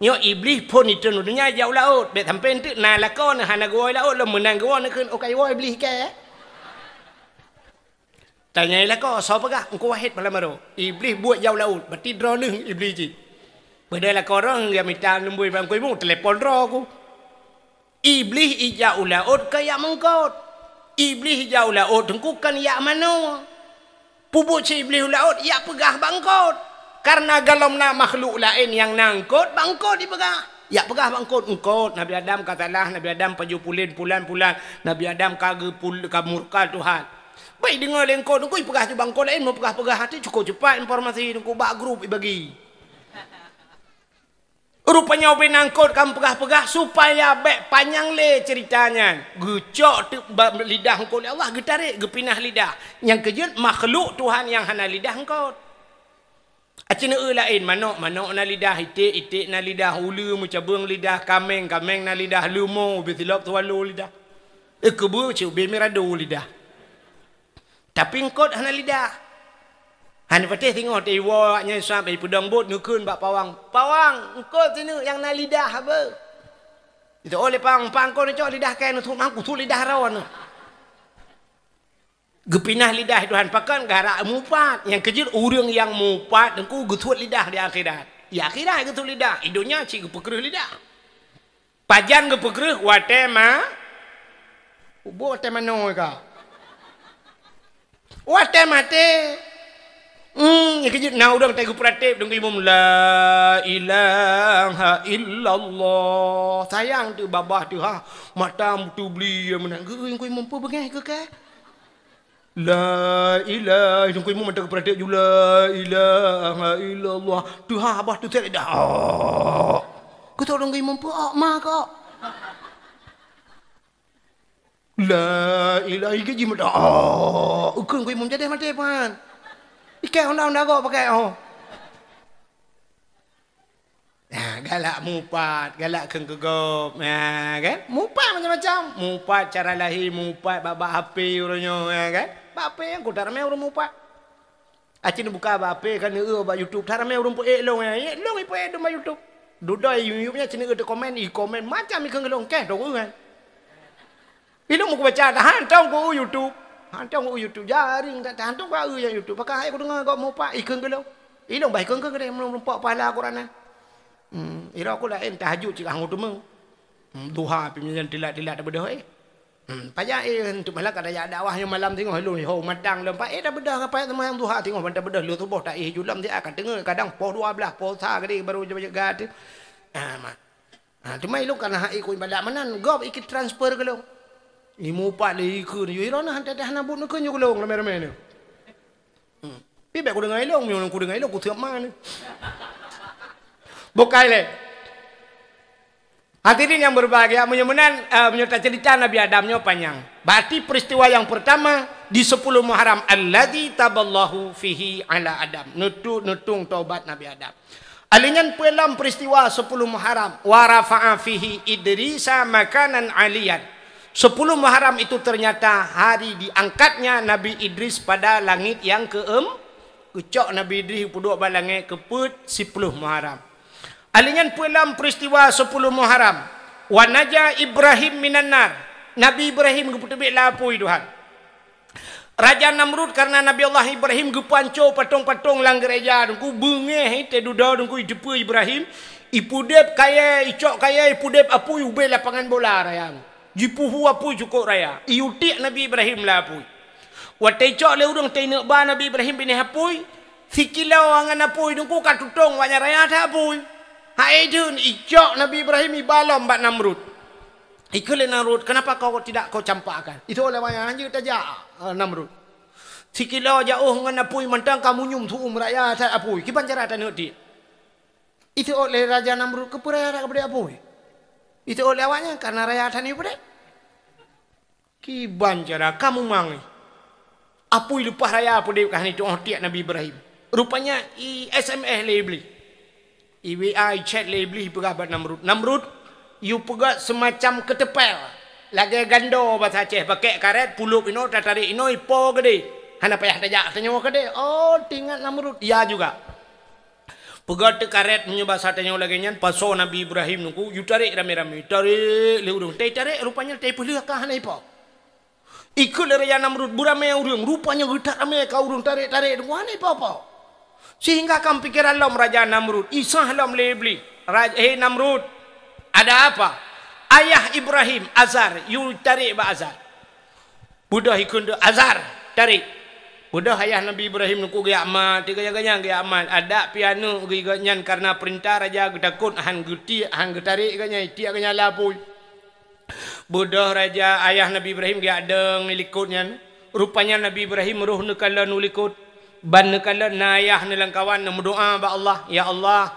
Nyoe Iblih phon itreun u donya jak u laôt, bék sampoe enteuk na lakoe neuh hana geuwoe laôt lom meunan geuwoe neukheun, "Oh ka iwoe Iblih kée." Tanyai lakoe, "Soe peugah?" "Engku Wahid malam baroe." "Iblih buet jak u laôt, berarti droeneuh Iblih jih." Padahai lakoe droeneuh ya mita lumboi bak Teungku Imum, telepon droe ku. Iblih ijak u laôt ka yak meungkot. Iblih ijak u laôt Teungku kon yak manoe. Peubuet si Iblih u laôt yak peugah bak eungkot. Karena galom na makhluk laén nyang na eungkot, bak eungkot ipeugah. Yak peugah bak eungkot, "Eungkot, Nabi Adam ka salah, Nabi Adam pajoh pulen pulan-pulan, Nabi Adam ka geupul-, ka murka Tuhan." Baik deungoe lé eungkot, eungkot ipeugah cit bak eungkot laén, meupeugah-peugah até cukup cepat informasi eungkot bak grup ibagi. Rupanya ubé na eungkot ka meupeugah-peugah supaya bék panyang lé ceurita nyan. Geucok teuk ba-, lidah eungkot lé Allah, geutarek, geupinah lidah. Nyang keujeuet makhluk Tuhan nyang hana lidah eungkot. Aci neueu laén, manok, manok na lidah, iték, iték na lidah, uleue meucabeueng lidah, kaméng, kaméng na lidah, leumo ubé silop swallow lidah. Eh, keubeue cit ubé mirado lidah. Tapi eungkot hana lidah. Hana patéh singoh teuiwoe awaknyan sab, ipeudong bot neukheun bak pawang, "Pawang, eungkot sineuk nyang na lidah beu." Itu oleh pawang, "Pang kon cok lidah kée neuthut, mang kusut lidah droeneuh." Geupinah lidah Tuhan pakon gara mupat. Nyang keujeuet ureuëng nyang mupat Teungku geuthot lidah di akhirat. Di akhirat geuthot lidah, di donya cit geupeukreueh lidah. Pajan geupeukreueh watée ma-, ubôk watée manoe ka. Watée maté. Hmm, nyang keujeuet na ureuëng watée geupeuratéb deungon imum, "La ilaha illallah." Sayang teuh babah teuh ha. Mata meuteubli meunan. Geu-, geu-, imum peue beungéh keu kée? La ilaha, Teungku Imum mantong geupeuratéb ju, "La ilaha illallah." Tuha babah teuh that dah. Keu Teungku Imum peue, "Oh, ma kok." La ilaha, ige jih meudah. Oh, ukheun Teungku Imum jadi maté pan. Ikai honda-honda gok pakai, oh. Ha, galak mupat, galak kheun keu gob, ha, kan? Mupat macam-macam. Mupat cara lahé, mupat bak, bak H P uroe nyoe, ha, kan? Bak H P nyang kuta ramé ureuëng mupat. Aci neubuka bak H P kan, neueu bak YouTube, that ramé ureuëng peuék lôn, ha. Ék lôn ipeuék dum bak YouTube. Dudoe YouTube nyan, ci neueu teukomen, ikomen macam ikheun keu lôn, keh, tunggu, kan? Ilôn meukubaca, tahan tong ku YouTube. Hantong ku YouTube, jaring that, hantong ku eu nyang YouTube. Pakon hai kudeungoe gob mupat, ikheun keu lôn. Ilôn bah ikheun keu lôn, meureumpok pahala Quran nyan. Hmm, ira ku laén tahajud cit ka hango teumé. Hmm, duha pih nyan tilat-tilat tabeudôh, eh. Hmm, pajan, eh, untuk malam kada jak dakwah nyoe malam singoh ilôn, ho matang lom, Pak, eh, tabeudôh, ngapai seumayang duha singoh ban tabeudôh, lheueh suboh ta éh ju lom siat, ka teungeut, kadang poh dua blaih, poh sa gade baru jaga-jaga tu. Ah, mak. Ha, teuma ilôn kana hak ikôt ibadat meunan, gob ikheun transfer keu lôn. Imupat lé ikheun, yo, droeneuh hana teuh hana buet neukheun ju keu lôn ramé-ramé nyoe. Hmm. Pi bék kudeungoe ilôn, meunyoe kudeungoe ilôn, kuseuep ma nyoe. Bukai lé. Hadirin yang berbahagia, meunyoe meunan, eh, meunyoe taceurita Nabi Adam nyoe panyang. Berarti peristiwa yang pertama di sepuluh Muharram, alladzi taballahu fihi ala Adam. Neutu-, neutung taubat Nabi Adam. Alheuh nyan peue lom peristiwa sepuluh Muharram, wa rafa'a fihi Idrisa makanan aliyan. Sepuluh Muharram itu ternyata hari diangkatnya Nabi Idris pada langit yang keem-, geucok Nabi Idris geupeuduek bak langét keu peuet siploh Muharram. Alèh nyan peue lom peristiwa sepuluh Muharram, "Wa naja Ibrahim minan nar." Nabi Ibrahim geupeuteubiet lam apui Tuhan. Raja Namrud, karena Nabi Allah Ibrahim geupeuhanco patong-patong lam gereja, Teungku, beungéh, eh, teududoe, Teungku, iteupeue Ibrahim, ipeudeb kayèe, icok kayèe, ipeudeb apui ubé lapangan bola raya. Jipuhu apui cukôp raya, iutiek Nabi Ibrahim lam apui. Watèe icok lé ureueng teuineuk ba Nabi Ibrahim binéh apui, sikilo ngon apui, Teungku, ka tutong awak nyan raya that apui. Hai deuh, icok Nabi Ibrahim iba lom bak Namrud. Ikheun lé Namrud, "Kenapa kau tidak kau campakkan?" Itu oleh banyak hanya tajak, eh, Namrud. Sikilo jauh ngon apui mantong ka munyum su'um raya that apui. Kiban cara taneuk tiek. Itu oleh Raja Namrud, "Keupeue raya that kapeudeb apui?" Itu oleh awaknyan, "Karena raya that nyoe peudeb." Kiban cara kamu mangai? Apui leupah raya peudeb ka hana itu'oh tiek Nabi Ibrahim. Rupanya i S M S lé Iblih. I W A, i chat lé Iblih, ipeugah bak Namrud, "Namrud, yue peugöt seumacam keuteupeue, lagèe gando basa Aceh, pakèk karét, pulôp inoe, tatarek inoe, ipo keudéh. Hana payah tajak tanyoe keudéh." Oh, teuingat Namrud, "Ya juga." Peugöt teuh karét, meunyoe basa tanyoe lagèe nyan, pasoe Nabi Ibrahim Teungku, yue tarek ramé-ramé, tarek lé ureueng. Teutarek, rupanya teupeuleueh ka hana ipo. Ikheun lé Raja Namrud, beuramé ureueng, rupanya geutak ramé ka ureueng tarek-tarek Teungku, hana ipo-po. Sehingga ka pikiran lom Raja Namrud, isah lom lé Iblih, "Raj-, he Namrud, ada apa?" "Ayah Ibrahim, Azar, yue tarek bak Azar." Beudôh ikheun teuh, "Azar, tarek." Beudôh ayah Nabi Ibrahim Teungku geujak mat, geuya-geuya geujak mat. Adak pih aneuk geuh nyan karena peurintah raja geutakot, han geutiek, han geutarek geuh nyan, itiek geuh nyan lam apui. Beudôh raja, ayah Nabi Ibrahim geujak dong i likot nyan. Rupanya Nabi Ibrahim roh neukalon u likot. Ban neukalon na ayah neuh lam kawan neumeudoa bak Allah, "Ya Allah,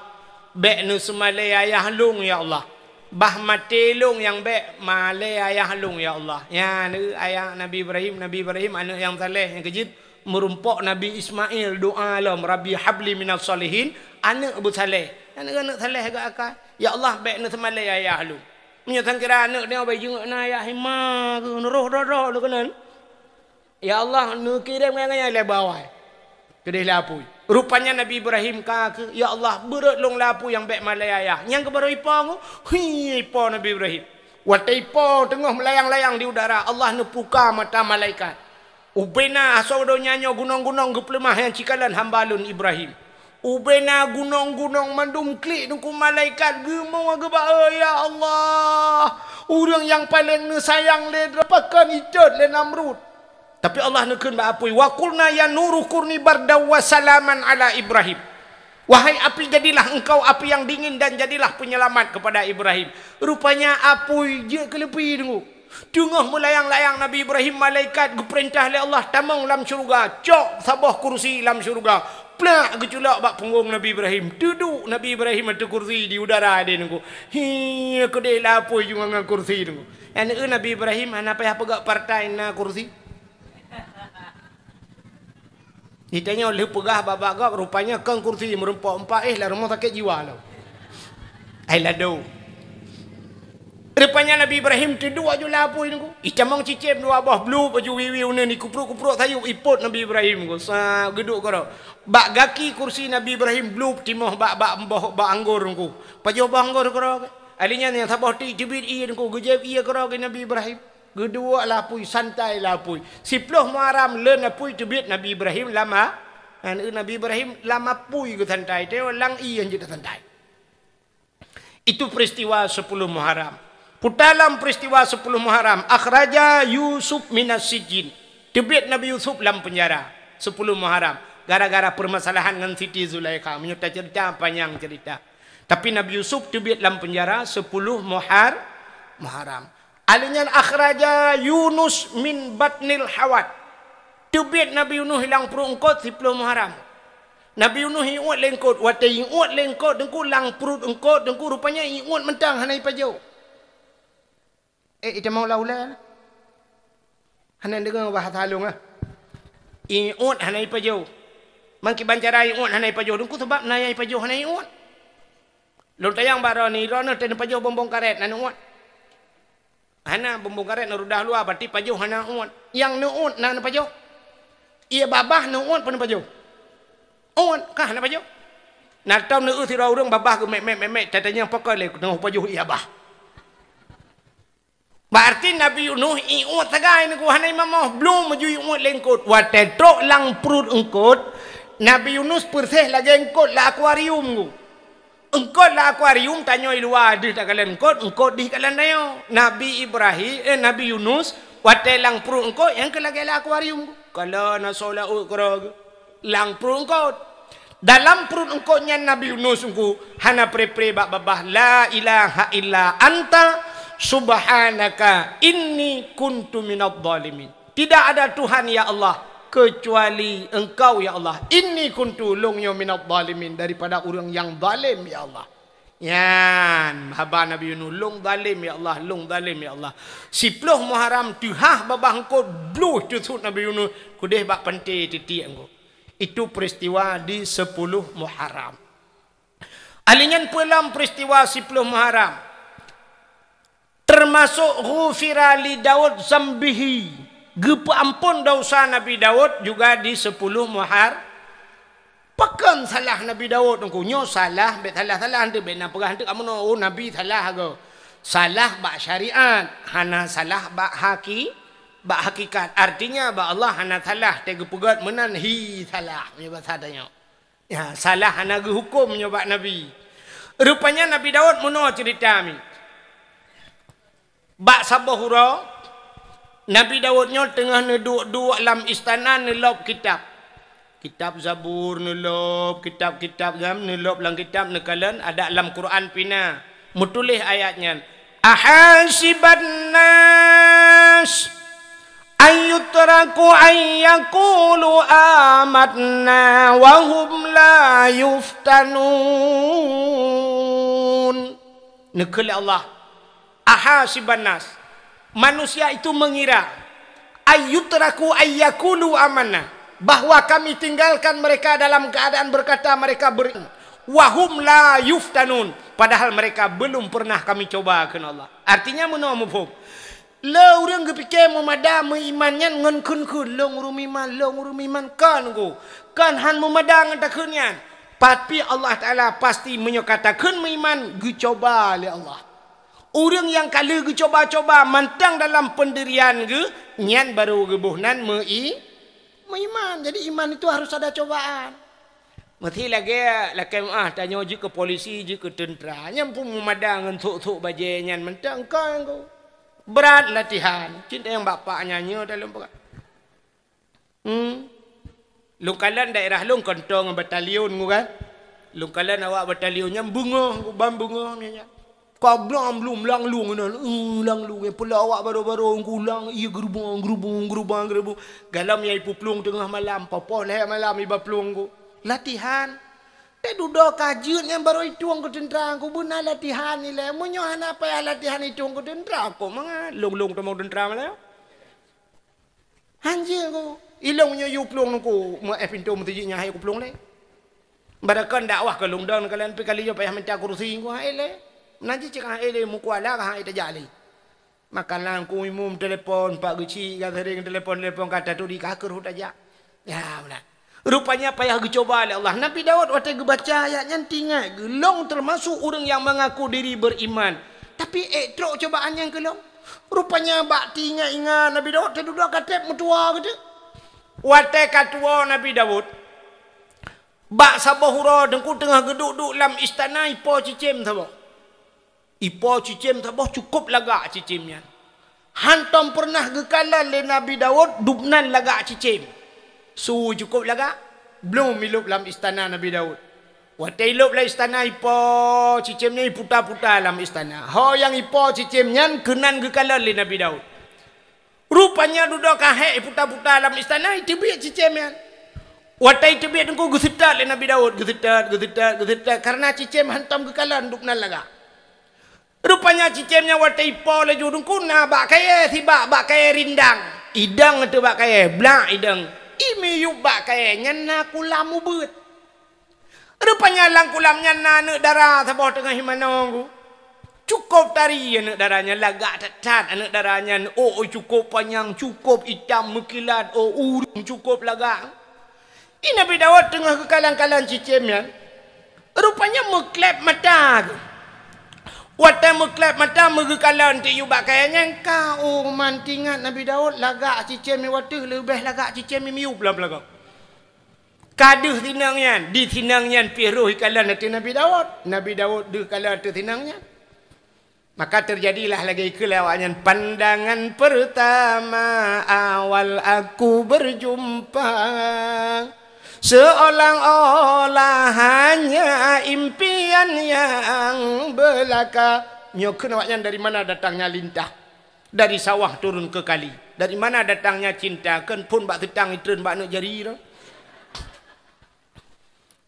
bèk neuseumalèe ayah lôn, ya Allah. Bah maté lôn nyang bèk malèe ayah lôn, ya Allah." Nyan ayah Nabi Ibrahim, Nabi Ibrahim aneuk nyang saleh nyang keujeuet. Meurumpok Nabi Ismail doa lom, "Rabbi habli minas shalihin," aneuk beusaleh. Aneuk-aneuk saleh geuakai, "Ya Allah, bèk neuseumalèe ayah lôn." Meunyoe sangkira aneuk nyoe bai jeuet na ayah, ima keuh neuroh droe-droe lé keunan. "Ya Allah, neukirém ngon nyang lé bawai keudéh lam apui." Rupanya Nabi Ibrahim ka keuh, "Ya Allah, beurôt lôn lam apui nyang bèk malèe ayah." Nyang keuh barô ipo Teungku, hi, ipo Nabi Ibrahim. Watèe ipo teungoh meulayang-layang di udara, Allah neupuka mata malaikat. Ubéna asoe donya nyoe gunong-gunong geupeuleumah nyang cikalon hamba Lôn Ibrahim. Ubéna gunong-gunong mandum klik Teungku, malaikat geumoe geuba, "Oh, ya Allah, ureueng nyang paleng neusayang lé droe pakon itot lé Namrud." Tapi Allah neukheun bak apui, "Wa qulna ya nuru kuni bardan wa salaman ala Ibrahim." Wahai api, jadilah engkau api yang dingin dan jadilah penyelamat kepada Ibrahim. Rupanya apui jeuet keu leupi Teungku. Teungoh meulayang-layang Nabi Ibrahim, malaikat geupeurintah lé Allah tamong lam syeuruga, cok saboh kursi lam syeuruga, plak geuculok bak punggong Nabi Ibrahim. Teuduek Nabi Ibrahim ateueh kursi di udara deh Teungku. Hi, keudéh lam apui jih ngon kursi Teungku. Nyan Nabi Ibrahim hana payah peugah partai na kursi. Di tanyoe lheueh peugah bak-bak gob, rupanya kon kursi meurumpok empat, eh, lam rumoh sakét jiwa lom. Ai lado. Rupanya Nabi Ibrahim teuduek aju lam apui Teungku. Itamong cicém dua boh, blup aju wiwi uneun, ikupruek-kupruek sayup, ipot Nabi Ibrahim Teungku. Sa geuduek keudroe. Bak gaki kursi Nabi Ibrahim blup timoh bak, bak boh, bak anggor Teungku. Pajoh boh anggor keudroe. Alèh nyan nyang saboh ti teubiet ié Teungku, geujép ié keudroe keu Nabi Ibrahim. Geuduek lam apui, santai lam apui. Siploh Muharram leuen apui teubiet Nabi Ibrahim lam a-, aneuk Nabi Ibrahim lam apui geusantai, teuh lam ié jeuet santai. Itu peristiwa sepuluh Muharram. Puta lam peristiwa sepuluh Muharram, akhraja Yusuf minas sijin. Teubiet Nabi Yusuf lam penjara, sepuluh Muharram. Gara-gara permasalahan ngon Siti Zulaikha. Meunyoe tacerita, panyang cerita. Tapi Nabi Yusuf teubiet lam penjara sepuluh Muhar-, Muharram. Alèh nyan akhraja Yunus min batnil hawat. Teubiet Nabi Yunus lam pruet eungkot siploh Muharram. Nabi Yunus iuet lé eungkot, watèe iuet lé eungkot Teungku lam pruet eungkot Teungku, rupanya iuet mantong hana ipajoh. Eh, itamong lam ulèe na. Hana deungoe bahasa lôn, ah. Iuet hana ipajoh. Mangkiban cara iuet hana ipajoh Teungku, sabab na nyang ipajoh hana iuet. Lôn tanyong bak droeneuh, droeneuh teuh neupajoh bong-bong karét na neuuet. Hana bumbong karet neurudah luwa, berarti pajoh hana uet. Nyang neuuet na neupajoh. Ié babah neuuet pun neupajoh. Uet kah neupajoh. Na tom neueu sidroe ureuëng babah geumek-mek-mek, tatanyong pakon lé neupajoh ié babah. Berarti Nabi Yunus ié uet sagai nungku hana imamoh, blom meujui uet lengkot. Watée trok lam pruet eungkot, Nabi Yunus peureséh lagée eungkot lam akuarium nungku. Eungkot lam akuarium, tanyoe i luwa deuh takalon eungkot, eungkot dih kalon tanyoe. Nabi Ibrahim, eh, Nabi Yunus, watée lam pruet eungkot, nyang keu lagée lam akuarium. Kalon asoe laôt keudroe geuh. Lam pruet eungkot. Dalam pruet eungkot nyan Nabi Yunus nungku hana pre-pre bak babah, "La ilaha illa anta subhanaka inni kuntu minadh dhalimin." Tidak ada Tuhan, ya Allah, kecuali Engkau, ya Allah. Inni kuntu, lôn nyoe, minadh dhalimin, daripada ureuëng nyang zalim, ya Allah. Nyan haba Nabi Yunus, "Lôn zalim, ya Allah, lôn zalim, ya Allah." Siploh Muharram teuhah babah eungkot, bluh teusut Nabi Yunus keudeh bak panté titiek eungkot. Itu peristiwa di sepuluh Muharram. Ahli nyan peue lom peristiwa siploh Muharram. Termasuk ghufira li Daud zambihi, geupeuamphon desya Nabi Daud juga di sepuluh Muhar-, pakon salah Nabi Daud nungku? Nyoe salah, bék salah-salah, hana bék na peugah hana kamoe, "Oh, Nabi salah agoe." Salah bak syariat, hana salah bak haki-, bak hakikat. Artinya, bak Allah hana salah, teuh geupeugét meunan hi salah, meunyoe basa tanyoe. Ya, salah hana geuhuköm nyoe bak Nabi. Rupanya Nabi Daud meunoe ceurita mi. Bak saboh uroe, Nabi Daud nyoe teungoh neuduek-duek lam istana neulôb kitab. Kitab Zabur neulôb, kitab-kitab nyang neulôb lam kitab neukalon, adak lam Quran pih na. Meutuléh ayat nyan, "Ahasiban nas an yutraku an yaqulu amanna wa hum la yuftanun." Neukheun lé Allah, "Ahasiban nas," manusia itu mengira, "an yutraku an yaqulu amanna," bahwa Kami tinggalkan mereka dalam keadaan berkata mereka beriman, "wa hum la yuftanun," padahal mereka belum pernah Kami coba, kheun Allah. Artinya meunoe muphom. Le ureuëng geupike meumada meuiman nyan ngon kheun-kheun, "Lôn ureuëng meuiman, lôn ureuëng meuiman," kon nungku. Kon han meumada ngon takheun nyan. Tapi Allah Taala pasti meunyoe ka takheun meuiman, geucoba lé Allah. Ureuëng nyang ka lheueh geucoba-coba mantong dalam peundirian geuh, nyan barô geuboh nan meui-, meuiman. Jadi iman itu harus ada cobaan. Meusi lagée lakée meuáh tanyoe jeuet keu polisi, jeuet keu teuntra. Nyan pun meumada ngon sôk-sôk bajée nyan mantong, kon nungku. Brat latihan. Cit nyang bapak nyan nyoe dalam peugah. Hmm. Lôn kalon daerah lôn kanto ngon batalion nyoe kan. Lôn kalon awak batalion nyan beungoh, ban beungoh nyan. Ka blang lom lang lueng inan, eh, lang lueng. Peula awak baro-baro ulang, iya geurubong, geurubong, geurubong, geurubong. Galom nyang ipuplueng teungoh malam, poh-poh lhée malam iba plueng ku. Latihan. Teududoe ka jeuet nyan barô itueng keu teuntra, ku beuna latihan ilée. Meunyoe hana payah latihan itueng keu teuntra, kok mangat lôn-lôn tamong teuntra malam. Hanjeuet ku. Ilôn nyoe yue plueng nungku, meu éh pintoe meuseujid nyang hai kuplueng lé. Barakon dakwah keu lôn dong kalian pi kali nyoe payah minta kursi nungku hai lé. Nan cicik hai lé mukuala ka hai tajak lé. Makanan ku imum telepon, pak geuchik ka sering telepon-telepon kata tu di ka keuruh tajak. Ya, beuna. Rupanya payah geucoba lé Allah. Nabi Daud watée geubaca ayat nyan teuingat geuh, "Lôn teumasok ureuëng nyang mengaku diri beriman, tapi ék trok cobaan nyan keu lôn." Rupanya bak teuingat-ingat Nabi Daud teududoe ka treb meutuwoe geuteuk. Watée ka tuwoe Nabi Daud, bak saboh uroe teungku teungoh geuduek-duek lam istana ipo cicém saboh. Ipo cicém saboh cukôp lagak cicém nyan. Hantom peureunah geukalon lé Nabi Daud dubnan lagak cicém. Su cukôp lagak, blom ilôb lam istana Nabi Daud. Watée ilôb lam istana ipo cicém nyan iputa-puta lam istana. Ho nyang ipo cicém nyan keunan geukalon lé Nabi Daud. Rupanya dudoe ka hék iputa-puta lam istana, iteubiet cicém nyan. Watée iteubiet teungku geuseutôt lé Nabi Daud, geuseutôt, geuseutôt, geuseutôt, kareuna cicém hantom geukalon dubnan lagak. Rupanya cicém nyan watée ipo laju teungku na bak kayée sibak, bak kayée rindang. Idong ateueh bak kayée, blak idong. Imiyueb bak kayée nyan na kulam ubeuet. Rupanya lam kulam nyan na aneuëk dara saboh teungoh imanö ku. Cukôp tari aneuk dara nyan, lagak that-that aneuk dara nyan, ôk cukôp panyang, cukôp itam meukilat, ôk ureueng cukôp lagak. Di Nabi Daud teungoh geukalon-kalon cicém nyan, rupanya meukleb mata geuh. Watée meukleb mata meugeukalon tiyueb bak kayée nyan, ka, oh, man teuingat Nabi Daud lagak cicém nyan watée leubeh lagak cicém nyan miyueb lam lagoe. Ka deuh sinong nyan, di sinong nyan pih roh ikalon ateueh Nabi Daud. Nabi Daud deuh kalon ateueh sinong nyan. Maka teujadilah lagée keu lé awaknyan, "Pandangan pertama awal aku berjumpa, seolah-olah hanya impian yang belaka." Nyoe kheun awaknyan, dari mana datangnya lintah? Dari sawah turun ke kali. Dari mana datangnya cinta? Kheun phon bak seutang itreun bak aneuk jari tu.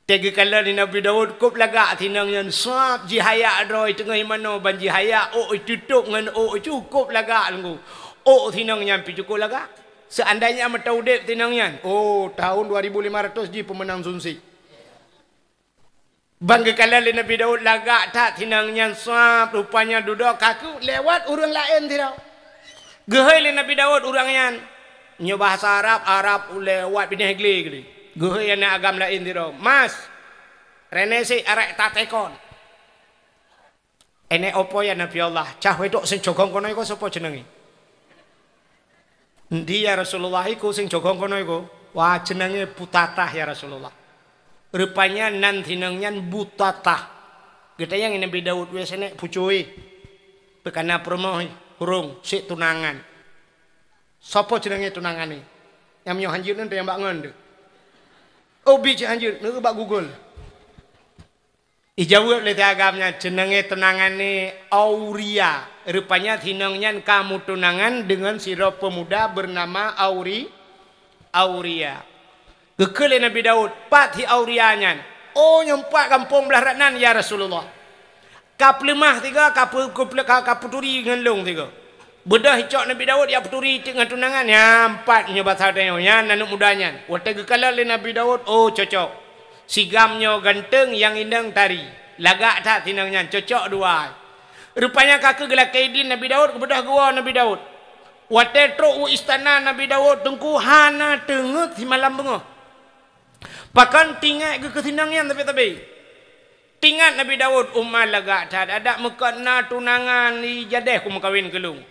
Teugeukala lé Nabi Daud, kôp lagak sinong nyan, sab jihayak droe teungoh manoe ban jihayak, ôk itutôp ngon ôk cukôp lagak lengku. Ôk sinong nyan pih cukôp lagak. Seandainya meuteudeb sinong nyan, oh, tahun dua ribu lima ratus jih peumeunang sunsi. Ban geukalon lé Nabi Daud lagak that sinong nyan, sab rupanya dudoe kaku lewat ureuëng laén sidroe. Geuhôi lé Nabi Daud ureuëng nyan. Nyoe bahasa Arab, Arab lewat binéh glé geuh. Geuhôi aneuk agam laén sidroe, "Mas, rené sit arek tatekon." "Enek opo ya Nabi Allah?" "Cah wedok sing cogong kono iko sopo jenenge?" "Ndi ya Rasulullah, iko sing cogong kono iko?" "Wah, jenenge Butatah ya Rasulullah." Rupanya nan sinong nyan Butatah. Geutanyong Nabi Daud, "Weh senek pucui, peukana peurumoh hurung sik tunangan. Sopo jenenge tunangan ni?" Nyang meunyoe hanjeuet nyan teunyang bak ngon deuh. Oh, bi cit hanjeuet, neu bak Google. Ijaweueb lé si agam nyan, "Jenenge tunangan ni Auria." Rupanya sinong nyan ka meutunangan dengan sidroe pemuda bernama Auri-, Auria. Geukheun lé Nabi Daud, "Pat si Auria nyan?" "Oh, nyoe pat gampông blah rat nan, ya Rasulullah. Ka peuleumah sigoe, ka peu-, ka, ka peuturi ngon lông sigoe." Beudôh icok Nabi Daud jak peuturi teuk ngon tunangan, nyan pat nyoe basa tanyoe, nyan aneuk muda nyan. Watée geukalon lé Nabi Daud, oh, cocok. Sigam nyoe ganteng, nyang inong tari. Lagak that sinong nyan, cocok dua. Rupanya ka keuh geulakée idin Nabi Daud, geubeudôh geuwoe Nabi Daud. Watée trok u istana Nabi Daud, teungku hana teungeut simalam beungoh. Pakon teuingat geuh keu sinong nyan sabe-sabe. Teuingat Nabi Daud, "Uma lagak that, adak meukot na tunangan di jadeh kumeukawen keu lôn."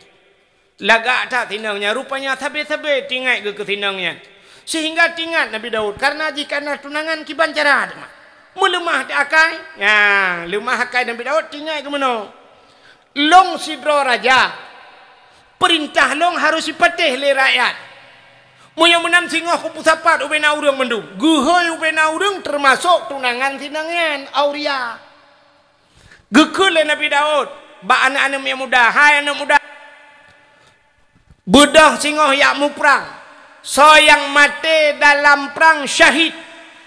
Lagak that sinong nyan, rupanya sabe-sabe teuingat geuh keu sinong nyan. Sehingga teuingat Nabi Daud, karena jih ka na tunangan kiban cara teuma. Meuleumah akai, nya, leumah akai Nabi Daud teuingat geuh meunoe. Lôn sidroe raja, peurintah lôn harôh jipatéh lé rakyat. Meunyoe meunan singoh kupeusapat ubena ureuëng mandum. Geuhôi ubena ureuëng teumasok tunangan sinong nyan, Auria. Geukheun lé Nabi Daud bak aneuk-aneuk nyang muda, "Hai aneuk muda, beudôh singoh jak muprang. Soe nyang maté dalam prang syahid.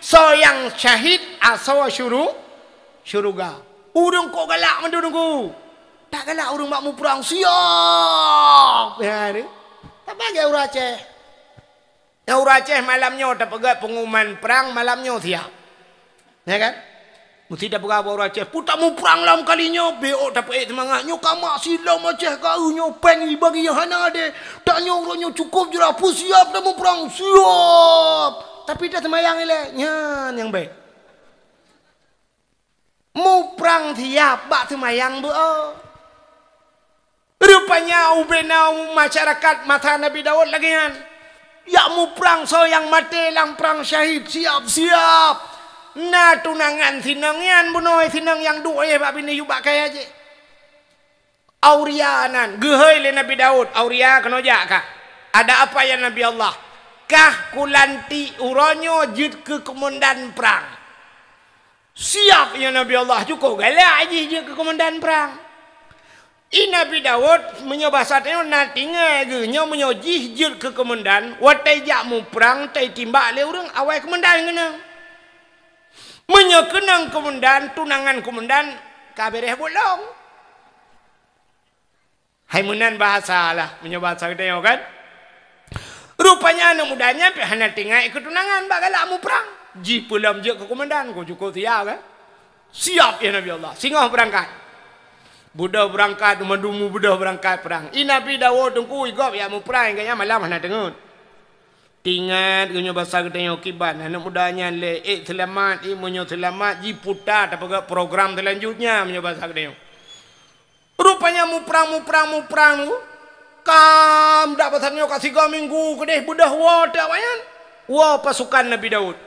Soe nyang syahid asoe syuru-, syeuruga." Ureuëng kok galak mandum nunggu. Tak galak ureuëng bak muprang, siap. Ya, ni. Tak bagi ureuëng Aceh. Nyang ureuëng Aceh malam nyoe tapeugah pengumuman prang malam nyoe siap. Ya kan? Mesti tapeugah bak ureuëng Aceh, "Peue tamuprang lam kali nyoe, beu tapeuék seumangat. Nyoe ka mak silom Aceh ka eu nyoe péng ibagi nyang hana deh. Tak nyoe uroe nyoe cukôp jurah peue siap tamuprang, siap." Tapi tak seumayang ilée, nyan nyang bék. Muprang siap bak seumayang beu-o. Rupanya ubena masyarakat masa Nabi Daud lagée nyan. Jak muprang soe nyang maté lam prang syahid, siap-siap. Na tunangan sinong nyan bunoe sinong nyang duek bak binéh yub bak kayée jih. Auria nan, geuhôi lé Nabi Daud, "Auria, keunoe jak kah." "Ada apa ya Nabi Allah?" "Kah kulantik uroe nyoe jeuet keu keumandan prang." "Siap ya Nabi Allah," cukôp galak jih jeuet keu keumandan prang. I Nabi Daud meunyoe basa tanyoe na tinggai geuh nyoe meunyoe jih jeuet keu keumandan, watée jak muprang tai timbak lé ureuëng awai keumandan keunong. Meunyoe keunong keumandan, tunangan keumandan ka béréh bolong. Hai meunan bahasa lah, meunyoe bahasa geutanyoe kan. Rupanya aneuk muda nyan pih hana tinggai keu tunangan bak galak muprang. Jipeulom jeuet keu keumandan, keu cukôp siap kan. Siap ya Nabi Allah, singoh beurangkat. Beudôh beurangkat, mandum beudôh beurangkat prang. I Nabi Daud teungku i gob jak muprang, gobnyan malam hana teungeut. Teuingat geuh nyoe basa geutanyoe kiban, aneuk muda nyan lé, ék seulamat, i meunyoe seulamat, jiputa tapeugah program seulanjutnya meunyoe basa geutanyoe. Rupanya muprang, muprang, muprang tu, kam dak basa nyoe ka sigoe minggu keudeh beudôh woe teuk awaknyan. Woe pasukan Nabi Daud.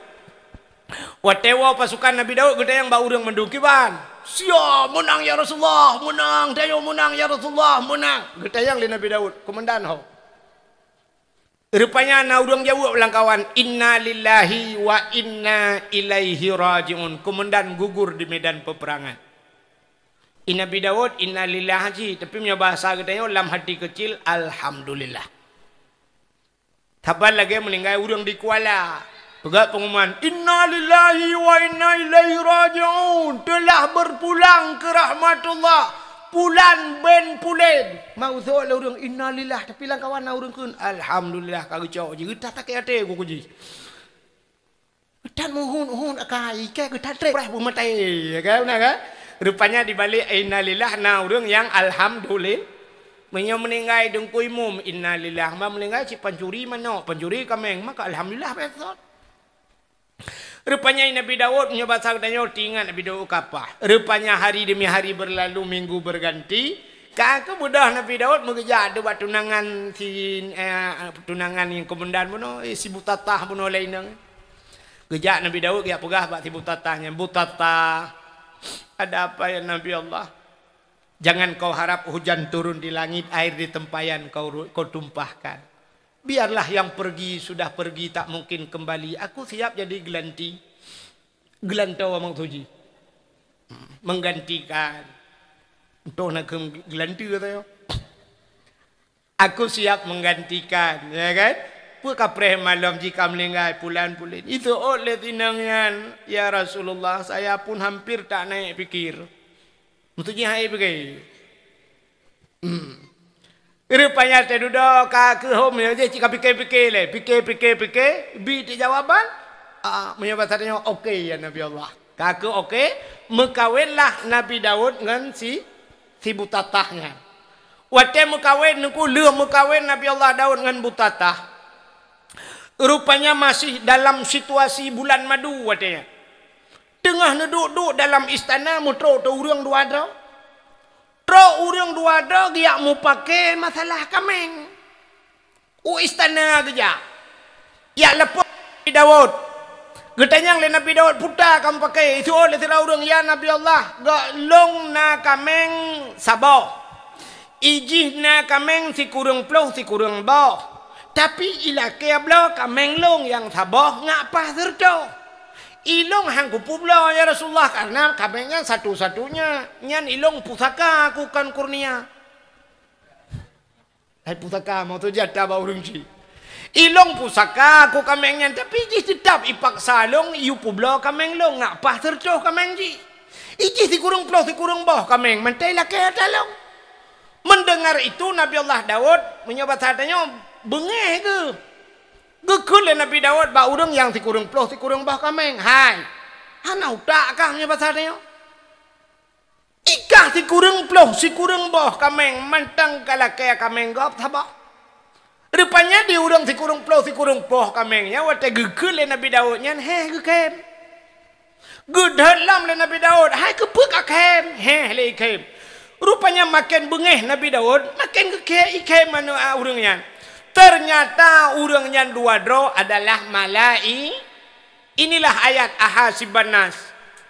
Watée woe pasukan Nabi Daud geutanyong bak ureuëng mandum kiban. "Sia meunang ya Rasulullah, meunang, tanyoe meunang ya Rasulullah, meunang." Geutanyong lé Nabi Daud, keumandan ho. Rupanya na ureuëng jaweueb lam kawan, "Inna lillahi wa inna ilaihi raji'un." Keumandan gugur di medan peperangan. I Nabi Daud, "Inna lillahi," tapi meunyoe bahasa geutanyoe lam hati kecil, "Alhamdulillah." Saban lagée meuninggai ureuëng di Kuala, peugah pengumuman, "Inna lillahi wa inna ilaihi raji'un, telah berpulang ke rahmatullah, Pulan bin Pulen." Maksud lé ureuëng, "Inna lillah," tapi lam kawan na ureuëng kheun, "Alhamdulillah," ka geucok jih, geutat sakét até ku jih. Geutat meuhun-hun akai, ikai geutat trép, preh beumaté, ya kan, na kan? Rupanya di balik inna lillah na ureuëng nyang alhamdulillah. Meunyoe meuninggai deungkui mum, inna lillah, ma meuninggai cit pancuri manok, pancuri kaméng, maka alhamdulillah, beutôi. Rupanya Nabi Daud, meunyoe basa geutanyoe, teuingat Nabi Daud kapah. Rupanya hari demi hari berlalu, minggu berganti. Ka keuh beudôh Nabi Daud meugeujak deuh bak tunangan si, eh, tunangan nyang keumandan bunoe, eh, si Butatah bunoe laén nyan. Geujak Nabi Daud geujak peugah bak si Butatah nyan, "Butatah, ada apa ya Nabi Allah? Jangan kau harap hujan turun di langit, air di tempayan kau ru-, kau tumpahkan. Biarlah yang pergi sudah pergi, tak mungkin kembali. Aku siap jadi gelanti." Geulantoe maksud jih. Menggantikan. Entah nak keu geulantoe kata nyoe. "Aku siap menggantikan," ya kan? Peue ka preh malom jih ka meuninggai, pulan-pulen. Iseuôt lé si inong nyan, "Ya Rasulullah, saya pun hampir tak naik pikir." Maksud jih hai pikir. Hmm. Rupanya teududoe ka keuh hom, nyoe jih cit ka pike-pike lé. Pike, pike, pike, bi teujawaban. Ah, meunyoe basa tanyoe, "Oke, ya Nabi Allah." Ka keuh oke, meukawenlah Nabi Daud ngon si, si Butatah nyan. Watée meukawen, teungku, lheueh meukawen Nabi Allah Daud ngon Butatah, rupanya masih dalam situasi bulan madu watée nyan. Teungoh neuduek-duek dalam istana, meutrok teu ureuëng dua droe. Trok ureuëng dua droe geujak mupake masalah kaméng. U istana geujak. Jak lapor Nabi Daud. Geutanyong lé Nabi Daud, "Peue ka mupake?" Iseuôt lé sidroe ureuëng, "Ya Nabi Allah, gohlom na kaméng saboh. Ijih na kaméng sikureueng ploh sikureueng boh. Tapi ilakée bloe kaméng lôn nyang saboh ngat paih sireutôh. Ilôn han kupeubloe, ya Rasulullah, karena kaméng nyan satu-satunya. Nyan ilôn pusaka, aku kon kurnia." Hai pusaka, maksud jih ata bak ureuëng cit. "Ilôn pusaka, aku kaméng nyan, tapi jih teutab ipaksa lôn, iyue peubloe kaméng lôn, ngat paih sireutôh kaméng jih. Ijih sikureueng ploh sikureueng boh kaméng, mantong ilakée ata lôn." Mendengar itu, Nabi Allah Daud, meunyoe basa tanyoe, beungéh geuh. Geukheun lé Nabi Daud bak ureuëng nyang sikureueng ploh sikureueng boh kaméng, "Hai, hana utak kah meunyoe basa tanyoe? Ikah sikureueng ploh sikureueng boh kaméng, mantong kalakée kaméng gob saboh." Rupanya di ureuëng sikureueng ploh sikureueng boh kaméng nyan watée geukheun lé Nabi Daud nyan, héh, geukhém. Geudhôt lom lé Nabi Daud, "Hai, keupeue kakhém?" "Héh, lé ikhém." Rupanya maken beungéh Nabi Daud, maken geukhém, ikhém manoe, a, ureuëng nyan. Ternyata ureuëng nyan dua droe adalah malai-, Inilah ayat ahasiban nas.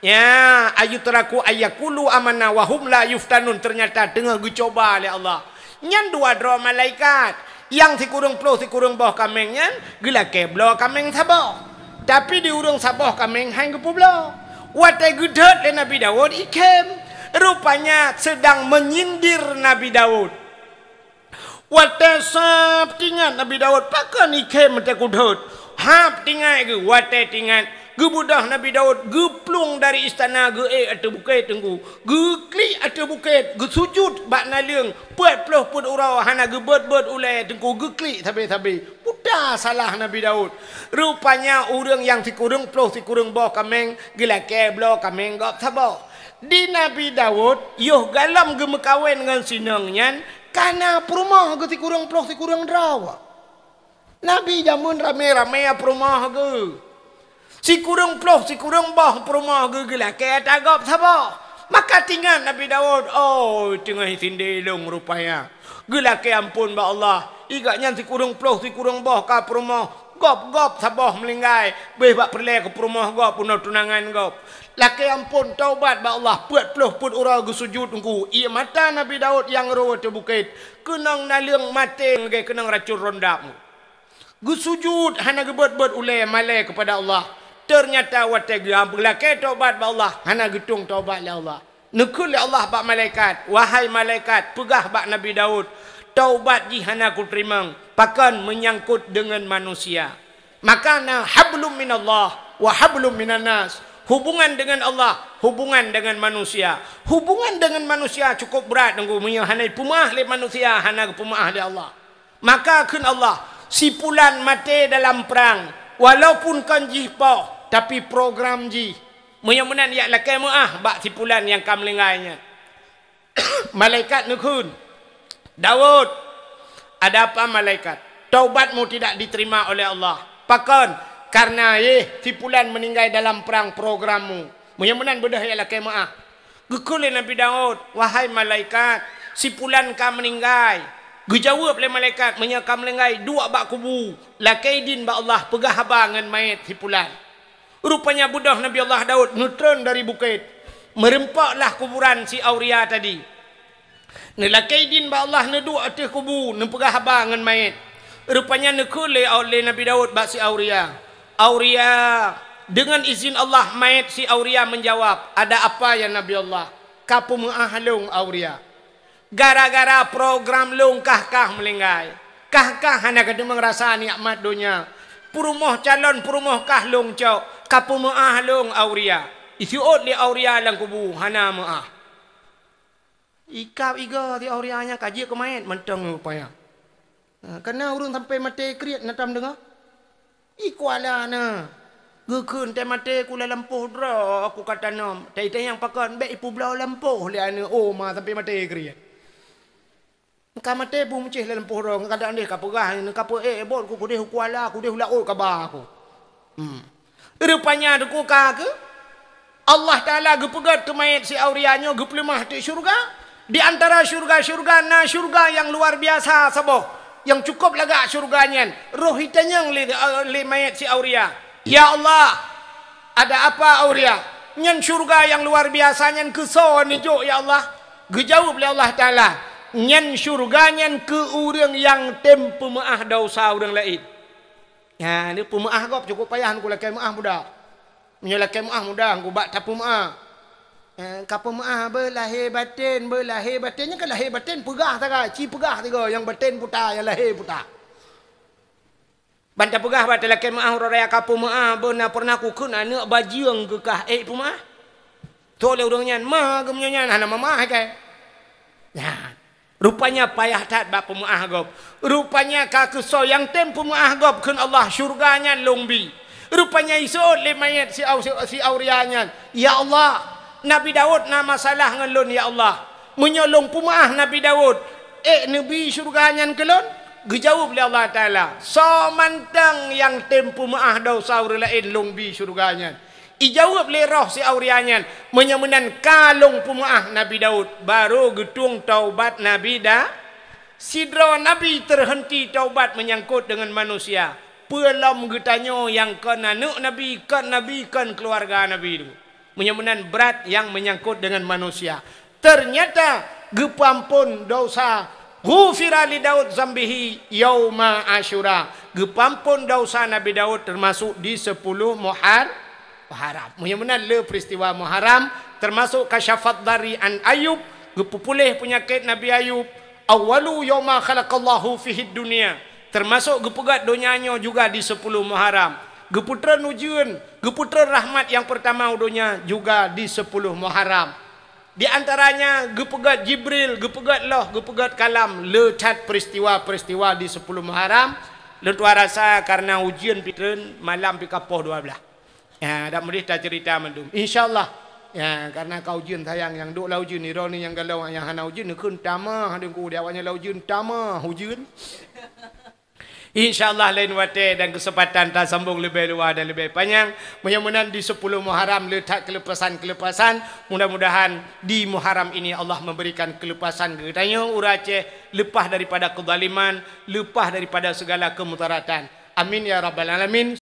Ya, ayutraku ayyakulu amanna wa hum la yuftanun. Ternyata teungoh geucoba lé Allah. Nyan dua droe malaikat. Nyang sikureueng ploh sikureueng boh kaméng nyan geulakée bloe kaméng saboh. Tapi di ureuëng saboh kaméng han geupeubloe. Watée geudhôt lé Nabi Daud ikhém. Rupanya sedang menyindir Nabi Daud. Watée sab teuingat Nabi Daud, pakon ikhém teuh kudhôt. Hab teuingat geuh, watée teuingat, geubeudôh Nabi Daud geuplueng dari istana geuék ateueh bukét teungku. Geuklik ateueh bukét, geusujut bak naleueng, peuet ploh peuet uroe hana geubeuet-beuet ulée teungku, geuklik sabe-sabe. Peue salah Nabi Daud. Rupanya ureuëng nyang sikureueng ploh sikureueng boh kaméng geulakée bloe kaméng gob saboh. Di Nabi Daud, yoh galom geumeukawen ngon sinong nyan, ka na peurumoh geuh sikureueng ploh sikureueng droe. Nabi jameun ramé-ramé peurumoh geuh. Sikureueng ploh sikureueng boh peurumoh geuh geulakée ata gob saboh. Maka teuingat Nabi Daud, "Oh, teungoh sindé lôn rupanya." Geulakée amphon bak Allah. Igat nyan sikureueng ploh sikureueng boh ka peurumoh, gob-gob saboh meuninggai, béh bak peureulée keu peurumoh gob, bunoe tunangan gob. Lakée amphon, taubat bak Allah, peuet ploh peuet uroe geusujut Teungku. Ié mata Nabi Daud nyang rô ateueh bukét, keunong naleueng maté lagée keunong racun rondap. Geusujut hana geubeuet-beuet ulée malée keupada Allah. Teunyata watée geuam beulakée taubat bak Allah, hana geutueng taubat lé Allah. Neukheun lé Allah bak malaikat, "Wahai malaikat, peugah bak Nabi Daud, taubat jih hana kuteurimong, pakon meunyangkot deungon manusia." Maka na hablum minallah wa hablum minannas. Hubungan dengan Allah, hubungan dengan manusia. Hubungan dengan manusia cukup brat, Teungku, meunyoe hana ipeumeu'ah lé manusia, hana geupeumeu'ah lé Allah. Maka kheun Allah, "Sipulan maté dalam prang, walaupun kon jih poh, tapi program jih." Meunyoe meunan, jak lakée meu'ah bak sipulan nyang ka meuninggai nyan. Malaikat neukheun, "Daud, ada apa malaikat? Taubatmu tidak diterima oleh Allah. Pakon? Karena yeh sipulan meuninggai dalam prang programmu." Meunyoe meunan, beudôh jak lakée meu'ah. Geukheun lé Nabi Daud, "Wahai malaikat, sipulan ka meuninggai." Geujaweueb lé malaikat, "Meunyoe ka meuninggai, duek bak kubu, lakée idin bak Allah, peugah haba ngon manyét sipulan." Rupanya beudôh Nabi Allah Daud neutreun dari bukét, meurumpok lah kuburan si Auria tadi. Neulakée idin bak Allah, neuduek ateueh kubu, neupeugah haba ngon manyét. Rupanya neukheun lé, lé Nabi Daud bak si Auria, "Auria, deungon izin Allah," manyét si Auria meujawab, "Ada apa ya Nabi Allah?" "Ka peumeu'ah lôn, Auria. Gara-gara program lôn kah-kah meuninggai. Kah-kah hana kateumeung rasa nikmat donya. Peurumoh calon peurumoh kah lôn cok. Ka peumeu'ah lôn, Auria." Iseuôt lé Auria lam kubu, hana meu'ah. Ikab igoe si Auria nyan ka jeuet keu manyét mantong rupanya. Ha, kana ureuëng sampai maté kriet na tam deungoe. I kuala na. Geukheun teuh maté ku lam lampôh droe ku ka tanom. Tai-tai nyang pakon bék ipubloe lampôh lé aneuk oma sampai maté kriet. Ka maté bu meucéh lam lampôh droe, kadang deh ka peugah, ka peu-, eh, bot ku kudeh u kuala, kudeh u laôt ka ba ku. Hmm. Rupanya Teungku ka keu Allah Taala geupeugét keu manyét si Auria nyoe geupeuleumah teuk syeuruga. Di antara syeuruga-syeuruga na syeuruga nyang luar biasa saboh, nyang cukôp lagak syeuruga nyan. Roh itanyong lé, lé manyét si Auria, "Ya Allah, ada apa Auria? Nyan syeuruga nyang luar biasa nyan keu soe neujok ya Allah?" Geujaweueb lé Allah Taala, "Nyan syeuruga nyan keu ureuëng nyang tem peumeu'ah desya ureuëng laén." Nyan, peumeu'ah gob cukôp payah, Teungku, lakée meu'ah mudah. Meunyoe lakée meu'ah mudah, Teungku, bak tapeumeu'ah. Eh, ka peumeu'ah beulahé batén, beulahé batén, nyan ka lahé batén peugah sagai, ci peugah sigoe, nyang batén puta, nyang lahé puta. Ban tapeugah bak talakée meu'ah uroe raya ka peumeu'ah, beuna pernah kukheun aneuk bajeueng geukah ék peumeu'ah. Toh lé ureuëng nyan, "Ma geumeunyoe nyan hana meumeu'ah kèe." Nyan. Rupanya payah that bak peumeu'ah gob. Rupanya ka keusoe nyang tem peumeu'ah gob kheun Allah, syeuruga nyan lôn bi. Rupanya iseuôt lé manyét si Au-, si, si Auria nyan, "Ya Allah, Nabi Daud na masalah ngon lôn, ya Allah. Meunyoe lôn peumeu'ah Nabi Daud, ék neubi syeuruga nyan keu lôn?" Geujaweueb lé Allah Taala, "Soe mantong nyang tem peumeu'ah desya ureuëng laén, lôn bi syeuruga nyan." Ijaweueb lé roh si Auria nyan, "Meunyoe meunan ka lôn peumeu'ah Nabi Daud." Barô geutueng taubat Nabi Da-, sidroe nabi teuhenti taubat meunyangkot deungon manusia. Peue lom geutanyoe nyang kon aneuk nabi, kon nabi, kon keuluwarga nabi tu. Meunyoe meunan brat nyang meunyangkot deungon manusia. Teunyata geupeuamphon desya, ghufira li Daud zambihi yauma Asyura. Geupeuamphon desya Nabi Daud teumasok di sepuluh Muhar-, Muharram. Meunyoe meunan le peristiwa Muharram, teumasok kasyafat dhari an Ayub, geupeupuléh peunyakét Nabi Ayub, awwalu yauma khalaqallahu fihid dunya, teumasok geupeugét donya nyoe juga di sepuluh Muharram. Geupeutreun ujeuen, geupeutreun rahmat nyang peurtama u donya juga di sepuluh Muharram. Di antaranya geupeugét Jibril, geupeugét loh, geupeugét kalam, le that peristiwa-peristiwa di sepuluh Muharram. Lôn tuan rasa karena ujeuen pih treun, malam pih ka poh dua belas. Ya, dak meudeh taceurita mandum. Insya Allah, Ya, karena ka ujeuen sayang, nyang duek lam ujeuen, droeneuh nyang galak, nyang hana ujeuen, neukheun tamah, deungku, di awaknyan lam ujeuen, tamah ujeuen. Insya Allah lain watée dan keusempatan tasambong leubeh luwa dan leubeh panyang. Meunyoe meunan di sepuluh Muharram le that keuleupasan-keuleupasan. Mudah-mudahan di Muharram ini Allah memberikan keuleupasan keu geutanyoe ureuëng Aceh, leupah daripada keuzaliman, leupah daripada segala kemudaratan. Amin ya rabbal alamin.